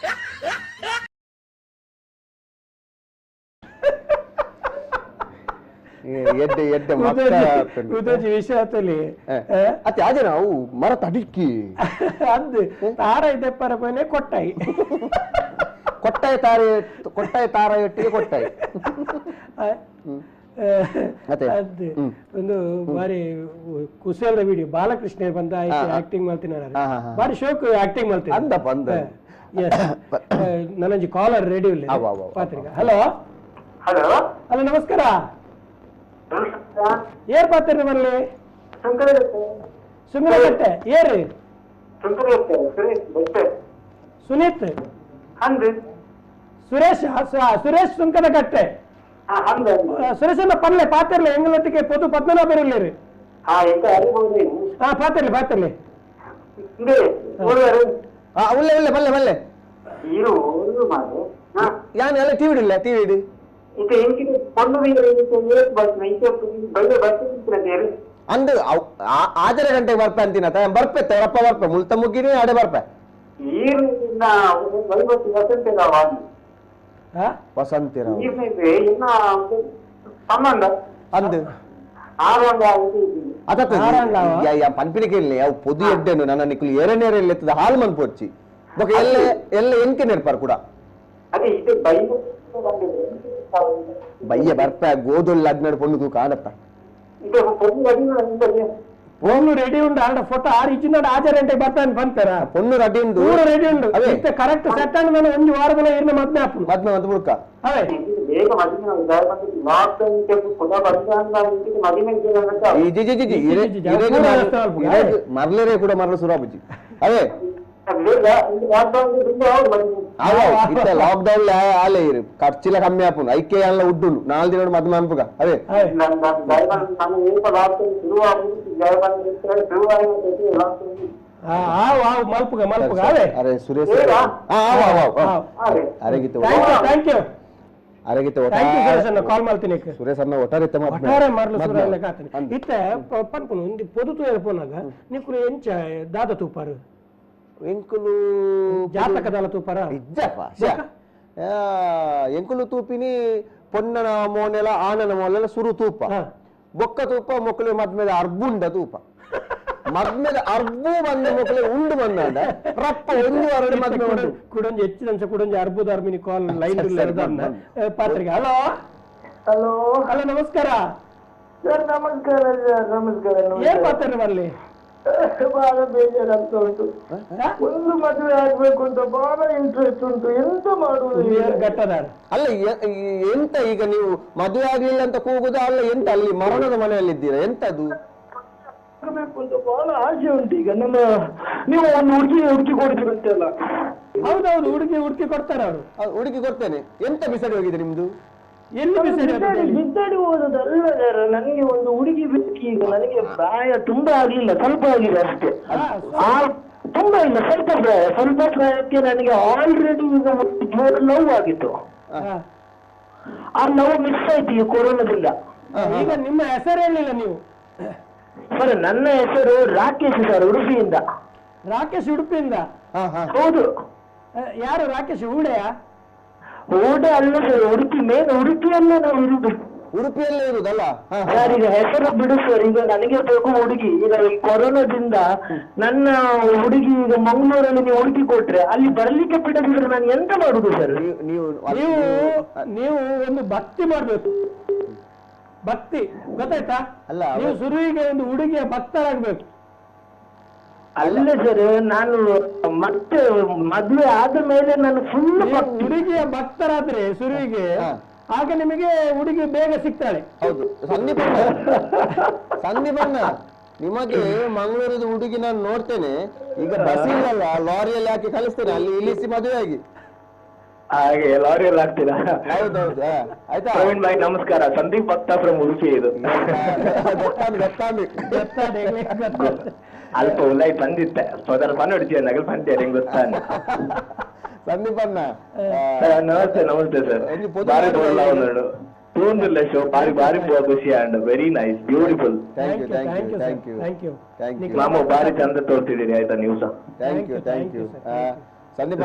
ಎಡ್ಡೆ ಎಡ್ಡೆ ಉದೋಜಿ ವಿಷಯದಲ್ಲಿ ಅತ್ತೆ ಅದೇ ನಾವು ಮರ ತಡಿಕ್ಕಿ ಅಂದು ತಾರ ಇದೆಪ್ಪರ ಪೋನೆ ಕೊಟ್ಟಾಯಿ ಕೊಟ್ಟಾಯಿ ತಾರೆ ಕೊಟ್ಟಾಯಿ ತಾರ ಎಟ್ಟಿಗೆ ಕೊಟ್ಟಾಯಿ. ಒಂದು ಬಾರಿ ಕುಶಲದ ವಿಡಿಯೋ ಬಾಲಕೃಷ್ಣ ಬಂದ ಆಕ್ಟಿಂಗ್ ಮಾಡ್ತೀನಿ ಬಾರಿ ಶೋಕ್ ಆಕ್ಟಿಂಗ್ ಮಾಡ್ತೀನಿ ಅಂದ ಬಂದ. ನನ್ನೊಂಜಿ ಕಾಲರ್ ರೆಡಿ ಇಲ್ಲ ಪಾತ್ರಿಕ. Hello hello hello ನಮಸ್ಕಾರ. ಏರ್ ಪಾತ್ರಿ ಬರಲಿ ಸುಂದರಗಟ್ಟೆ ಏರಿ ಸುಂದರಗಟ್ಟೆ ಸುರೇಶ್ ಬೆಟ್ಟೆ ಸುನೀತ್ ಅಂದು ಸುರೇಶ್ ಸುರೇಶ್ ಸುಂಕದಕಟ್ಟೆ ಸುರೇಶ್ ಅನ್ನ ಪಲ್ಲೆ ಪಾತಿರ್ಲಿ ಎಂಗಳೊಟ್ಟಿಗೆ ಪೊದು ಪದ್ಮನಾಭರಿರ್ಲಿ. ಹಾ ಪಾತಿರ್ಲಿ ಪಾತಿರ್ಲಿ. ಉಲ್ಲೆ ಉಲ್ಲೆ ಪಲ್ಲೆ ಪಲ್ಲೆ ಯಾನ್ ಎಲ್ಲ ಟಿವಿ ಇಲ್ಲ ಟಿವಿ ಇಡು ಅಂದು ಆಜರ ಗಂಟೆಗೆ ಬರ್ಪೆ ಅಂತೀನ ಬರ್ಪೆ ತರಪ್ಪ ಬರ್ಪೆ ಮುಲ್ತ ಮುಗ್ಗಿನಿ ಅಡೆ ಬರ್ಪೆ ವಸಂತಿರ ಅಂದು ಪನ್ಪಿನಿಕೆ ಇಲ್ಲ ಅವು ಪೊದು ಎಡ್ಡೆನು ನನ್ನ ನಿಕ್ಕಲು ಏರನೇರ ಎತ್ತದ ಹಾಲು ಮನ್ಪೊಚ್ಚಿ ಬೊಕ ಎಲ್ಲ ಎಲ್ಲ ಎಂಕೆ ನೆರ್ಪಾರ್ ಕೂಡ ಬಯ್ಯ ಬರ್ಪ ಗೋದೊಲ್ಲ ಅಗ್ನಡ್ ಪೊಣ್ಣು ತೂಕ ಆನಪ್ಪ ಪೊಣ್ಣು ರೆಡಿ ಉಂಡು ಆಡ ಫೋಟೋ ಆರು ಇಚ್ಚಿನ ಆಜಾರ ಗಂಟೆಗೆ ಬರ್ತಾನೆ ಬಂತಾರ ಪೊಣ್ಣು ರೆಡಿ ಉಂಡು ಪೂರ ರೆಡಿ ಉಂಡು ಅದೇ ಕರೆಕ್ಟ್ ಸೆಟ್ ಆದ ಮೇಲೆ ಒಂದು ವಾರದಲ್ಲ ಇರ್ನ ಮದ್ವೆ ಆಪುಂಡು ಮದ್ವೆ ಅಂತ ಬುಡ್ಕ ಅವೇ ಮರ್ಲರೇ ಕೂಡ ಮರಳು ಸುರಾಬುಜಿ ಅವೇ ಲಾಕ್ಡೌನ್ ಆಲೆ ಇರು ಖರ್ಚಿಲ ಕಮ್ಮಿ ಆಪುಂಡು ಐಕೆ ಅಲ್ಲ ಉಡ್ಡುಂಡು ನಾಲ್ ದಿನ ಮದ್ವೆ ಅನ್ಪುಗ ಅದೇ ಮಲ್ಪುಗ ಮಲ್ಪುಗ ಅವೇ ಅರೆ ಸುರೇಶ್ ಅರೆಗಿತ್ತು thank you ಅರೆಗಿತ್ತು ಕಾಲ್ ಮಾಡ್ತೀನಿ ಸುರೇಶ್ ಅನ್ನ ಒಟ್ಟಾರೆ ಒಟ್ಟಾರೆ ಮರಳು ಸುರೇಶ್ ಆತನೆ ಇತ್ತೆ ಪನ್ಪುನು ಇಂದು ಪೊದು ತೂಯರ ಪೋನಾಗ ನಿಕ್ಕುಲು ಎಂಚ ದಾದ ತೂಪಾರು ಎಂಕುಲು ಜಾತಕದಲ್ಲ ತೂಪಾರ ಇಜ್ಜಪ್ಪ ಎಂಕುಲು ತೂಪಿನಿ ಪೊನ್ನನ ಮೋನೆಲ ಆನನ ಮೋನೆಲ ಸುರು ತೂಪ ಬೊಕ್ಕ ತೂಪ ಮೊಕ್ಕಲು ಮದ್ಮೇಲೆ ಅರ್ಬುಂಡ ತೂಪ ಮದ್ಮೇಲೆ ಅರ್ಬು ಬಂದ ಮೊಕ್ಕಲೆ ಉಂಡು ಬಂದ ರಪ್ಪ ಒಂದು ವಾರ ಮದ್ಮೆ ಉಂಡು ಕುಡೊಂಜಿ ಹೆಚ್ಚಿದಂಶ ಕುಡೊಂಜಿ ಅರ್ಬುದ ಅರ್ಮಿನಿ ಕಾಲ್ ಲೈನ್ ಪಾತ್ರಿಗೆ hello hello hello ನಮಸ್ಕಾರ ಸರ್ ನಮಸ್ಕಾರ ಸರ್ ನಮಸ್ಕಾರ. ಏನ್ ಮಾತಾಡ್ರಿ ಬರ್ಲಿ ಬಹಳ ಬೇಜಾರಾಗ್ತಾ ಉಂಟು. ಒಂದು ಮದುವೆ ಆಗ್ಬೇಕು ಅಂತ ಬಹಳ ಇಂಟ್ರೆಸ್ಟ್ ಉಂಟು, ಎಂತ ಮಾಡುವುದು? ಅಲ್ಲ ಎಂತ ಈಗ ನೀವು ಮದುವೆ ಆಗ್ಲಿಲ್ಲ ಅಂತ ಕೂಗುದ ಅಲ್ಲ ಎಂತ ಅಲ್ಲಿ ಮರಣದ ಮನೆಯಲ್ಲಿ ಇದ್ದೀರಾ ಎಂತ ಅದು? ಆಗಬೇಕು ಅಂತ ಬಹಳ ಆಸೆ ಉಂಟು. ಈಗ ನಮ್ಮ ನೀವು ಒಂದು ಹುಡುಗಿ ಹುಡುಕಿ ಕೊಡ್ತೀರಂತೆಲ್ಲ. ಹೌದೌದು, ಹುಡುಗಿ ಹುಡುಕಿ ಕೊಡ್ತಾರೆ ಅವರು. ಹುಡುಕಿ ಕೊಡ್ತೇನೆ. ಎಂತ ಬಿಸಡಿ ಹೋಗಿದೆ ನಿಮ್ದು? ಎಲ್ಲಿ ಬಿಸಾಡಿ ಹೋದದಲ್ಲ ಸರ್, ನನಗೆ ಒಂದು ಹುಡುಗಿ ಬೇಕು. ಈಗ ನನಗೆ ಪ್ರಾಯ ತುಂಬಾ ಆಗ್ಲಿಲ್ಲ, ಸ್ವಲ್ಪ ಆಗಿದೆ ಅಷ್ಟೇ. ತುಂಬಾ ಇಲ್ಲ, ಸ್ವಲ್ಪ ಪ್ರಾಯ. ಸ್ವಲ್ಪ ಪ್ರಾಯಕ್ಕೆ ನನಗೆ ಆಲ್ರೆಡಿ ಈಗ ಜೋರು ನೋವು ಆಗಿತ್ತು. ಆ ನೋವು ಮಿಸ್ ಆಯ್ತು ಈ ಕೊರೋನಾದಿಂದ. ಈಗ ನಿಮ್ಮ ಹೆಸರು ಹೇಳಿಲ್ಲ ನೀವು ಸರ್? ನನ್ನ ಹೆಸರು ರಾಕೇಶ್ ಸರ್, ಉಡುಪಿಯಿಂದ. ರಾಕೇಶ್ ಉಡುಪಿಯಿಂದ? ಹೌದು. ಯಾರು ರಾಕೇಶ್? ಹೂಡೆಯಾ? ಹೂಡೆ ಅಲ್ಲ ಸರ್, ಉಡುಪಿ ಮೇನ್ ಉಡುಪಿಯಲ್ಲೇ ನಾವು ಇರುದು. ಉಡುಪಿಯಲ್ಲೇ ಇರುದಲ್ಲ ಸರ್. ಈಗ ಹೆಸರು ಬಿಡು ಸರ್, ಈಗ ನನಗೆ ಬೇಕು ಹುಡುಗಿ. ಈಗ ಈ ಕೊರೋನಾದಿಂದ ನನ್ನ ಹುಡುಗಿ ಈಗ ಮಂಗಳೂರಲ್ಲಿ ನೀವು ಹುಡುಕಿ ಕೊಟ್ರೆ ಅಲ್ಲಿ ಬರ್ಲಿಕ್ಕೆ ಬಿಡದಿದ್ರೆ ನಾನು ಎಂತ ಮಾಡುದು ಸರ್? ನೀವು ನೀವು ಒಂದು ಭಕ್ತಿ ಮಾಡ್ಬೇಕು. ಭಕ್ತಿ ಗೊತ್ತಾಯ್ತಾ? ಅಲ್ಲ, ನೀವು ಸುರುವಿಗೆ ಒಂದು ಹುಡುಗಿಯ ಭಕ್ತರಾಗ್ಬೇಕು. ಅಲ್ಲ ಸರ್, ನಾನು ಮತ್ತೆ ಮದುವೆ ಆದ ಮೇಲೆ ನಾನು ಫುಲ್ ಹುಡುಗಿಯ ಭಕ್ತರಾದ್ರೆ ಸುರುವಿಗೆ, ಆಗ ನಿಮಗೆ ಹುಡುಗಿ ಬೇಗ ಸಿಗ್ತಾಳೆ. ಹೌದು ಸಂದೀಪಣ್ಣ, ಸಂದೀಪಣ್ಣ ನಿಮಗೆ ಮಂಗಳೂರದ ಹುಡುಗಿ ನಾನು ನೋಡ್ತೇನೆ. ಈಗ ಬಸ್ ಇಲ್ಲಲ್ಲ, ಲಾರಿಯಲ್ಲಿ ಹಾಕಿ ಕಳಿಸ್ತೇನೆ, ಅಲ್ಲಿ ಇಳಿಸಿ ಮದುವೆ ಆಗಿ. ಹಾಗೆ ಲಾರಿಯಲ್ಲಿ ಹಾಕ್ತೀರಾ? ಹೌದೌದು, ಆಯ್ತಾ ಪ್ರವೀಣ್ ಭಾಯ್ ನಮಸ್ಕಾರ. ಸಂದೀಪ್ ಭಕ್ತ ಫ್ರಮ್ ಉಡುಪಿ. ಇದು ಅಲ್ಪ ಉಲಾಯ್ ಬಂದಿತ್ತೆ ಸೋದರ ಪನ್ ಹೊಡಿತೀಯ ನಗಲ್ ಬಂದೆ ಹೆಂಗ್ ಗೊತ್ತಾನೆ. ಸಂದೀಪಣ್ಣ ನಮಸ್ತೆ. ನಮಸ್ತೆ ಸರ್, ಬಾರಿ ಒಂದು ತೂಂದಿಲ್ಲ ಶೋ, ಬಾರಿ ಬಾರಿ ಖುಷಿ and very nice, beautiful. Thank you thank you thank you thank you thank you ಮಾಮು, ಬಾರಿ ಚಂದ ತೋರ್ತಿದ್ದೀರಿ ಆಯ್ತಾ ನೀವು ಸಹ. Thank you thank you Sandeep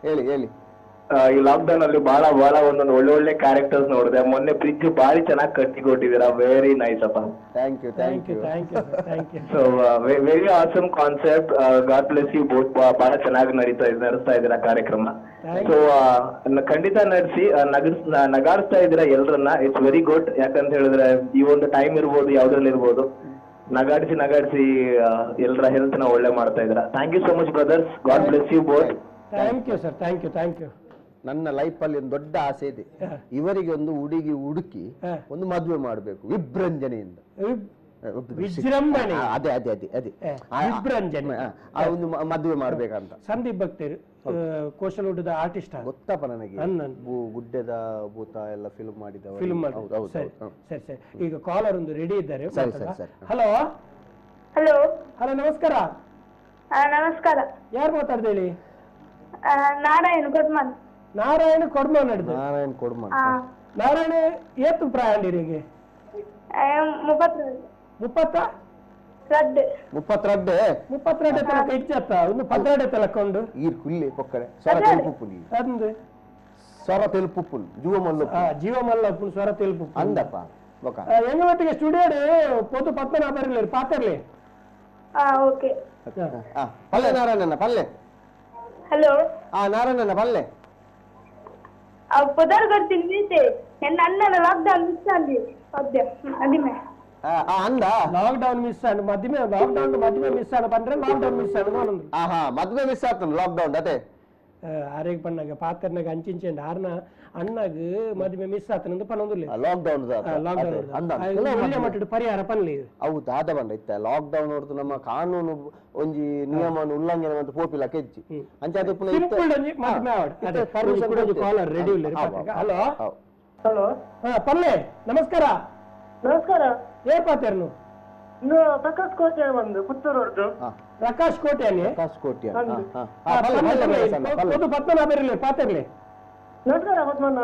ಹೇಳಿ ಹೇಳಿ. ಈ ಲಾಕ್ಡೌನ್ ಅಲ್ಲಿ ಬಹಳ ಬಹಳ ಒಂದೊಂದು ಒಳ್ಳೆ ಒಳ್ಳೆ ಕ್ಯಾರೆಕ್ಟರ್ಸ್ ನೋಡಿದೆ. ಮೊನ್ನೆ ಬ್ರಿಡ್ಜ್ ಬಾರಿ ಚೆನ್ನಾಗಿ ಕಟ್ಟಿ ಕೊಟ್ಟಿದ್ದೀರಾ, ವೆರಿ ನೈಸ್ ಅಪ್ಪ. Thank you thank you thank you thank you. So very awesome concept, God bless you both. ಬಹಳ ಚೆನ್ನಾಗಿ ನಡೀತಾ ಇದೆ, ನಡೆಸ್ತಾ ಇದ್ದೀರಾ ಕಾರ್ಯಕ್ರಮ. ಸೊ ಖಂಡಿತ ನಡೆಸಿ ನಗಾಡಿಸ್ತಾ ಇದ್ದೀರಾ ಎಲ್ರನ್ನ. It's very good. ಯಾಕಂತ ಹೇಳಿದ್ರೆ ಈ ಒಂದು ಟೈಮ್ ಇರ್ಬೋದು, ಯಾವ್ದ್ರಲ್ಲಿ ಇರ್ಬೋದು, ನಗಾಡಿಸಿ ನಗಾಡಿಸಿ ಎಲ್ಲರ ಹೆಲ್ತ್ ನ ಒಳ್ಳೆ ಮಾಡ್ತಾ ಇದ್ದೀರಾ. Thank you so much brothers, God bless you both. Thank you sir, thank you thank you. ನನ್ನ ಲೈಫ್ ಅಲ್ಲಿ ಒಂದು ದೊಡ್ಡ ಆಸೆ ಇದೆ, ಇವರಿಗೆ ಒಂದು ಹುಡುಗಿ ಹುಡುಕಿ ಒಂದು ಮದುವೆ ಮಾಡಬೇಕು ವಿಭ್ರಂಜನೆಯಿಂದ. ವಿಜೃಂಭಣೆ. ಅದೇ ಅದೇ ಅದೇ ಅದೇ ವಿಭ್ರಂಜನೆ. ಒಂದು ಮದುವೆ ಮಾಡ್ಬೇಕಂತ. ಸಂದೀಪ್ ಭಕ್ತರು ಕೋಶಲೋಟದ ಆರ್ಟಿಸ್ಟ್ ಗೊತ್ತಪ್ಪ ನನಗೆ, ಗುಡ್ಡೆದ ಭೂತ ಎಲ್ಲ ಫಿಲ್ಮ್ ಮಾಡಿದ. ಫಿಲ್ಮ್. ಸರಿ ಸರಿ ಸರಿ, ಈಗ ಕಾಲರ್ ಒಂದು ರೆಡಿ ಇದ್ದಾರೆ. Hello hello hello, ನಮಸ್ಕಾರ. ನಮಸ್ಕಾರ. ಯಾರು ಮಾತಾಡ್ತಾ ಹೇಳಿ? ನಾರಾಯಣ್ ಕೊಡ್ಮನ್. ನಾರಾಯಣ್ ಕೊಡ್ಮನ್. ನಾರಾಯಣ್ ಕೊಡ್ಮನ್. ನಾರಾಯಣ ಏತು ಪ್ರಾಯ ಅಂಡಿರಿಗೆ? 32. 32 32 ತನಕ ಇಜ್ಜತ್ತ ಒಂದು 12 ತನಕ ಉಂಡು. ಈರ್ ಕುಲ್ಲೆ ಪೊಕ್ಕಡೆ ಸ್ವರ ತೆಲುಪುಪ್ಪುನಿ ಅಂದು ಸ್ವರ ತೆಲುಪುಪ್ಪುನ್ ಜೀವ ಮಲ್ಲ ಜೀವ ಮಲ್ಲಪ್ಪುನ್ ಸ್ವರ ತೆಲುಪು ಅಂದಪ್ಪ ಬೊಕ ಎಂಗ ಒಟ್ಟಿಗೆ ಸ್ಟುಡಿಯೋ ಪೋತು ಪದ್ಮನಾಭರ್ಲಿ ಪಾತೆರ್ಲಿ. ಓಕೆ. ಪಲ್ಲೆ ನಾರಾಯಣಣ್ಣ ಪಲ್ಲೆ. ಹಲೋ. ನಾರಾಯಣಣ್ಣ ಪಲ್ಲೆ. ಪುದರ್ ಕೊಡ್ತೀನಿ ಎನ್ನ ಅಣ್ಣನ ಲಾಕ್ಡೌನ್ ಮಿಸ್ ಅಂದಿ ಮದಿಮೆ. ಅಂದ ಲಾಕ್ಡೌನ್ ಮಿಸ್ ಆಂಡ್ ಮದಿಮೆ, ಲಾಕ್ಡೌನ್ ಮದಿಮೆ ಮಿಸ್ ಆಂಡ್ ಪಂಡ್ರೆ ಲಾಕ್ಡೌನ್ ಮಿಸ್ ಆಂಡ್ ಒಂದೊಂದು. ಆಹಾ ಮದುವೆ ಮಿಸ್ ಆತನ ಲಾಕ್ಡೌನ್ ಅದೇ. ಆರೇಗ್ ಪಣ್ಣಾಗ ಪಾತ್ರನಾಗ ಅಂಚಿಂಚೆಂಡ್ ಆರ್ನ ಅಣ್ಣಗ್ ಮದುವೆ ಮಿಸ್ ಆತನಂದು ಪನ್ನೊಂದುಲ್ಲೆ ಲಾಕ್ಡೌನ್ ಲಾಕ್ಡೌನ್ ಒಳ್ಳೆ ಮಟ್ಟದ ಪರಿಹಾರ ಪನ್ಲಿ. ಹೌದು ಆದ ಬಂದ ಇತ್ತ ಲಾಕ್ಡೌನ್ ಹೊರತು ನಮ್ಮ ಕಾನೂನು ಒಂಜಿ ನಿಯಮವನ್ನು ಉಲ್ಲಂಘನೆ ಅಂತ ಪೋಪಿಲ್ಲ ಕೆಜ್ಜಿ ಅಂಚ ಅದು ಪುನಃ ಸಿಂಪಲ್ ಒಂಜಿ ಮದುವೆ ಆವಡ್. ಅದೇ ಪರ್ಮಿಷನ್ ಕೂಡ ಕಾಲರ್ ರೆಡಿ ಉಲ್ಲೆರ್. ಹಲೋ ಹಲೋ ಪಲ್ಲೆ ನಮಸ್ಕಾರ. ನಮಸ್ಕಾರ. ಏ ಪಾತೆರ್ನು? ಪ್ರಕಾಶ್ ಕೋಟೆ ಬಂದು ಪುತ್ತೂರು. ಪ್ರಕಾಶ್ ಕೋಟೆ ಪ್ರಕಾಶ್ ಕೋಟೆ ಪದ್ಮನಾಭ ಪಾತೆರ್ಲಿ. ನಮಸ್ಕಾರ ಪದ್ಮಣ್ಣ.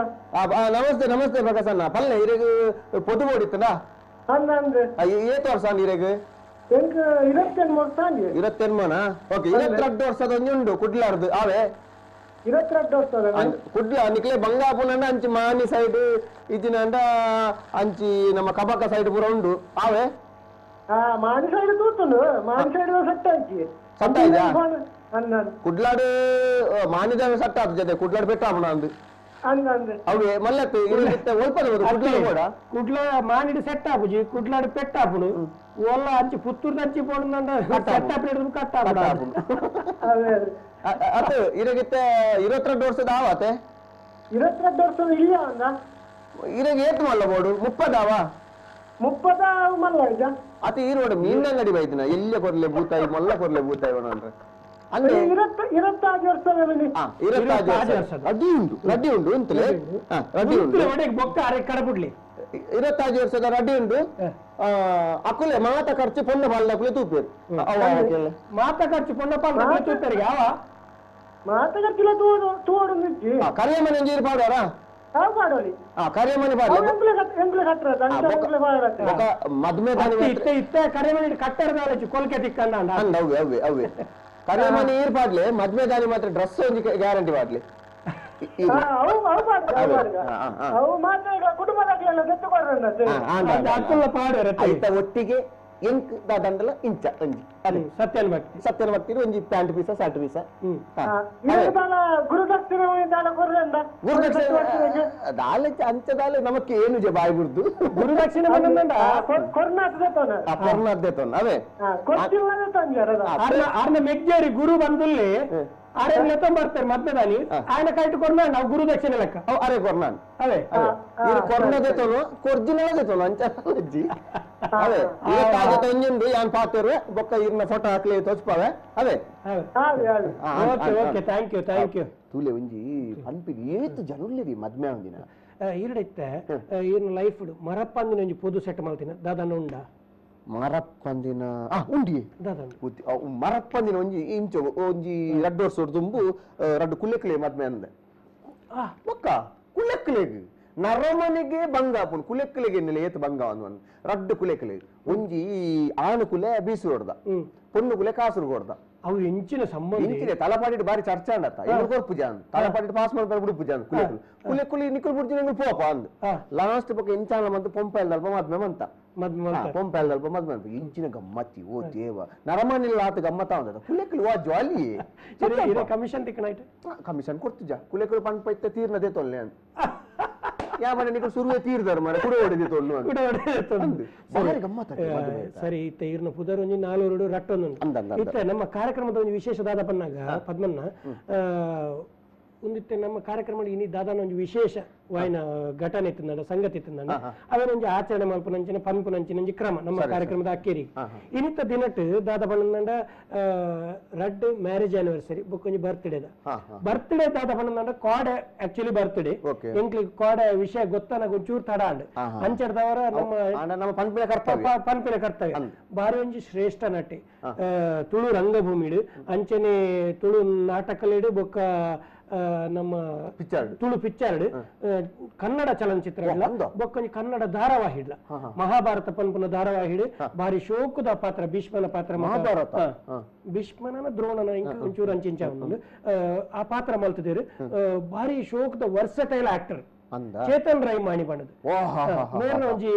ನಮಸ್ತೆ ನಮಸ್ತೆ ಪ್ರಕಾಶ್ ಅಣ್ಣ. ಪಲ್ಲೆ ಇರೆಗ್ ಪೊದು ಬೋಡಿತ್ತನಾ? ಏತ್ ವರ್ಷ ಇರೆಗ್? 28 ವರ್ಷ. 28? ಓಕೆ. 22 ವರ್ಷದ ಒಂಜಿ ಉಂಡು ಕುಡ್ಲಾರ್ದು ಆವೆ. 22 ವರ್ಷ ಕುಡ್ಲ ನಿಕ್ಲೆ ಬಂಗಾಪುನ ಅಂಚಿ ಮಾನಿ ಸೈಡ್ ಇಜಿನಂಡ ಅಂಚಿ ನಮ್ಮ ಕಬಕ ಸೈಡ್ ಪೂರ ಉಂಡು ಆವೆ. ಮಾನಿ ಸೈಡ್ ತೂತುಂಡು, ಮಾನಿ ಸೈಡ್ ಸೆಟ್ ಆಯ್ತು. ಸೆಟ್ ಆಯ್ತಾ? ಕುಡ್ಲಾಡು ಮಾನಿದ ಸೆಟ್ ಆತು ಜೊತೆ ಕುಡ್ಲಾಡು ಪೆಟ್ಟ ಆಪುಣ ಅಂದು ಅವೆ ಮಲ್ಲತ್ತು ಕುಡ್ಲ ಕುಡ್ಲ ಮಾನಿಡ್ ಸೆಟ್ ಆಪುಜಿ, ಕುಡ್ಲಾಡು ಪೆಟ್ಟ ಆಪುಣು ಒಲ್ಲ ಅಂಚಿ ಪುತ್ತೂರ್ದ ಅಂಚಿ ಪೋಣು ಸೆಟ್ ಆಪುಣ ಕಟ್ಟ ಆಪುಣ. ಅತ್ತ ಇರಗಿತ್ತ 22 ವರ್ಷದ ಆವಾತೆ? 22 ವರ್ಷದ ಇಲ್ಲ ಅಂದ. ಇರಗ ಏತ್ ಮಲ್ಲ ಬೋಡು 30 ಆವಾ? 30 ಮಲ್ಲ ಇದ್ದ ಅತ ಈ ರೋಡ್ ಮೀನ ಅಂಗಡಿ ಬೈದಿನ ಎಲ್ಲ ಕೊರ್ಲೆ ಬೂತಾಯಿ ಮೊಲ್ಲ ಕೊರ್ಲೆ ಬೂತಾಯಿ ಅಂದ್ರೆ ಅಂದ್ರೆ 26 ವರ್ಷ. 26 ವರ್ಷ ರಡ್ಡಿ ಉಂಟು, ರಡ್ಡಿ ಉಂಟು ಅಂತಲೇ ರಡ್ಡಿ ಉಂಟು. ಬೊಕ್ಕ ಅರೆ ಕಡಬುಡ್ಲಿ 26 ವರ್ಷದ ರಡ್ಡಿ ಉಂಟು. ಅಕುಲೆ ಮಾತ ಖರ್ಚು ಪೊನ್ನ ಪಾಲ್ದ ಅಕುಲೆ ತೂಪೇರು. ಮಾತ ಖರ್ಚು ಪೊನ್ನ ಪಾಲ್ದ ತೂಪೇರು ಯಾವ ಮಾತ ಖರ್ಚಿಲ್ಲ ತೂಡು. ಕರಿಯಮನೆ ನೀರು ಪಾಡಾರ? ಕರಿಯಮನೆ ಪಾಡ ಮದ್ವೆ ಕರಿಯಮನೆ ನೀರು ಪಾಡ್ಲೆ ಮದ್ವೆ ದಾನಿ ಮಾತ್ರ ಡ್ರೆಸ್ ಒಂಜಿ ಗ್ಯಾರಂಟಿ ಪಾಡ್ಲೆ. ಒಟ್ಟಿಗೆ ಎಂಕ್ ದಾದಂಡಲ ಇಂಚ ಒಂಜಿ ಅದೇ ಸತ್ಯನ ಭಕ್ತಿ, ಸತ್ಯನ ಭಕ್ತಿ ಒಂಜಿ ಪ್ಯಾಂಟ್ ಪೀಸ ಶರ್ಟ್ ಪೀಸ. ಗುರುದಕ್ಷಿಣೆ ದಾಲೆ ಅಂಚ ದಾಲೆ ನಮಕ್ಕೆ ಏನು ಜೆ ಬಾಯಿ ಬಿಡ್ದು ಗುರುದಕ್ಷಿಣೆ ಕೊರ್ನಾದ್ದೆ ಅವೇ ಆರ್ನ ಮೆಗ್ಜೇರಿ ಗುರು ಬಂದುಲ್ಲಿ ಆರೆ ಲೆತ್ತ ಬರ್ತಾರೆ ಮದ್ಮೆದಾನಿ ఆయన ಕೈಟ್ ಕೊರ್ನ ನಾವು ಗುರುದಕ್ಷಿಣೆ ಲೆಕ್ಕ ಅರೆ ಕೊರ್ನಾನ್ ಅದೇ ಇದು ಕೊರ್ನದೆ ತೋನು ಕೊರ್ಜಿನದೆ ತೋನು ಅಂಚ ಅಜ್ಜಿ ಅದೇ ಇವತ್ತಾಗ ತೊಂಜುಂಡು ಯಾನ್ ಪಾತೆರು ಬೊಕ್ಕ ಇರ್ನ ಫೋಟೋ ಹಾಕ್ಲಿ ತೋಚ್ಪಾವೆ ಅದೇ. Okay okay thank you thank you. ತೂಲೆ ಒಂಜಿ ಪನ್ಪಿನ ಏತು ಜನುಲ್ಲೇರಿ ಮದ್ಮೆ ಒಂದಿನ ಈರಡಿತ್ತೆ ಈರ್ನ ಲೈಫ್ ಮರಪ್ಪಂದಿನ ಒಂಜಿ ಪೊದು ಸೆಟ್ ಮಾಡ್ತೀನಿ ದಾದನ ಉಂಡ ಮರಪ್ಪಂದಿನ ಉಂಡಿ ಮರಪ್ಪಂದಿನ ಒಂಜಿ ಇಂಚ ಒಂಜಿ ರಡ್ಡು ವರ್ಷ ತುಂಬು ರಡ್ಡು ಕುಲೆಕ್ಲೆ ಮದ್ಮೆ ಅಂದೆ ಬೊಕ್ಕ ಕುಲೆಕ್ಲೆಗ್ ನರಮನೆಗೆ ಬಂಗ ಆಪುಂಡು ಕುಲೆಕ್ಲೆಗೆ ಎನ್ನೆಲೆ ಏತ್ ಬಂಗ ಅಂದ್ ರಡ್ಡು ಕುಲೆಕ್ಲೆ ಒಂಜಿ ಆನು ಕುಲೆ ಬೀಸು ಹೊಡ್ದ ಪೊಣ್ಣು ಕುಲೆ ಕಾಸರಗೋಡ್ದ ಅವು ಎಂಚಿನ ಸಂಬಂಧ ಎಂಚಿನ ತಲಪಾಡಿಟ್ ಬಾರಿ ಚರ್ಚೆ ಅಂಡತ್ತ ಇಂಗ್ಲು ಕೊರ್ಪುಜ ಅಂದ್ ತಲಪಾಡಿಟ್ ಪಾಸ್ ಮಾಡ್ತಾರೆ ಬಿಡುಪುಜ ಅಂದ್ ಕುಲೆಕುಲು ಕುಲೆಕುಲಿ ನಿಕ್ಕುಲು ಬುಡ್ಜಿ ನಿಂಗ್ಲು ಪೋಪ ಅಂದ್ ಲಾಸ್ಟ್ ಬೊಕ್ಕ ಎಂಚಾನ ಮಂತ ಪೊಂಪೆಲ್ದಲ್ಪ ಮದ್ಮೆ ಮಂತ ಪೊಂಪೆಲ್ದಲ್ಪ ಮದ್ಮೆ ಅಂತ ಇಂಚಿನ ಗಮ್ಮತ್ತಿ ಓ ದೇವ ನರಮನಿಲ್ಲ ಆತ ಗಮ್ಮತ್ತ ಅಂದ ಕುಲೆಕುಲು ವಾ ಜಾಲಿ ಕಮಿಷನ್ ತಿಕ್ಕನಾಯ್ತು ಕಮಿಷನ್ ಕೊಡ್ತುಜ ಕುಲೆಕುಲು ಪಂಪ ಇತ್ತ ತೀರ್ನದೇ ತೊಲ್ಲೆ ಅಂತ ಯಾ ಮನೆ ನಿಕ್ಕಲು ಸುರುವೆ ತೀರ್ದಾರ ಮನೆ ಕುಡ ಹೊಡೆದಿ ತೊಲ್ಲು ಸರಿ ಸರಿ ಇತ್ತ ಇರ್ನ ಪುದರ್ ಒಂಜಿ ನಾಲ್ವರು ರಟ್ಟೊಂದು ಇತ್ತ ನಮ್ಮ ಕಾರ್ಯಕ್ರಮದ ಒಂದು ವಿಶೇಷದಾದ ಪನ್ನಾಗ ಪದ್ಮನ್ನ ಒಂದಿತ್ತೆ ನಮ್ಮ ಕಾರ್ಯಕ್ರಮ ಇನಿ ದಾದಾನ ಒಂಜಿ ವಿಶೇಷ ವಾಯಿನ ಘಟನೆ ಇತ್ತಿಂದ ಸಂಗತಿ ಇತ್ತಿಂದ ಅವೇನೊಂಜಿ ಆಚರಣೆ ಮಲ್ಪುನಂಚಿನ ಪನ್ಪುನಂಚಿನ ಒಂಜಿ ಕ್ರಮ ನಮ್ಮ ಕಾರ್ಯಕ್ರಮದ ಅಕ್ಕೇರಿ ಇನಿತ ದಿನಟ್ ದಾದ ಪಂಡ ರಡ್ಡ್ ಮ್ಯಾರೇಜ್ ಆನಿವರ್ಸರಿ ಬೊಕ್ಕೊಂಜಿ ಬರ್ತ್ಡೇ ಬರ್ತ್ಡೇ ದಾದ ಪಂಡ ಕೋಡೆ ಆಕ್ಚುಲಿ ಬರ್ತ್ಡೇ ಎಂಕ್ಲಿಗ್ ಕೋಡೆ ವಿಷಯ ಗೊತ್ತಾನ ಒಂಚೂರು ತಡ ಅಂಡ್ ಅಂಚೆಡ್ದವರ ನಮ್ಮ ಪನ್ಪಿನ ಕರ್ತವ್ಯ ಬಾರಿ ಒಂಜಿ ಶ್ರೇಷ್ಠ ನಟಿ ತುಳು ರಂಗಭೂಮಿಡು ಅಂಚನೆ ತುಳು ನಾಟಕಲಿಡು ಬೊಕ್ಕ ನಮ್ಮ ತುಳು ಪಿಕ್ಚರ್ ಕನ್ನಡ ಚಲನಚಿತ್ರ ಬೊಕ್ಕೊಂಜಿ ಕನ್ನಡ ಧಾರಾವಾಹಿ ಇಡ್ಲ ಮಹಾಭಾರತ ಪನ್ಪುನ ಧಾರಾವಾಹಿ ಬಾರಿ ಶೋಕದ ಪಾತ್ರ ಭೀಷ್ಮನ ಪಾತ್ರ ಮಹಾಭಾರತ ಭೀಷ್ಮನ ದ್ರೋಣನ ಒಂಚೂರು ಅಂಚಿಂಚ ಆ ಪಾತ್ರ ಮಲ್ತಿದ್ದೀರಿ ಬಾರಿ ಶೋಕದ ವರ್ಸಟೈಲ್ ಆಕ್ಟರ್ ಚೇತನ್ ರೈ ಮಾಣಿ ಬಣ್ಣದ ಮೇರ್ನ ಒಂಜಿ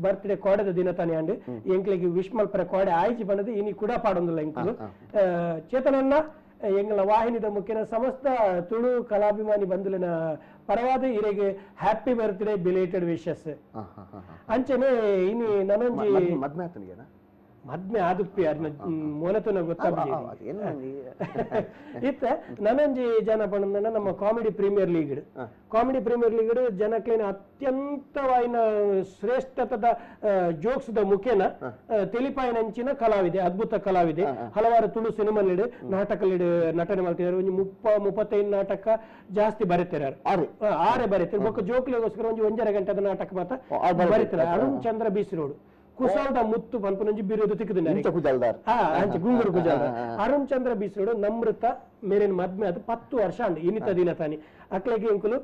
ಬರ್ತ್ಡೇ ಕೋಡೆದ ದಿನ ತಾನೆ ಅಂಡ್ ಎಂಕ್ಲಿಗೆ ವಿಶ್ ಮಲ್ಪರೆ ಕೋಡೆ ಆಯ್ಚಿ ಬಣ್ಣದ ಇನಿ ಕೂಡ ಪಾಡೊಂದಿಲ್ಲ ಎಂಕ್ಲು ಚೇತನನ್ನ ಎಂಗಳ ವಾಹಿನಿದ ಮುಖ್ಯನ ಸಮಸ್ತ ತುಳು ಕಲಾಭಿಮಾನಿ ಬಂಧುಲಿನ ಪರವಾದ ಇರೆಗೆ happy birthday belated wishes ಅಂಚನೆ ಇನಿ ನನೊಂಜಿ ಮದ್ಮೆ ಆತನಿಗೆನಾ ಮದ್ಮೆ ಆದುಪ್ಪಿ ಅದನ್ನ ಮೊನತನ ಗೊತ್ತಾಗ ಇತ್ತ ನನೊಂಜಿ ಜನ ಪಂಡ ನಮ್ಮ comedy premier league comedy premier league ಜನಕ್ಲೇನ ಅತ್ಯಂತವಾಯಿನ ಶ್ರೇಷ್ಠತದ ಜೋಕ್ಸ್ದ ಮುಖೇನ ತೆಲಿಪಾಯಿನಂಚಿನ ಕಲಾವಿದೆ ಅದ್ಭುತ ಕಲಾವಿದೆ ಹಲವಾರು ತುಳು ಸಿನಿಮಾ ಲೀಡ್ ನಾಟಕ ಲೀಡ್ ನಟನೆ ಮಾಡ್ತಿದ್ದಾರೆ ಒಂಜಿ 35 ನಾಟಕ ಜಾಸ್ತಿ ಬರೀತಾರೆ ಆರೆ ಬರೀತಾರೆ ಬೊಕ್ಕ ಜೋಕ್ಲಿಗೋಸ್ಕರ ಒಂಜಿ 1.5 ಗಂಟೆದ ನಾಟಕ ಮಾತ್ರ ಬರೀತಾರೆ ಅರುಣ್ ಚಂದ್ರ ಬೀಸಿ ರೋಡ್ ಕುಸಾಲ್ದ ಮುತ್ತು ಪನ್ಪುನಂಜಿ ಬಿರುದು ತಿಕ್ಕುದಿನ ಗುಂಗುರು ಕುಜಾಲ್ದಾರ್ ಅರುಣ್ ಚಂದ್ರ ಬಿಸಿರೋಡು ನಮೃತ ಮೇರಿನ ಮದ್ಮೆ ಅದು 10 ವರ್ಷ ಅಂಡ್ ಇನ್ನಿತ ದಿನ ತಾನಿ ಅಕ್ಲೆಗೆ ಎಂಕುಲು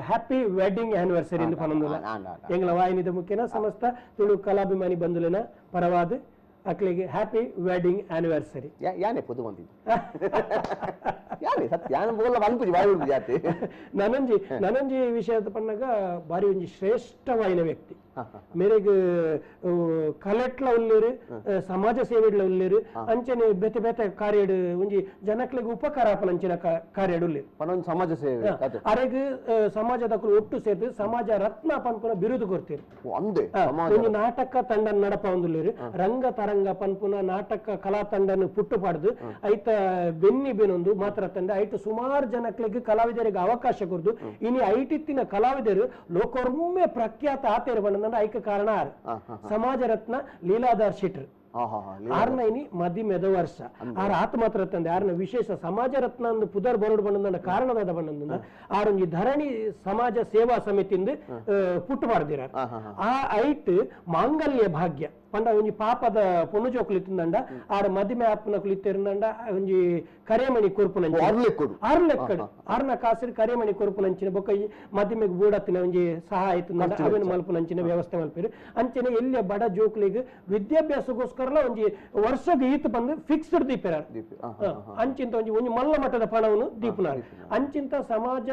happy wedding anniversary ಎಂದು ಪನೊಂದುಲ್ಲ ಎಂಗಳ ವಾಹಿನಿದ ಮುಖ್ಯನ ಸಮಸ್ತ ತುಳು ಕಲಾಭಿಮಾನಿ ಬಂಧುಲಿನ ಪರವಾದ ಅಕ್ಲೆಗೆ happy wedding anniversary ಯಾನೆ ಪೊದು ಬಂದಿದ್ದು ಯಾನೆ ಸತ್ಯ ಯಾನೆ ಬೋಲ ಅನ್ಪುಜಿ ಬಾಯಿ ಉಂಟು ಜಾತಿ ನನಂಜಿ ನನಂಜಿ ವಿಷಯದ ಪಣ್ಣಗ ಬಾರಿ ಒಂಜಿ ಶ್ರೇಷ್ಠವಾಯಿನ ವ್ಯಕ್ತಿ ಮೇರೆಗ್ ಕಲೆಟ್ಲ ಉಲ್ಲೇರು ಸಮಾಜ ಸೇವೆಡ್ಲ ಉಲ್ಲೇರು ಅಂಚನೆ ಬೇತೆ ಬೇತೆ ಕಾರ್ಯಡ್ ಒಂಜಿ ಜನಕ್ಲೆಗ್ ಉಪಕಾರ ಆಪನಂಚಿನ ಕಾರ್ಯಡ್ ಉಲ್ಲೇರು ಪನೊಂಜಿ ಸಮಾಜ ಸೇವೆ ಅರೆಗ್ ಸಮಾಜದಕುಲು ಒಟ್ಟು ಸೇರ್ದು ಸಮಾಜ ರತ್ನ ಪನ್ಪುನ ಬಿರುದು ಕೊರ್ತೀರು ಅಂದೆ ಒಂಜಿ ನಾಟಕ ತಂಡ ನಡಪ ಒಂದುಲ್ಲೇರು ರಂಗ ತರಂಗ ಪನ್ಪುನ ನಾಟಕ ಕಲಾ ತಂಡನ ಪುಟ್ಟು ಪಾಡ್ದು ಐತ ಬೆನ್ನಿ ಬೆನೊಂದು ಮಾತ್ರ ತಂಡ ಐಟ ಸುಮಾರು ಜನಕ್ಲೆಗ್ ಕಲಾವಿದರಿಗೆ ಅವಕಾಶ ಕೊರ್ದು ಇನಿ ಐಟಿತ್ತಿನ ಕಲಾವಿದರು ಲೋಕೊರ್ಮೆ ಪ್ರಖ್ಯಾತ ಆತೇರು ಬಣ್ಣ ಐಕ ಕಾರಣ ಆರ್ ಸಮಾಜ ರತ್ನ ಲೀಲಾಧಾರ್ ಶೆಟ್ರು ಆರ್ನ ಇನಿ ಮದಿಮೆದ ವರ್ಷ ಆರ್ ಆತ ಮಾತ್ರ ತಂದೆ ಆರ್ನ ವಿಶೇಷ ಸಮಾಜ ರತ್ನ ಅಂದು ಪುದರ್ ಬರೋಡು ಬಣ್ಣದ ಕಾರಣದಾದ ಬಣ್ಣದ ಆರೊಂಜಿ ಧರಣಿ ಸಮಾಜ ಸೇವಾ ಸಮಿತಿಂದ ಪುಟ್ಟು ಮಾಡ್ದಿರ ಆ ಐಟ್ ಮಾಂಗಲ್ಯ ಭಾಗ್ಯ ಪಂಡ ಒಂಜಿ ಪಾಪದ ಪೊಣ್ಣು ಜೋಕುಲು ಇತ್ತಿಂದಂಡ ಆರ್ ಮದಿಮೆ ಆಪನಕುಲು ಇತ್ತಿರಂದಂಡ ಒಂಜಿ ಕರೆಮಣಿ ಕೊರ್ಪುನಂಚಿ ಆರ್ಲೆಕ್ಕಡು ಆರ್ನ ಕಾಸಿರ್ ಕರೆಮಣಿ ಕೊರ್ಪುನಂಚಿನ ಬೊಕ್ಕ ಮದಿಮೆಗ್ ಬೂಡತ್ತಿನ ಒಂಜಿ ಸಹಾಯ ಇತ್ತಿಂದಂಡ ಅವೆನ್ ಮಲ್ಪುನಂಚಿನ ವ್ಯವಸ್ಥೆ ಮಲ್ಪಿರು ಅಂಚನೆ ಎಲ್ಲಿಯ ಬಡ ಜೋಕುಲಿಗ್ ವಿದ್ಯಾಭ್ಯಾಸಕ್ಕೋಸ್ಕರಲ ಒಂಜಿ ವರ್ಷಗ್ ಈತ್ ಬಂದು ಫಿಕ್ಸ್ಡ್ ದೀಪೆರ ಅಂಚಿಂತ ಒಂಜಿ ಒಂಜಿ ಮಲ್ಲ ಮಟ್ಟದ ಪಣವನ್ನು ದೀಪುನಾರು ಅಂಚಿಂತ ಸಮಾಜ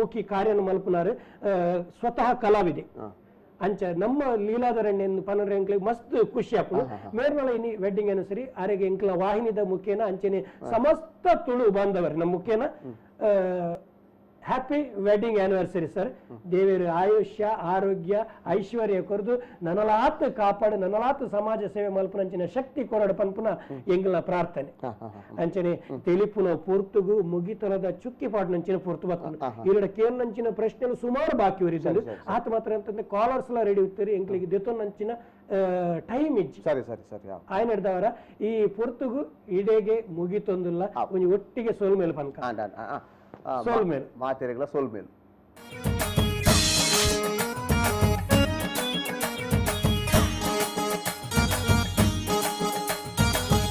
ಮುಖಿ ಕಾರ್ಯನ ಮಲ್ಪುನಾರು ಸ್ವತಃ ಕಲಾವಿದೆ ಅಂಚ ನಮ್ಮ ಲೀಲಾಧರಣ್ಯ ಪನ್ನೊಂದು ಎಂಕ್ಲಿಗೆ ಮಸ್ತ್ ಖುಷಿ ಆಪುಂಡು ಮೇರ್ನಲ ಇನಿ ವೆಡ್ಡಿಂಗ್ ಆನಿವರ್ಸರಿ ಆರೆಗೆ ಎಂಕ್ಲ ವಾಹಿನಿದ ಮುಖೇನ ಅಂಚನೆ ಸಮಸ್ತ ತುಳು ಬಾಂಧವರು ನಮ್ಮ ಮುಖೇನ happy wedding anniversary sir. ದೇವರು ಆಯುಷ್ಯ ಆರೋಗ್ಯ ಐಶ್ವರ್ಯ ಕೊರದು ನನಲಾತ್ ಕಾಪಾಡು ನನಲಾತ್ ಸಮಾಜ ಸೇವೆ ಮಲ್ಪುನಂಚಿನ ಶಕ್ತಿ ಕೊರಡು ಪನ್ಪುನ ಎಂಗ್ಲ ಪ್ರಾರ್ಥನೆ. ಅಂಚನೆ ತೆಲಿಪುನ ಪೂರ್ತುಗು ಮುಗಿತನದ ಚುಕ್ಕಿ ಪಾಡ್ನಂಚಿನ ಪೂರ್ತು ಬರ್ತದೆ. ಇರಡ ಕೇರ್ನಂಚಿನ ಪ್ರಶ್ನೆలు ಸುಮಾರು ಬಾಕಿ ಉರಿದಳು. ಆತ ಮಾತ್ರ ಅಂತಂದ್ರೆ ಕಾಲರ್ಸ್ ಎಲ್ಲ ರೆಡಿ ಇರ್ತಾರೆ ಎಂಕ್ಲಿಗೆ ದೆತ್ತೊನಂಚಿನ ಟೈಮ್ ಇಜ್ಜಿ. ಸರಿ ಸರಿ ಸರಿ ಆಯ್ನ ಹಿಡ್ದವರ ಈ ಪೊರ್ತುಗು ಇಡೆಗೆ ಮುಗಿತೊಂದಿಲ್ಲ ಒಂಜಿ ಒಟ್ಟಿಗೆ ಸೋಲ್ಮೇಲೆ ಪನ್ಕ ಸೋಲ್ಮೇಲ್ ಮಾತೆರೆಗಳ ಸೋಲ್ಮೇಲ್.